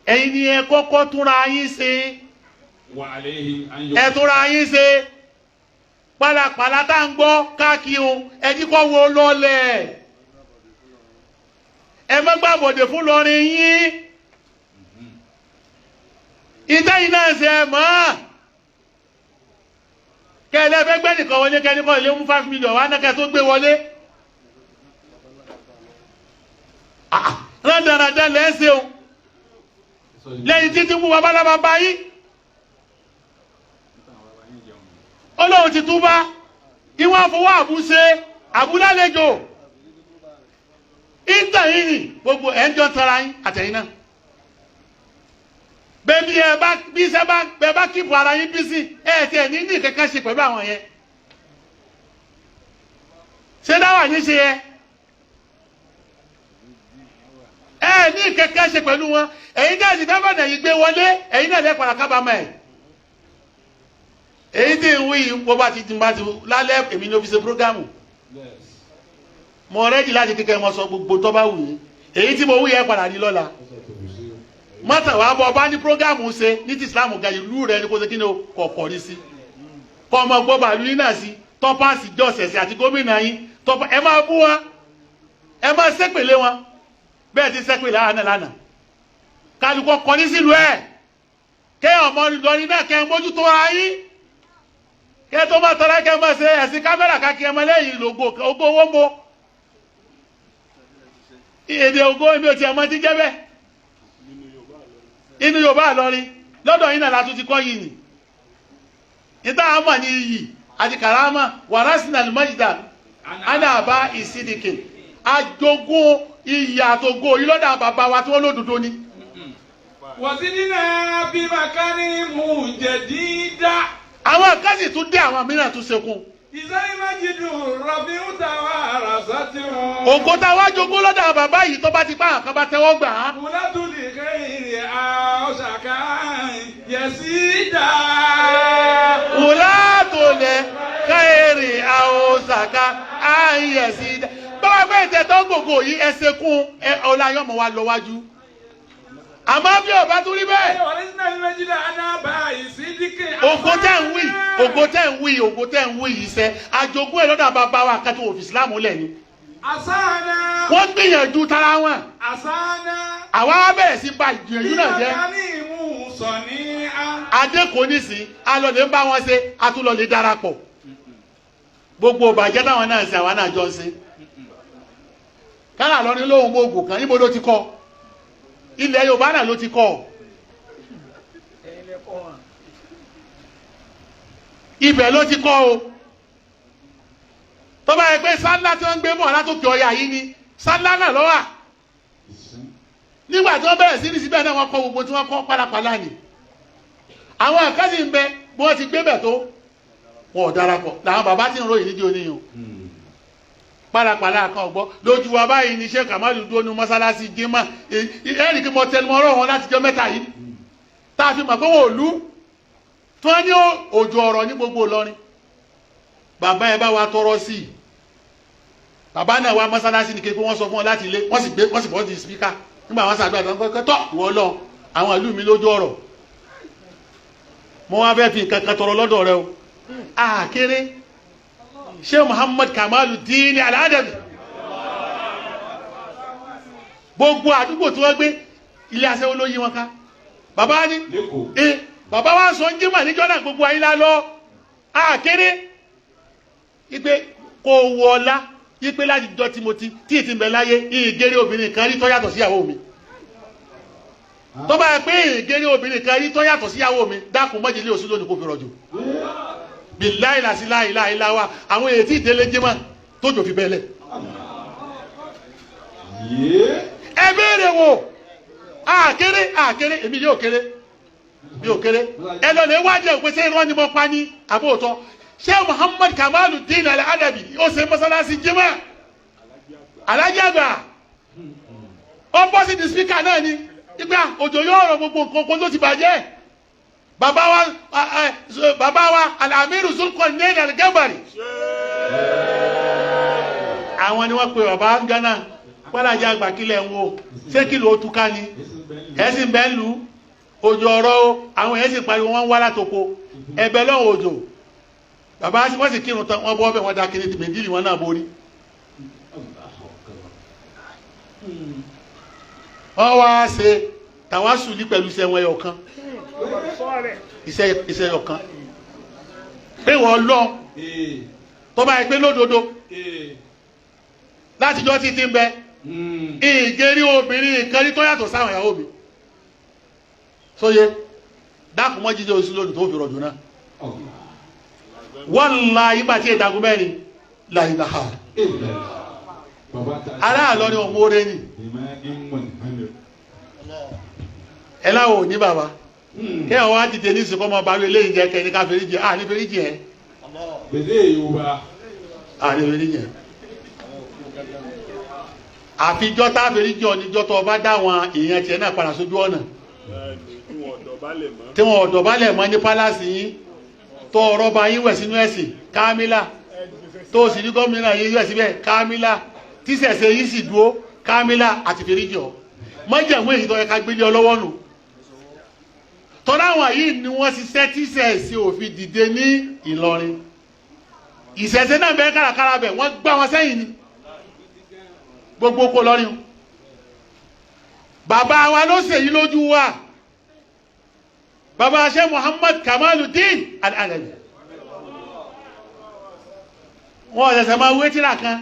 Ẹ̀yin ni ẹ kọ́kọ́ túnra yín ṣe. وعليهم أن Ẹ túnra yín ṣe. Pálapàla tá ń gbọ́ káàkiri o, ẹ jí kọ́ wo lọlẹ̀. Ẹ má gbàbọ̀dè fún lọrin yín. Ìtẹ́ yìí náà ṣe ẹ mọ́. Kẹ́lẹ́ fẹ́ gbẹ́ nìkan wọlé kẹ́ni kọ́ ilé mú 5 million wá náà kẹ́ tó gbé wọlé. Rándanrandan lẹ́ ń ṣe o. Lẹ́yìn títí mú babalábá bá yín. Ọlọ́run ti túbá. Ìwọ̀n àfọwọ́ àbúṣe àbúlálejò. Ìtàn yìí ni gbogbo ẹ̀ ń jọ tara yín àtẹ̀yìn náà. Bẹ́ẹ̀ bí ẹ bá bí iṣẹ́ bá bẹ́ẹ̀ bá kíkọ ara yín bí sí ẹ ti ẹ̀ ní ní kankan ṣe pẹ̀lú àwọn yẹn. Ṣé dáwà ní ṣe yẹ? Ẹ ní kankan ṣe pẹ̀lú wọn. Ẹ̀yin náà sì fẹ́ fọ̀nà yìí gbé wọlé, ẹ̀yin náà lẹ́ padà kábàámọ̀ ẹ̀. Èyí tí ń wí yìí bó bá ti ti bá ti lálẹ́ èmi ní ó fi ṣe prógámù. Mo rẹ́dí láti kékeré mo sọ gbogbo tó bá wù yín. Èyí tí mo wí yẹn padà ní lọ́la. Mọ́tà wàá bọ́ ọba ní prógámù ṣe ní ti Islam ga ìlú rẹ ní kó ṣe kí ni o kọ̀ọ̀kọ̀ rí sí. Kọ́ ọmọ gbọ́ bàálù yín náà sí tọ́pásì jọ̀sẹ̀sẹ̀ àti gómìnà yín tọ́pá ẹ máa bú wọn, ẹ máa ṣépèlé wọn bẹ́ẹ̀ ti ṣépèlé àwọn náà lánàá. Kálukọ́ kọ́ ní sílùú ẹ̀ kẹ́ ọmọ Ìlọrin náà kẹ́ ẹ mójútó ara yín kẹ́ tó máa tọ́ra kẹ́ máa ṣe ẹ̀sìn kámẹ́rà káàkiri ẹmọ lẹ́yìn lògbò ògo owó ń bo èdè ògo èmi ò tiẹ̀ mọ ti jẹ́ bẹ́ẹ̀ inú Yorùbá Ìlọrin lọ́dọ̀ yín náà la tún ti kọ́ yìí nì níta àmọ̀ ní iyì àti kàrámà wàrásìnà lùmọ́jìdá anáàbá ìsídìkì àjogún iyì àtògo yìí lọ́dọ̀ bàbá wa tí wọ́n lódodo ni. وزدنا بمكان جديدا. Àwọn kan sì tún dé, àwọn mìíràn tún ṣekun. إذا المجد الرفيع توارثته. Ògo tá a wá jogún lọ́dọ̀ bàbá yìí tó bá ti pa àkàn bá tẹ́wọ́ gbà á. ولاة لغير أوشك يزيدا. Wùlá tó lẹ káyèrè àwòsàká àyẹ̀sí. Báwa pé ìtẹ̀ tó gbogbo yìí ẹ ṣekun ẹ ọláyọ̀mọ̀ wa lọ wájú. Àmọ́ bí ọba tún rí bẹ́ẹ̀. ورثنا المجد عن آباء صدق. Ògo tẹ́ ń wí, ògo tẹ́ ń wí, ògo tẹ́ ń wí yìí sẹ́, àjogún ẹ̀ lọ́dọ̀ bàbá wa kan tó òfin Ìsìlámù lẹ̀ ni. أسانا. Wọ́n gbìyànjú tara wọn. أسانا. Àwa wá bẹ̀rẹ̀ sí ba ìgbìyànjú náà jẹ́. بمكان صنيعا. Adé kò ní sí, alọ́lẹ̀ ń bá wọn ṣe, atúlọ̀lẹ̀ darapọ̀. Gbogbo ìbàjẹ́ táwọn náà ń ṣe, àwa náà jọ ń ṣe. Kálá lọ ní lóhùn oògùn kan, níbo ló ti kọ́? Ilẹ̀ Yorùbá náà ló ti kọ́. Ibẹ̀ ló ti kọ́ o. Tó bá yẹ pé sálá tí wọ́n ń gbé bọ̀ látòkè ọya yìí ni sálá náà ló wà. Nígbà tí wọ́n bẹ̀rẹ̀ sí ní síbẹ̀ náà wọ́n kọ́ gbogbo tí wọ́n kọ́ pálapàla ni. Àwọn àkàtì ń bẹ bí wọ́n ti gbé bẹ̀ tó wọn ò darapọ̀ làwọn bàbá tí ń ròyìn nídìí oníyàn pálapàla kan ọ̀gbọ́ lójú wa báyìí ní Sheikh Kamalu dúró ní mọ́sálásí jimá ẹ̀rì kí mo tẹnu ọ̀rọ̀ wọn láti jọ mẹ́ta yìí tá a fi mọ̀ pé wọn ò lú tí wọ́n ní òjò ọ̀rọ̀ ní gbogbo Ìlọrin. Bàbá ẹ bá wa tọrọ sí i, bàbá náà wá mọ́sálásí ní kékeré wọ́n sọ fún wọn láti ilé wọ́n sì gbé wọ́n sì bọ́ di spíkà nígbà wọn sàdúrà tó ń kọ́ tọ́ ìwọ lọ àwọn ìlú mi lójú ọ̀rọ̀ mo wá fẹ́ fi nǹkan kan tọrọ lọ́dọ̀ rẹ o. Àkéré Sheikh Muhammad Kamaluddin Al-Adabi gbogbo àdúgbò tí wọ́n gbé ilé aṣẹ́wó ló yí wọn ká. Bàbá ní bàbá wa sọ ń jímọ̀ níjọ́ náà gbogbo ayé lálọ́. Àkéré ipe kò wọlá ipe láti jọ tí mo ti tí ì ti bẹ̀ láyé ìgèrè obìnrin kan rí tó yàtọ̀ síyàwó mi. Tó bá yẹ pé ìgèrè obìnrin kan rí tó yàtọ̀ síyàwó mi dákun mọ́jìlé oṣù lónìí kò fi rọ̀jò. Bilayi lasi láyé láyé láwa àwọn èyí tí ìdílé jimá tó jò fi bẹ́lẹ̀. Ẹ béèrè wò àkéré àkéré èmi yóò kéré mi ò kéré ẹ lọ lè wájú ẹ pé ṣé irọ́ ni mo pa ní àbóòtọ́. Sheikh Muhammad Kamaluddin Al-Adabi ó ṣe mọ́sálásí jimá Alhaji Àgbà ó bọ́ sí di spíkà náà ni ìgbà òjò yóò rọ gbogbo nǹkan kó ló ti bàjẹ́. Bàbá wa Al-Amiru Zulqarnain Al-Gambari àwọn ni wọ́n pe bàbá Ghana Alhaji Àgbà kílẹ̀ ń wo ṣé kí ló túká ni ẹ̀sìn bẹ́ẹ̀ lù òjò ọ̀rọ̀ o àwọn ẹ̀sìn pariwo wọ́n ń wá látoko ẹ̀bẹ̀ lọ́wọ́ òjò. Bàbá wọ́n sì kírun tán wọ́n bọ́ ọbẹ̀ wọ́n da kiri mẹ́dílì wọn náà borí. Wọ́n wá ṣe tàwásùlì pẹ̀lú iṣẹ́ wọn ẹyọ kan iṣẹ́ ẹyọ kan pé wọ́n lọ tó bá yẹ pé lódodo látijọ́ títí ń bẹ ìgérí obìnrin kan rí tó yàtọ̀ sáwọn ìyàwó mi sóye dákun mọ́ jíjẹ́ oṣù lónìí tó fi rọ̀jò náà. Wallahi ìgbà tí ìdagun mẹ́rin láìláha aráàlọ́ ni ọmọ oore ni ẹ láwọ̀ ní bàbá kí ẹ̀ wá dìde ní ìsìnkú ọmọ bàbá eléyìí jẹ́ kẹ́ ní ká fèrè jẹ à ní fèrè jẹ ẹ́ à ní fèrè jẹ àfijọ́ tá fèrè jẹ oníjọ́ tó bá dá àwọn èèyàn tiẹ̀ náà padà sójú ọ̀nà tí wọn ọ̀dọ̀ bá lẹ̀ mọ́ ní pálásì yín tó ọ̀rọ̀ bá yín wẹ̀ sínú ẹ̀sìn kámílà tó sì ní gómìnà yín wẹ̀ síbẹ̀ kámílà tíṣẹ̀ṣẹ̀ yín sì dúró kámílà àti fèrèjì ọ̀ mọ́jẹ̀mú èyí tó yẹ ká gbélé ọlọ́wọ́ nù. Tọ́lá àwọn yìí ni wọ́n ṣiṣẹ́ tíṣẹ̀ṣẹ̀ òfin dìde ní Ìlọrin. Ìṣẹ̀ṣẹ̀ náà bẹ́ẹ̀ kárakára bẹ̀ wọ́n gbá wọn sẹ́yìn ni gbogbo kó lọ́rin. Bàbá wa ló ṣèyí lójú wa. Bàbá Sheikh Muhammad Kamaluddin Al-Adabi wọ́n ṣẹ̀ṣẹ̀ máa wé tíra kan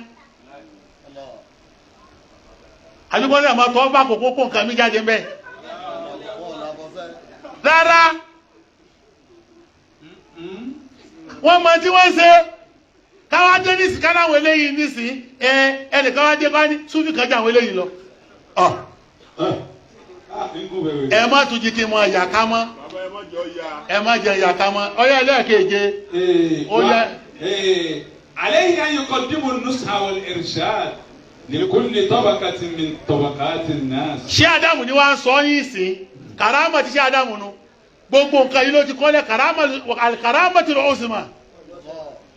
àbíkọ́sẹ̀ máa tọ́ bá kòkó kó nǹkan mi jáde ń bẹ́ rárá wọ́n mọ tí wọ́n ṣe káwá dé nísì káláwọn eléyìí nísì ẹ ẹnìkan wá dé bá ní súnfì kan jẹ àwọn eléyìí lọ ẹ má tún jí kí n mọ ẹ̀yà ká mọ́ ẹ má jẹ ẹ̀yà ká mọ́ ọyọ ẹlẹ́ẹ̀keje ó yẹ. عليه أن يقدم النصح والإرشاد لكل طبقة من طبقات الناس. Ṣé Ádámù ni wàá sọ yín sí kàrámà ti ṣé Ádámù nu gbogbo nǹkan yìí ló ti kọ́lẹ̀ kàrámà ti lọ́ọ́ sì mà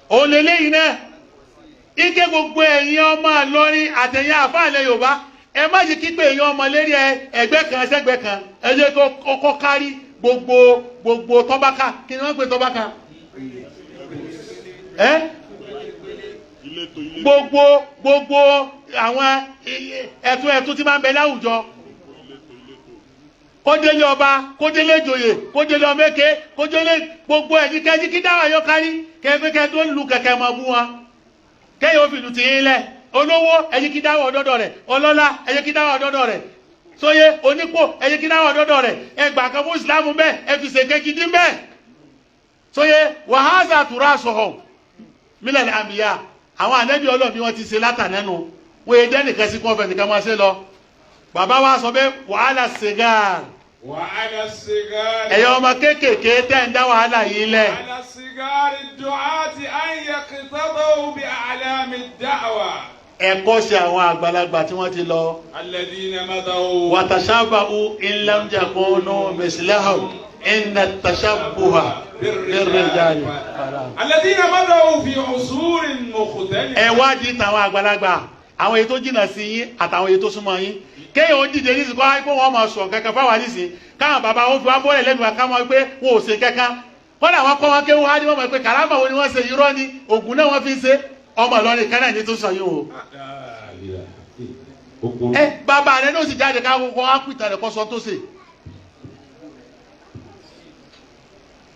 òun lè léyìn náà ike gbogbo ẹ̀yin ọmọ Ìlọrin àtẹ̀yìn àfáàlẹ̀ Yorùbá ẹ má ṣe kígbe èèyàn ọmọ lérí ẹgbẹ́ kan sẹ́gbẹ́ kan ẹ jẹ́ kó kọ́kọ́ kárí gbogbo gbogbo tọ́bákà. Kí ni wọ́n ń pè tọ́bákà? Ẹ́ gbogbo gbogbo àwọn ẹ̀tún ẹ̀tún tí máa ń bẹ láwùjọ kódélé ọba kódélé ìjòyè kódélé ọmọké kódélé gbogbo ẹ̀yìn kẹ́yìn kí dáwà yọ kárí kẹ́kẹ́ tó ń lu kẹ̀kẹ́ mọ́ bú wọn kẹ́yìn ó fi lù tì í lẹ̀ olówó ẹ̀yìn kí dáwà ọ̀dọ́dọ̀ rẹ̀ ọlọ́lá ẹ̀yìn kí dáwà ọ̀dọ́dọ̀ rẹ̀ Sóye onípò ẹ̀yẹ kí náà dọ́dọ̀ rẹ̀ ẹ gbà kan fún ìsìlámù bẹ́ẹ̀ ẹ fi ṣèké gidi bẹ́ẹ̀. Sóye wàhálà tura sọ̀họ̀ mílẹ̀ àmìyá àwọn ànẹ́bí Ọlọ́run bí wọ́n ti ṣe látànẹ́nu wọ́n yẹ jẹ́ nìkan sí kọ́fẹ̀ nìkan máa ṣe lọ. Bàbá wa sọ pé wàhálà sìgáàrì. وعلى الصغار Ẹ̀yọ́ ọmọ kéékèèké tẹ́ ń dá wàhálà yìí lẹ̀. على الصغار الدعاة أن يقتضوا بأعلام الدعوة Ẹ̀kọ́ ṣe àwọn àgbàlagbà tí wọ́n ti lọ. الذين مضوا Wàtàṣàbàú ìlànjàkúnú mẹsìlẹ́hùn ìnà tàṣàbùhà bírèjáde. الذين مضوا في عصور مختلفة Ẹ wádìí tàwọn àgbàlagbà, àwọn èyí tó jìnnà sí yín àtàwọn èyí tó súnmọ́ yín. Kéèyàn ó dìde nísìnyí kó wáyé pé wọ́n máa sọ̀ kankan fáwọn nísìnyí. Káwọn bàbá wọn fi wá bọ́ọ̀lẹ̀ lẹ́nu wa ká máa pé wọn ò ṣe kankan. Kọ́dà wọn kọ́ wọn kéwọ́n á ní wọ́n mọ̀ pé kàrámà wo ni wọ́n ṣe irọ́ ni ògùn náà wọ́n fi ń ṣe. Ọmọ Ìlọrin kan náà ní tó sọ yìí o. Ẹ bàbá rẹ ló sì jáde ká kókó ápìtà rẹ kó sọ tó ṣe.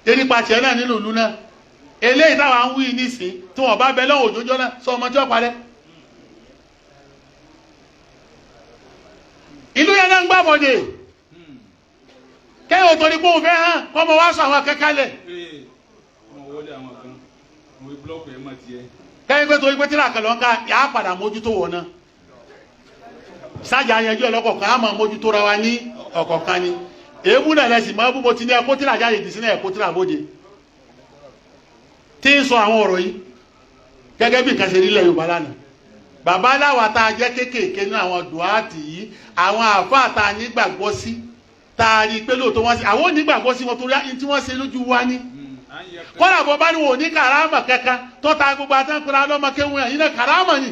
Erípa tiẹ̀ náà nínú ìlú náà. Eléyìí táwa ń wí nísìn tí wọ́n bá bẹ lọ́wọ́ òjòjọ́ náà sọ ọmọ tí wọ́n parẹ́. Ìlú yẹn náà ń gbàbọ̀dè. Kẹ́yìn òtò ni kó o fẹ́ hàn kọ́mọ wá sọ àwọn akẹ́kẹ́ lẹ̀. Ee, ọmọ wọlé àwọn kan mo fi búlọ́ọ̀kù ẹ̀ mọ̀ tiẹ̀. Kẹ́yìn pé torí pé tíra kan lọ ń ká yà á padà mójútó wọ̀ náà. Sájà yanjú ẹ̀ lọ́kọ̀ọ̀kan á máa mójútó ra wa ní ọ̀kọ̀ọ̀kan ni. Èébú náà lẹ́sìn máa bú mo ti ní ẹ̀kọ́ tíra jáde dì sínú ẹ̀kọ́ tíra bóde. Tí ń sọ àwọn ọ̀rọ̀ yìí gẹ́gẹ́ bí nǹkan ṣe rí ilẹ̀ Yorùbá lánàá. Bàbá aláwa tá a jẹ́ kéékèèké ní àwọn dùhátì yìí, àwọn àáfàá tá a nígbàgbọ́ sí, tá a rí i pé lóòótọ́ wọ́n ṣe, àwọn ò nígbàgbọ́ sí wọn torí tí wọ́n ṣe lójú wa ní kọ́lá bọ́ bá ní wọn ò ní kàrámà kankan tọ́ta gbogbo àtàkùnrin alọ́mọkéwù yẹn yìí náà kàrámà ni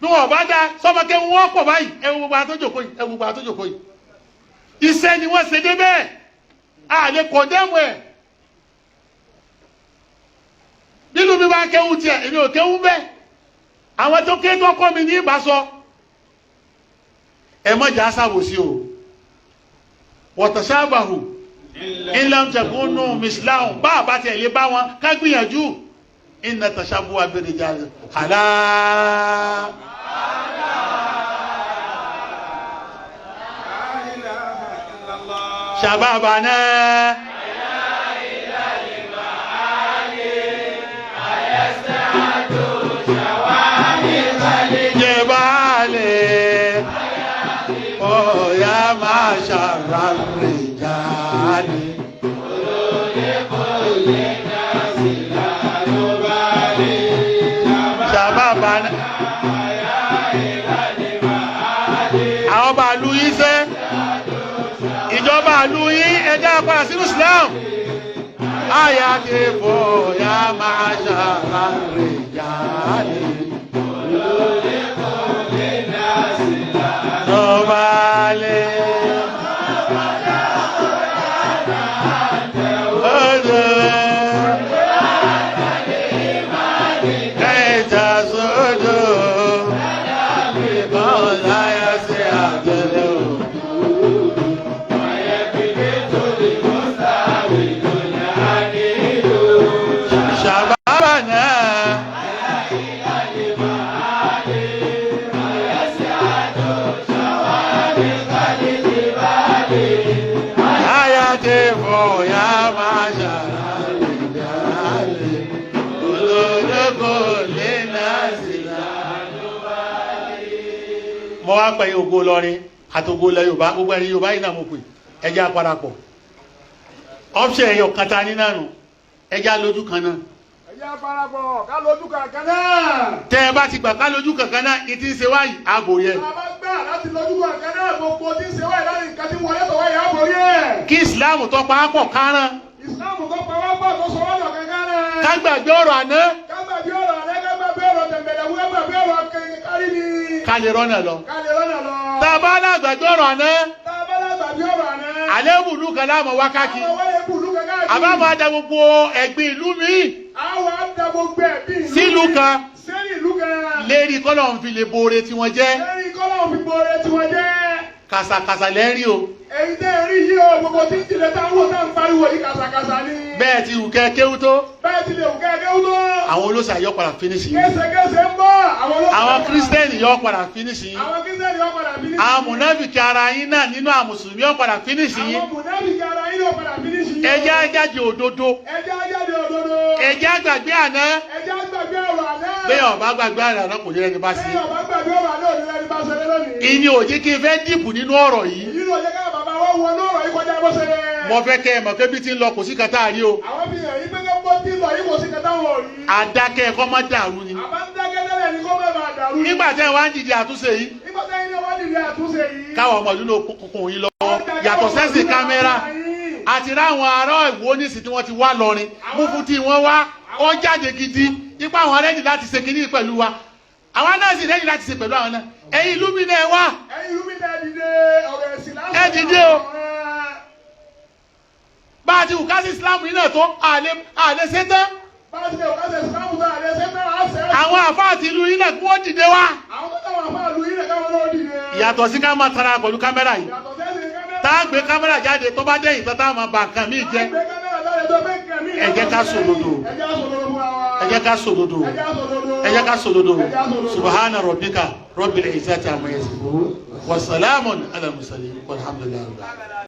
bí wọn bá dá sọmọkéwù wọn pọ̀ báyìí ẹ wo gbogbo àtọ́jòkó yìí ẹ wo gbogbo àtọ́jòkó yìí iṣẹ́ ni wọ́n ṣe dé bẹ́ẹ̀ a lè kọ̀ndẹ́mù ẹ̀ nínú mi bá kéwù tiẹ̀ èmi ò kéwù bẹ́ẹ̀ àwọn tó ké tó kọ́ mi ní ìbá sọ ẹ mọ̀jà sábòsí o wọ̀tàṣàbàhù ilẹ̀ tẹ̀kúnnù mìsìláhùn bá àbá tiẹ̀ lè bá wọn ká gbìyànjú iná tàṣàbù abẹ́rẹ́jà àlá. La ilaha illallah. Ṣàbàbà náà. Jẹ̀bálẹ̀ ọ̀yá máa ṣàràrẹ̀ jáde. Ṣàbàbà náà. Àwọn bàálù yìí sẹ́ ìjọba àlú yín ẹjá padà sínú Islam àyà ti fò ya máa ṣàlàyé jáde. Nọ̀bálẹ̀. Ọjọ́. Kẹta sódò. Bọ́ọ̀lá yá sí àjẹlẹ̀ o. Ṣàbábàná. Àyà ti fò ya máa ṣàlàyé jáde. Olódókò lè náà sí Mo wá pẹ̀yìn ògo Ìlọrin àti ògo ilẹ̀ Yorùbá, gbogbo ẹni Yorùbá yìí náà mo pè, ẹ jẹ́ á parapọ̀. Option ẹ̀yọ̀ kan ta ní náà nù, ẹ jẹ́ á lójú kan náà. Ẹ jẹ́ parapọ̀ ká lójú kankan náà. Tẹ́ ẹ bá ti gbà ká lójú kankan náà, ìtí ń ṣe wáyìí, ààbò yẹ. Tá a bá gbà láti lójú kankan náà, gbogbo tí ń ṣe wáyé láti nǹkan tí wọlé tọ̀wá yà á borí ẹ̀. Kí Ìsìláàmù tó pa á pọ̀ kárán, Ìsìláàmù tó pa wá pọ̀ tó sọ wá dọ̀ kankan náà. ká gbàgbé ọ̀rọ̀ àná, Ká gbàgbé ọ̀rọ̀ àná, ká gbàgbé ọ̀rọ̀ tẹ̀m̀bẹ̀lẹ̀wú, ká gbàgbé ọ̀rọ̀ kárí ni. ká lè rọ́nà lọ. Ká lè rọ́nà lọ. Tá a bá lágbàgbé ọ̀rọ̀ àná, Tá a bá lágbàgbé ọ̀rọ̀ àná. àléébù ìlú kan láàmú wákàkì. Àwọn wọlé kù ìlú kankan. Àbá máa da gbogbo ẹ̀gbin ìlú míì Àwọn á da gbogbo ẹ̀ bí ìlú. sílùú kan Sẹ́yìn ìlú kan. lérí kọ́lọ̀ ń fi lè boore tí wọ́n jẹ́. Lẹ́yìn kọ́lá òfin boore tí wọ́n jẹ́. Kàsàkàsà lẹ́rí o. Èyí tẹ́ ẹ rí yìí o, gbogbo tí ń tilẹ̀ tá ń wò tá ń pariwo yìí kàṣàkàṣà ni. Bẹ́ẹ̀ ti wù kẹ́ kéwú tó. Bẹ́ẹ̀ ti lè wù kẹ́ kéwú tó. Àwọn olóṣà yọ padà finish yín. Késekése ń bọ̀. Àwọn olóṣèlú. Àwọn kírísítẹ́nì yọ padà finish yín. Àwọn kírísítẹ́nì yọ padà finish yín. Àwọn mùnáfìkì ara yín náà nínú àwọn mùsùlùmí yọ padà finish yín. Àwọn mùnáfìkì ara yín yọ padà finish yín. Ẹ jẹ́ á jáde òdodo. Ẹ jẹ́ á jáde òdodo. Ẹ jẹ́ á gbàgbé àná. Ẹ jẹ́ á gbàgbé ọ̀rọ̀ àná. Bẹ́ẹ̀ ọba gbàgbé àná kò ní ẹni bá sí. Bẹ́ẹ̀ ọba gbàgbé ọ̀rọ̀ àná ò ní ẹni bá ṣeré lónìí. Ìní ò jẹ́ kí n fẹ́ dìbò nínú ọ̀rọ̀ yìí. Èyí ló jẹ́ ká bàbá wa wọnú ọ̀rọ̀ yìí kọjá bó ṣe yẹ. Mo fẹ́ kẹ́ ẹ mọ̀ pé bí ti ń lọ kò sí kan tá a rí o. Àwọn fi hàn yín pé kó bó ti lọ yìí kò sí kan táwọn ò rí. Àdákẹ́ ẹ̀kọ́ má dàrú ni. Àbá ń dákẹ́ tẹ́lẹ̀ ní kó má bàa dàrú. Nígbà tẹ́ ẹ wá ń dìde àtúnṣe yìí. Nígbà tẹ́ ilé wá dìde àtúnṣe yìí. Káwọn ọmọ ìlú náà kúnkún yín lọ́wọ́. Yàtọ̀ sẹ́sìn kámẹ́rà. Àti ráwọn ará Ìwó nísìn tí wọ́n ti wá lọrin. Múfú tí wọ́n wá, ó jáde gidi. Ipa àwọn rẹ́dì láti ṣe kinní pẹ̀lú wa. Àwa náà sì rẹ́dì láti ṣe pẹ̀lú àwọn náà. Ẹ̀yin ìlú mi náà wá. Ẹ̀yin ìlú mi náà dìde ọ̀rọ̀ ẹ̀sìn lásán. Ẹ dìde o. Bá a ti wù ká sí Islam yìí náà tó, àlè ṣe tán. Bá a ti wù ká sí Islam tó, àlè ṣe tán, á ṣe. Àwọn àfáà àti ìlú yìí náà kí wọ́n dìde wá. Àwọn tó táwọn àfáà ìlú yìí náà káwọn náà dìde. Ìyàtọ̀ sí ká máa tara pẹ̀lú kámẹ́rà yìí. Ìyàtọ̀ sẹ́sìn kámẹ́rà. Tá a gbé kámẹ́rà jáde tó bá dẹ̀yìn tán tá a máa ba nǹkan míì jẹ́. Tá a gbé kámẹ́rà jáde tó bẹ́ nǹkan míì Ẹ jẹ́ ká sòdodo. Ẹ jẹ́ ká sòdodo fúnra wa. Ẹ jẹ́ ká sòdodo. Ẹ jẹ́ ká sòdodo. Ẹ jẹ́ ká sòdodo. Ẹ jẹ́ ká sòdodo. Subhana rabbika rabbil izzati amma yasifun. Wa salamun ala mursalin walhamdulillahi rabbil alamin.